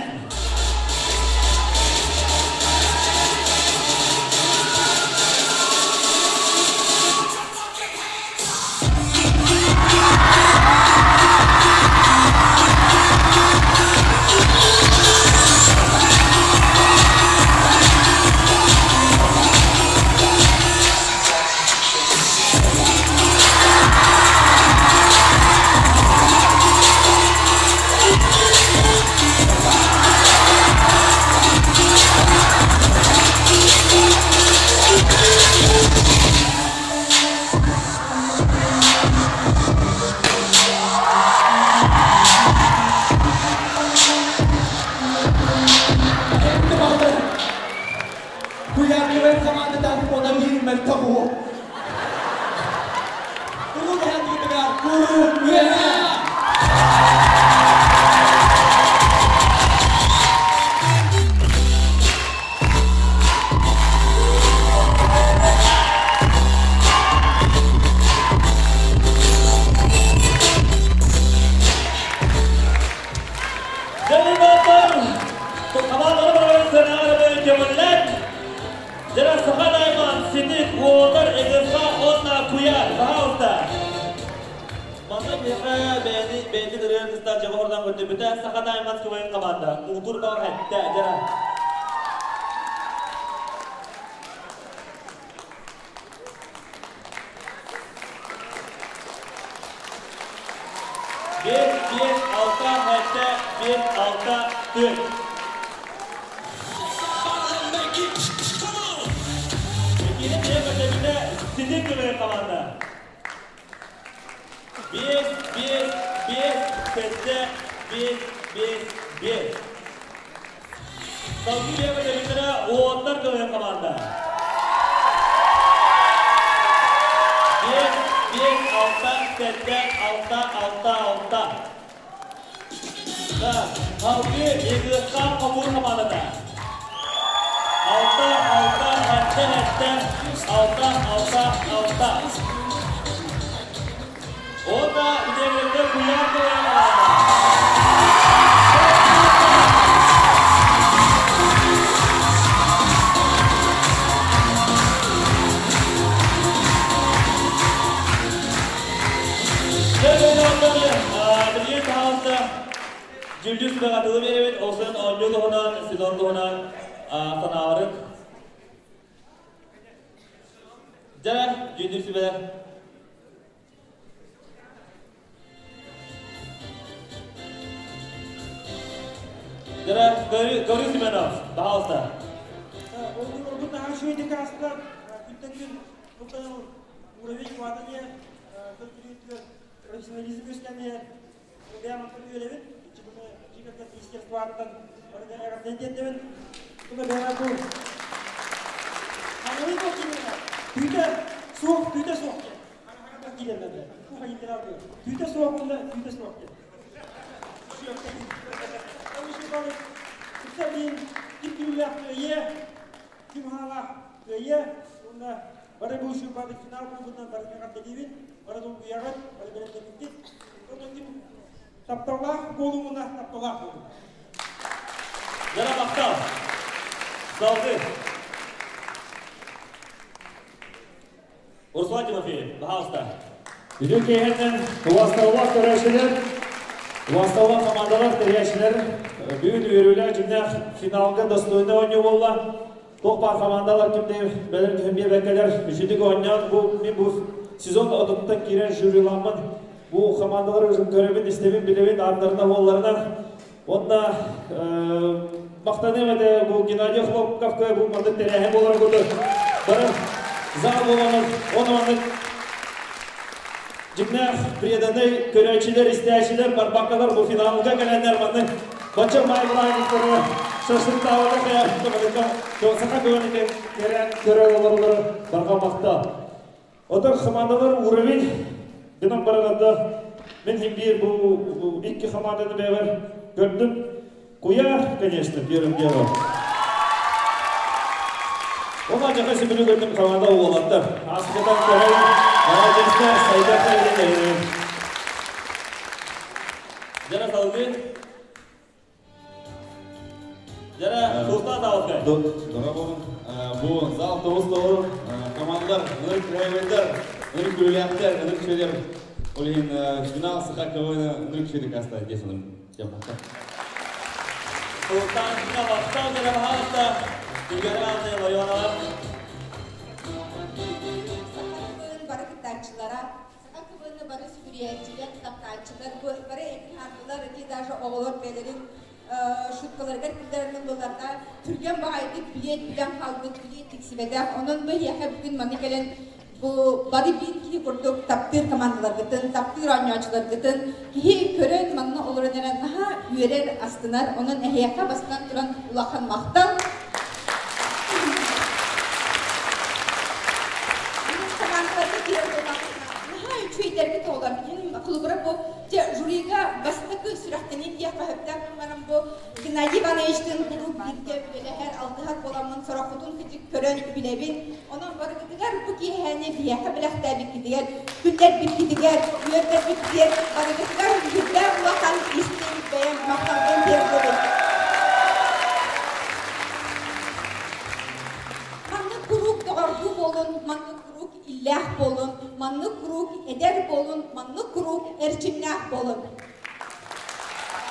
Куйаар КВН хамаандата уонна биир мөлтөх уол. Куруук эһэндигитигэр куруук үөһэ! Делегаттар, команданы барабан сынаары көмүлләт. Жана Саха Дайман, Ситик, Уотар, Эгысха, Онна, Куяр, пожалуйста. Манна биһиэхэ бэйэни бэйэтин ырыа кыстар дьоҕурдан көрдөбүтэ Саха Дайман КВН команда. Муҥутуур баҕар эттэ, жана. Бес, бес, алта, хәтта, бес, алта, төрт. Иккини бэйэ көрдөбүтэ Ситик КВН команда. Бес, бес, бес, сэттэ, бес, бес, бес. Салгыы бэйэ көрдөбүттэрэ Уоттар КВН команда. Бес, бес, алта, сэттэ, алта, алта, алта. Так, салгыы Егысха Хомуур командата. Алта, алта, сэттэ, сэттэ, алта, алта, алта. Онна идеялерде Куяр КВН команда. Билген пожалуйста, Жүлдүс бәгатылы беребит, осын онжу туһунан, сезон туһунан санаабарын. Жара, Жүлдүс бә. Жара, Гори Семенов, пожалуйста. Оргут наһаа үчүгэйдик аастылар. Күнтэн күн бу уровень улаатан көрдөрүүтүгэр профессионализм үөскээн бэйэм антон үөрэбин. Иччи буну министерствоттан эҕэрдэн тиэрдэбин. Туна бэйэм бу Түүтэ суох, түүтэ суох диэн. Киирэллэр. Түүтэ суох уонна түүтэ суох диэн. Ким күлүүлээх кыайыа, ким хаалаах кыайыа уонна бары бу шурбабыт финал буолбутунан бары эҕэрдэлиибит, бары долгуйаҕыт, бары бэлэмнэммиккит. Онон ким тапталлаах буолуҥ уонна тапталлаах буолуҥ. Жара махтал. Салгыы. Руслан Тимофеев, пожалуйста. Үтүө киэһэнэн убастабыллаах көрөөччүлэр, убастабыллаах командалар, тэрийээччилэр бүгүн үөрүүлээх дьиҥнээх финалга достойный оонньуу буолла. Туох баар командалар кимдэ бэлэм түһэн биэрбэккэлэр үчүгэй оонньоон бу мин бу сезон отуттан киирэн жюриламмын бу командалары өзүм көрөбүн, истэбин, билэбин ааттарына буолларынан уонна махтаныам этэ бу Геннадий Хлопковка бу маннык тэрээһин буолар курдук бары зал буоланын уонна маннык дьиҥнээх преданный көрөөччүлэр, истээччилэр барбаккалар бу финалга кэлэннэр маннык бачча маайбылаанниктары шашлыктаабата хайаабыта саха көөнүтэн кэрэн көрө олоролоро барҕа махтал. Отор командалар уровень гынан баран мен хим бу икки команданы бэбэр көрдүм. Куяр, конечно, первым делом. Ona жақа сүбілі көрдім команда уолаттар. Аспытан көрейін, молодецтер, сайда қайден Жара салгы. Жара Султан Сауткай. Дора болун. Бу зал тобус толор. Командалар, ынырык кырайбайдар, ынырык күлүлээхтер, ынырык шөйлер. Ол иһин финал саха КВН ынырык шөйдүк аста десеним. Султан Махтал жара пожалуйста. Юлиана Ларионова. Бары кыттааччылара, саха КВН бары сүгүрүйээччилэр, таптааччылар, бары этин ити даже оҕолор бэлэрин шуткаларыгар киллэринэн булларда түргэн баҕайдык билиэт билэн хаалбыт, билиэт тиксибэтэх. Онон бу эһиэхэ бүгүн маны кэлэн бу бары биир киһи курдук таптыыр командаларгытын, таптыыр оонньоочуларгытын киһи көрөн манна олорон эрэн наһаа үөрэр, астынар. Онон эһиэхэ бастан туран улахан махтал. Командаларга киирэр наһаа үчүгэйдэргит оҕолор. Кулубура бу жюрига бастакы сүрэхтэнин диэххэ хөптөөх баран бу Геннадий Ивановичтын куруук бииргэ үлэлэһэр, алтыһар буоламмын сороххутун кыдьык көрөн билэбин. Онон барыгытыгар бу киэһээни биһиэхэ билэхтээбиккитигэр, күллэрбиккитигэр, үөрдэрбиккитигэр барыгытыгар сүрдээх улахан истиҥ бэйэм махталбын тиэрдэбин. Маннык куруук доҕордуу буолун, маннык куруук иллээх буолун, маннык куруук эдэр буолун, маннык куруук эрчимнээх буолун.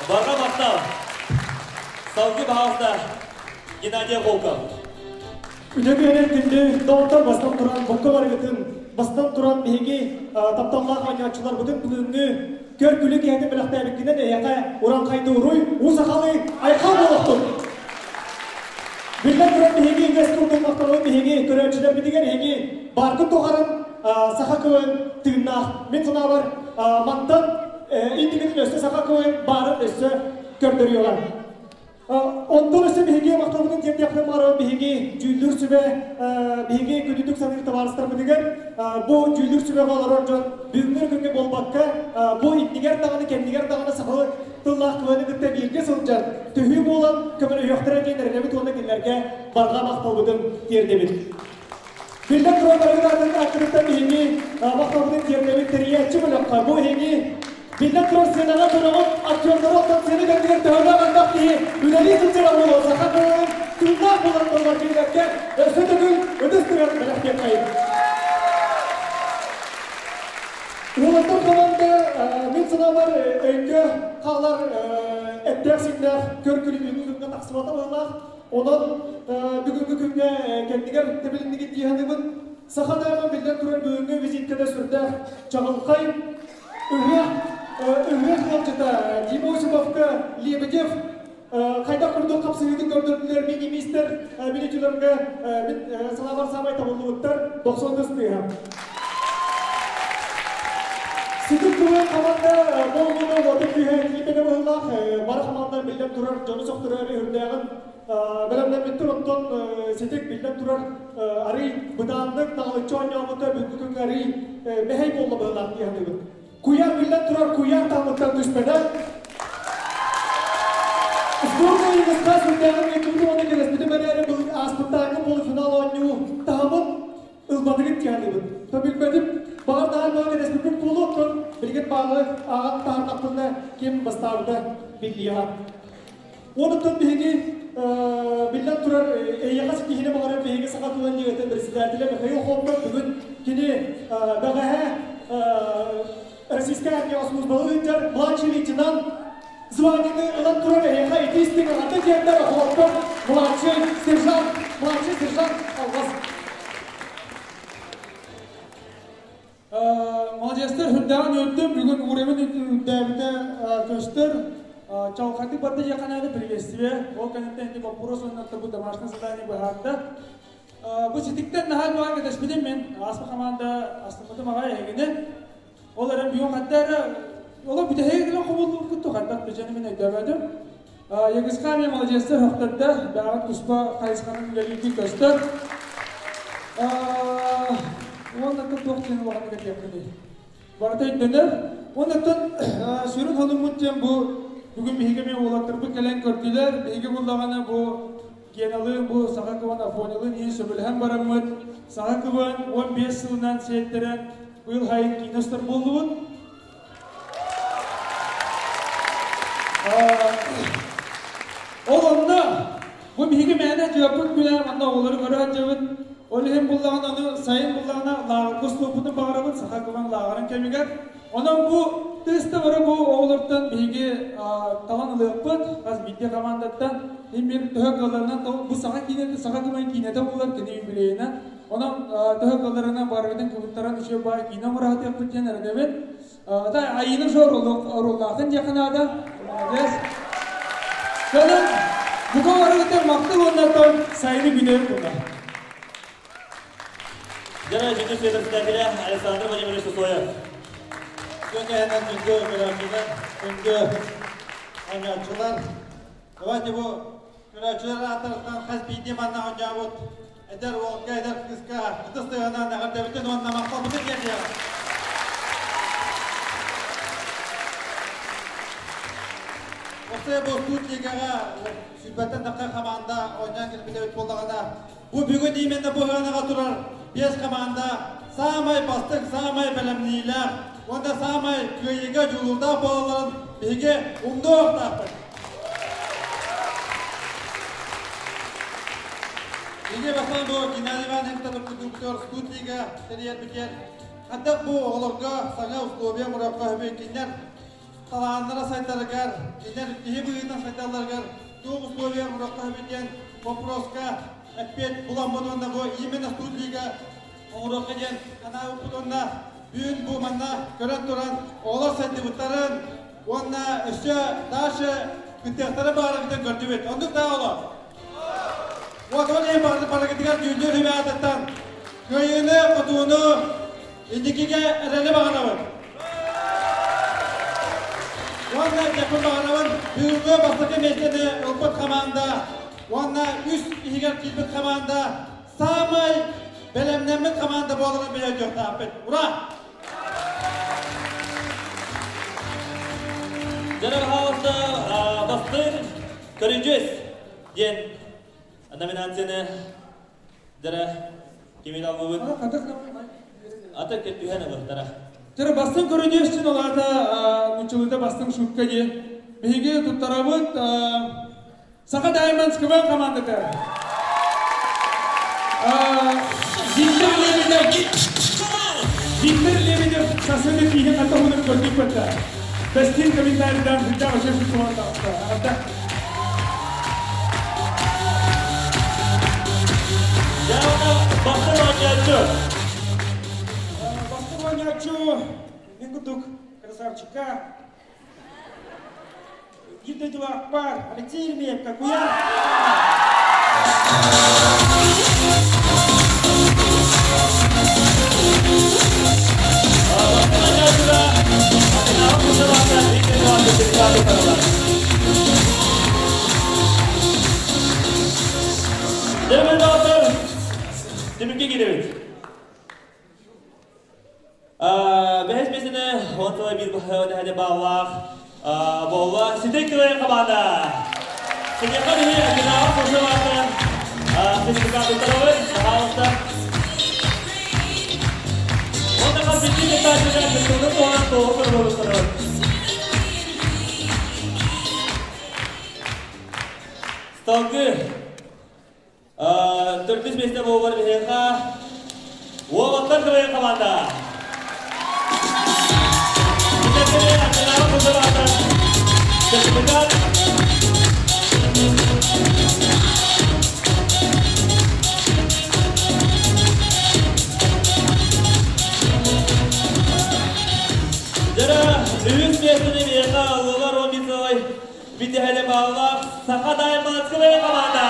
Барҕа махтал. Салгы пожалуйста. Геннадий Волков. Үтө күөнен күндү доҕоттор бастан туран бокка барыгытын бастан туран биһиги тапталлаах оонньооччулар бутун бүгүҥҥү көр күлү киһитин бэлэхтээбиккинэн эһиэхэ уран хайдууруй уу сахалыы айхал буолуохтун. Биллэн туран биһиги үгэс курдук махталыбыт биһиги көрөөччүлэрбитигэр эһиги бааргыт тухарын саха КВН тыыннаах. Мин санаабар мантан инникитин өссө саха КВН баарын өссө көрдөрүөҕэ. Онтон өссө биһиги махталбытын тиэрдиэхпин баҕарабын биһиги дьүүллүүр сүбэ биһиги күндүтүк саныыр табаарыстарбытыгар бу дьүүллүүр сүбэҕэ олорор дьон бүгүҥҥү күҥҥэ буолбакка бу иннигэр даҕаны кэннигэр даҕаны сахалыы тыллаах КВН кытта бииргэ сылдьан төһүү буолан көмөлөһүөхтэрэ диэн эрэнэбит уонна кинилэргэ барҕа махталбытын тиэрдэбит. Биллэн туран барыгыт ааттарыттан биһиги махталбытын тиэрдэбит тэрийээччи бөлөххө бу эһиги биллэн турар сценаҕа көрөҕүт актердары оттон сцена кэннигэр төһөлөөх элбэх киһи үлэлии сылдьара буолуо саха КВН тыыннаах буолан туругар кинилэргэ өссө төгүл ытыс тыаһын бэлэхтиэххэйин. Уолаттар команда мин санаабар өйгө хаалар эттээх-сииннээх көр-күлүү бүгүҥҥү күҥҥэ тахсыбата быһыылаах. Онон бүгүҥҥү күҥҥэ кэннигэр тэбилиннигит дии саныыбын. Саха дайма биллэн турар бүгүҥҥү визиткада сүрдээх чаҕылхай ыһыах ыһыах ыалдьыта Дима Осиповка Лебедев хайдах курдук хапсыһыытын көрдөрдүлэр мини-мистер минитюларга мин санаабар саамай табыллыбыттар дохсун тыс тыаһа. Ситим КВН команда буолууну уотун күүһэ тиийбэтэ быһыылаах бары командар биллэн турар дьону сөхтөрөөрү үрдээҕин Бэлэмнэммиттэр оттон ситик биллэн турар арый бытааннык таҕылыччы оонньообута бүгүҥҥү күҥҥэ арый мэһэй буолла быһыылаах дии саныыбын. Куйаар биллэн турар куйаар таһымыттан түспэтэ. Сборная Югослав сүрдээҕин ыйытыбытым уонна кэтэспитим эрээри ааспыттааҥҥы полуфинал оонньуу таһымын ылбатыгыт дии саныыбын. То билбэтим, баҕар наһаа элбэҕи кэтэспиппит буолуо, оттон билигин бааҕы ааҕан таһаардахпына ким бастаабыта биллиэҕэ. Онуттан биһиги биллэн турар эйиэхэ ситиһиини баҕарар биһиги Саха тылын лигатын председателэ Михаил Хоппер бүгүн кини бэҕэһээ Российскай армияҕа службалыы сылдьар младший лейтенант званиены ылан турар эйиэхэ ити истиҥ эҕэрдэ диэннэр Хоппер младший сержант младший сержант Алгас. Молодецтар сүрдээҕин үөрдүм, бүгүн уровень үрдээбитэ көстөр. Чалхатык барда диэххэ наада приветствие. Ол кэнниттэн ити боппуруос уонна бу домашнее задание быһаарда. Бу ситиктэн наһаа элбэҕи кэтэспитим мин. Ааспыт хамаанда астыммытым аҕай эһигини. Ол эрэн бүгүн ханта эрэ олох бүтэһигэ кэлэн хомуллубуккут ту хайдах бэчэни мин өйдөөбөтүм. Егисха эмиэ молодецтар сөхтөрдө, бэҕэт туспа хайысханан үлэлииргит көстөр. Уонна туох диэн улаханнык этиэхпиний? Барыта өйдөнөр. Уоннаттан сүрүн сонуммут диэн бу бүгүн биһиги эмиэ уолаттарбыт кэлэн көрдүлэр. Биһиги буллаҕына бу Геналыын, бу Саха КВН Афонялыын иһин сөбүлэһэн бараммыт Саха КВН 15 сылынан сиэттэрэн быйыл хайын киинэ устар буоллубут. Ол онно бу биһиги мээнэ дьыаппыт күнэ манна оҕолору көрө сылдьабыт. Ол иһин буллаҕына ону сайын буллаҕына лааҕырга устуохпутун баҕарабыт саха кылан лааҕырын кэмигэр. Онон бу тыста бары бу оҕолортон биһиги талан ылыахпыт хас биирдии командаттан им төһө кыалларынан бу саха киинэтэ саха кылан киинэтэ буолар кини юбилейынан. Онон төһө кыалларынан барыбытын кыбыттаран үчүгэй баай киинэ оҥоро сатыахпыт диэн эрэнэбин. Ата Айыына Жор оруоллаахын диэххэ наада. Молодец. Сонун бука барыгытын махтал уонна оттон сайыны күнү тула. Дьара Дьүдү председателя Александр Владимирович Сусоев. Көкэһэнэн күндү көрөөччүлэр, күндү оонньооччулар. Давайте бу көрөөччүлэр ааттарыттан хас биирдии манна оонньообут эдэр уолга, эдэр кыыска ытыс тыаһынан эҕэрдэбитин уонна махталбытын тиэрдиэҕиҥ. Уопсайа бу суут лигаҕа сүүрбэттэн тахха хамаанда оонньоон кэлбит эбит буоллаҕына, бу бүгүн именно бу ыанаҕа турар биэс хамаанда саамай бастыҥ, саамай бэлэмниилээх уонна саамай кыайыыга дьулуурдаах буолалларын биһиги умнуохтаахпыт. Биһиги бастаан бу Геннадий Иванович курдуктар студияга тэрийэрбитигэр хайдах бу оҕолорго саҥа условия оҥоруохха сөбүй кинилэр талааннара сайдарыгар, кинилэр киһи быһыытынан сайдалларыгар туох условия оҥоруохха сөбүй диэн вопроска эппиэт буламмыт уонна бу именно студияга оҥоруохха диэн санаабыппыт уонна бүгүн бу манна көрөн туран оҕолор сайдыбыттарын уонна өссө дальше кыттыахтара баарыгытын көрдүбүт. Оннук да оҕолор? Вот ол иһин барыгытыгар дьүүллүүр сүбэ аатыттан кыайыыны, хотууну, инникигэ эрэли баҕарабын. Уонна дьэппин баҕарабын бүгүҥҥү бастакы миэстэни ылбыт хамаанда уонна үс иһигэр киирбит хамаанда саамай бэлэмнэммит хамаанда буоларын билэ өйдүөхтээхпит. Ура! Дьэ, пожалуйста, бастыҥ көрүдьүөс диэн номинацияны дьэрэ кимин албыбыт? Ата түһэн ылыктара. Дьэрэ бастыҥ көрүдьүөс ол аата нуччалыыта бастыҥ шутка диэн. Биһиги туттарабыт Саха Diamonds КВН командата. Виктор Лебедев Виктор Лебедев сасыны тииһин хата хуны көрдүк бэтэ. Бестин комментарийдан хүндээх өчө шуткалан таҕыста. Бастыҥ оонньооччу. Бастыҥ оонньооччу мин курдук красавчика биир дойдулаахпар Алексей Еремеевка куйаар. Дэмин доҕоттор, түмүккэ киирэбит. Бэһис миэстэни он тыла биир баһа бааллаах буолла. Ситик кылайын хамаанда. Киниэхэ биһи финалга курсалаатан сертификат туттарабыт. Пожалуйста. Онно хас биирдии кыттааччыга кыттыыны туһанан туоһу суругу туттарабыт. Салгыы төрдүс миэстэ буолар биһиэхэ уолаттар кылайын хамаанда. Сертификат. Дьэ, үһүс миэстэни биһиэхэ ыллылар 10 Бүтэһэлэ бааллаах Саха Дайманская команда!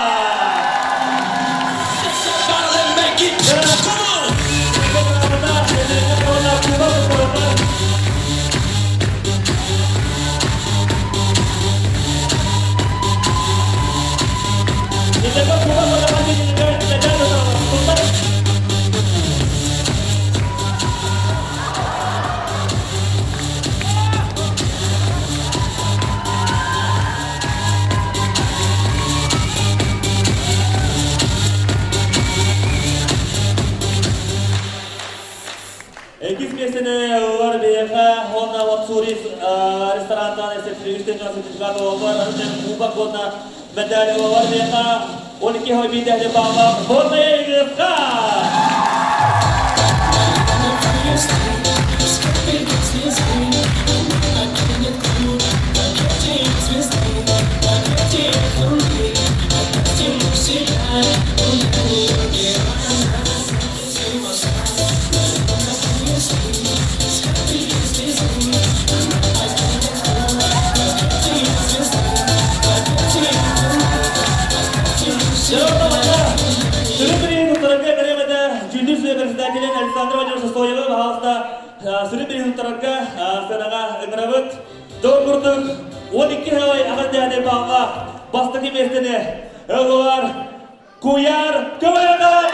Иккис миэстэни ылар биһиэхэ уонна Лапсурис ресторантан сертификат ылаллар, кубок уонна медаль ылалар биһиэхэ 12 хобби баалаах сборная ИГСК! Председателин Александр Владимирович Состоева, пожалуйста, сүрүн бириһин туттарарга сценаҕа ыҥырабыт. Дор курдук 12 хавай аҕыс бааллаах бастакы миэстэни ыллылар Куйаар КВН!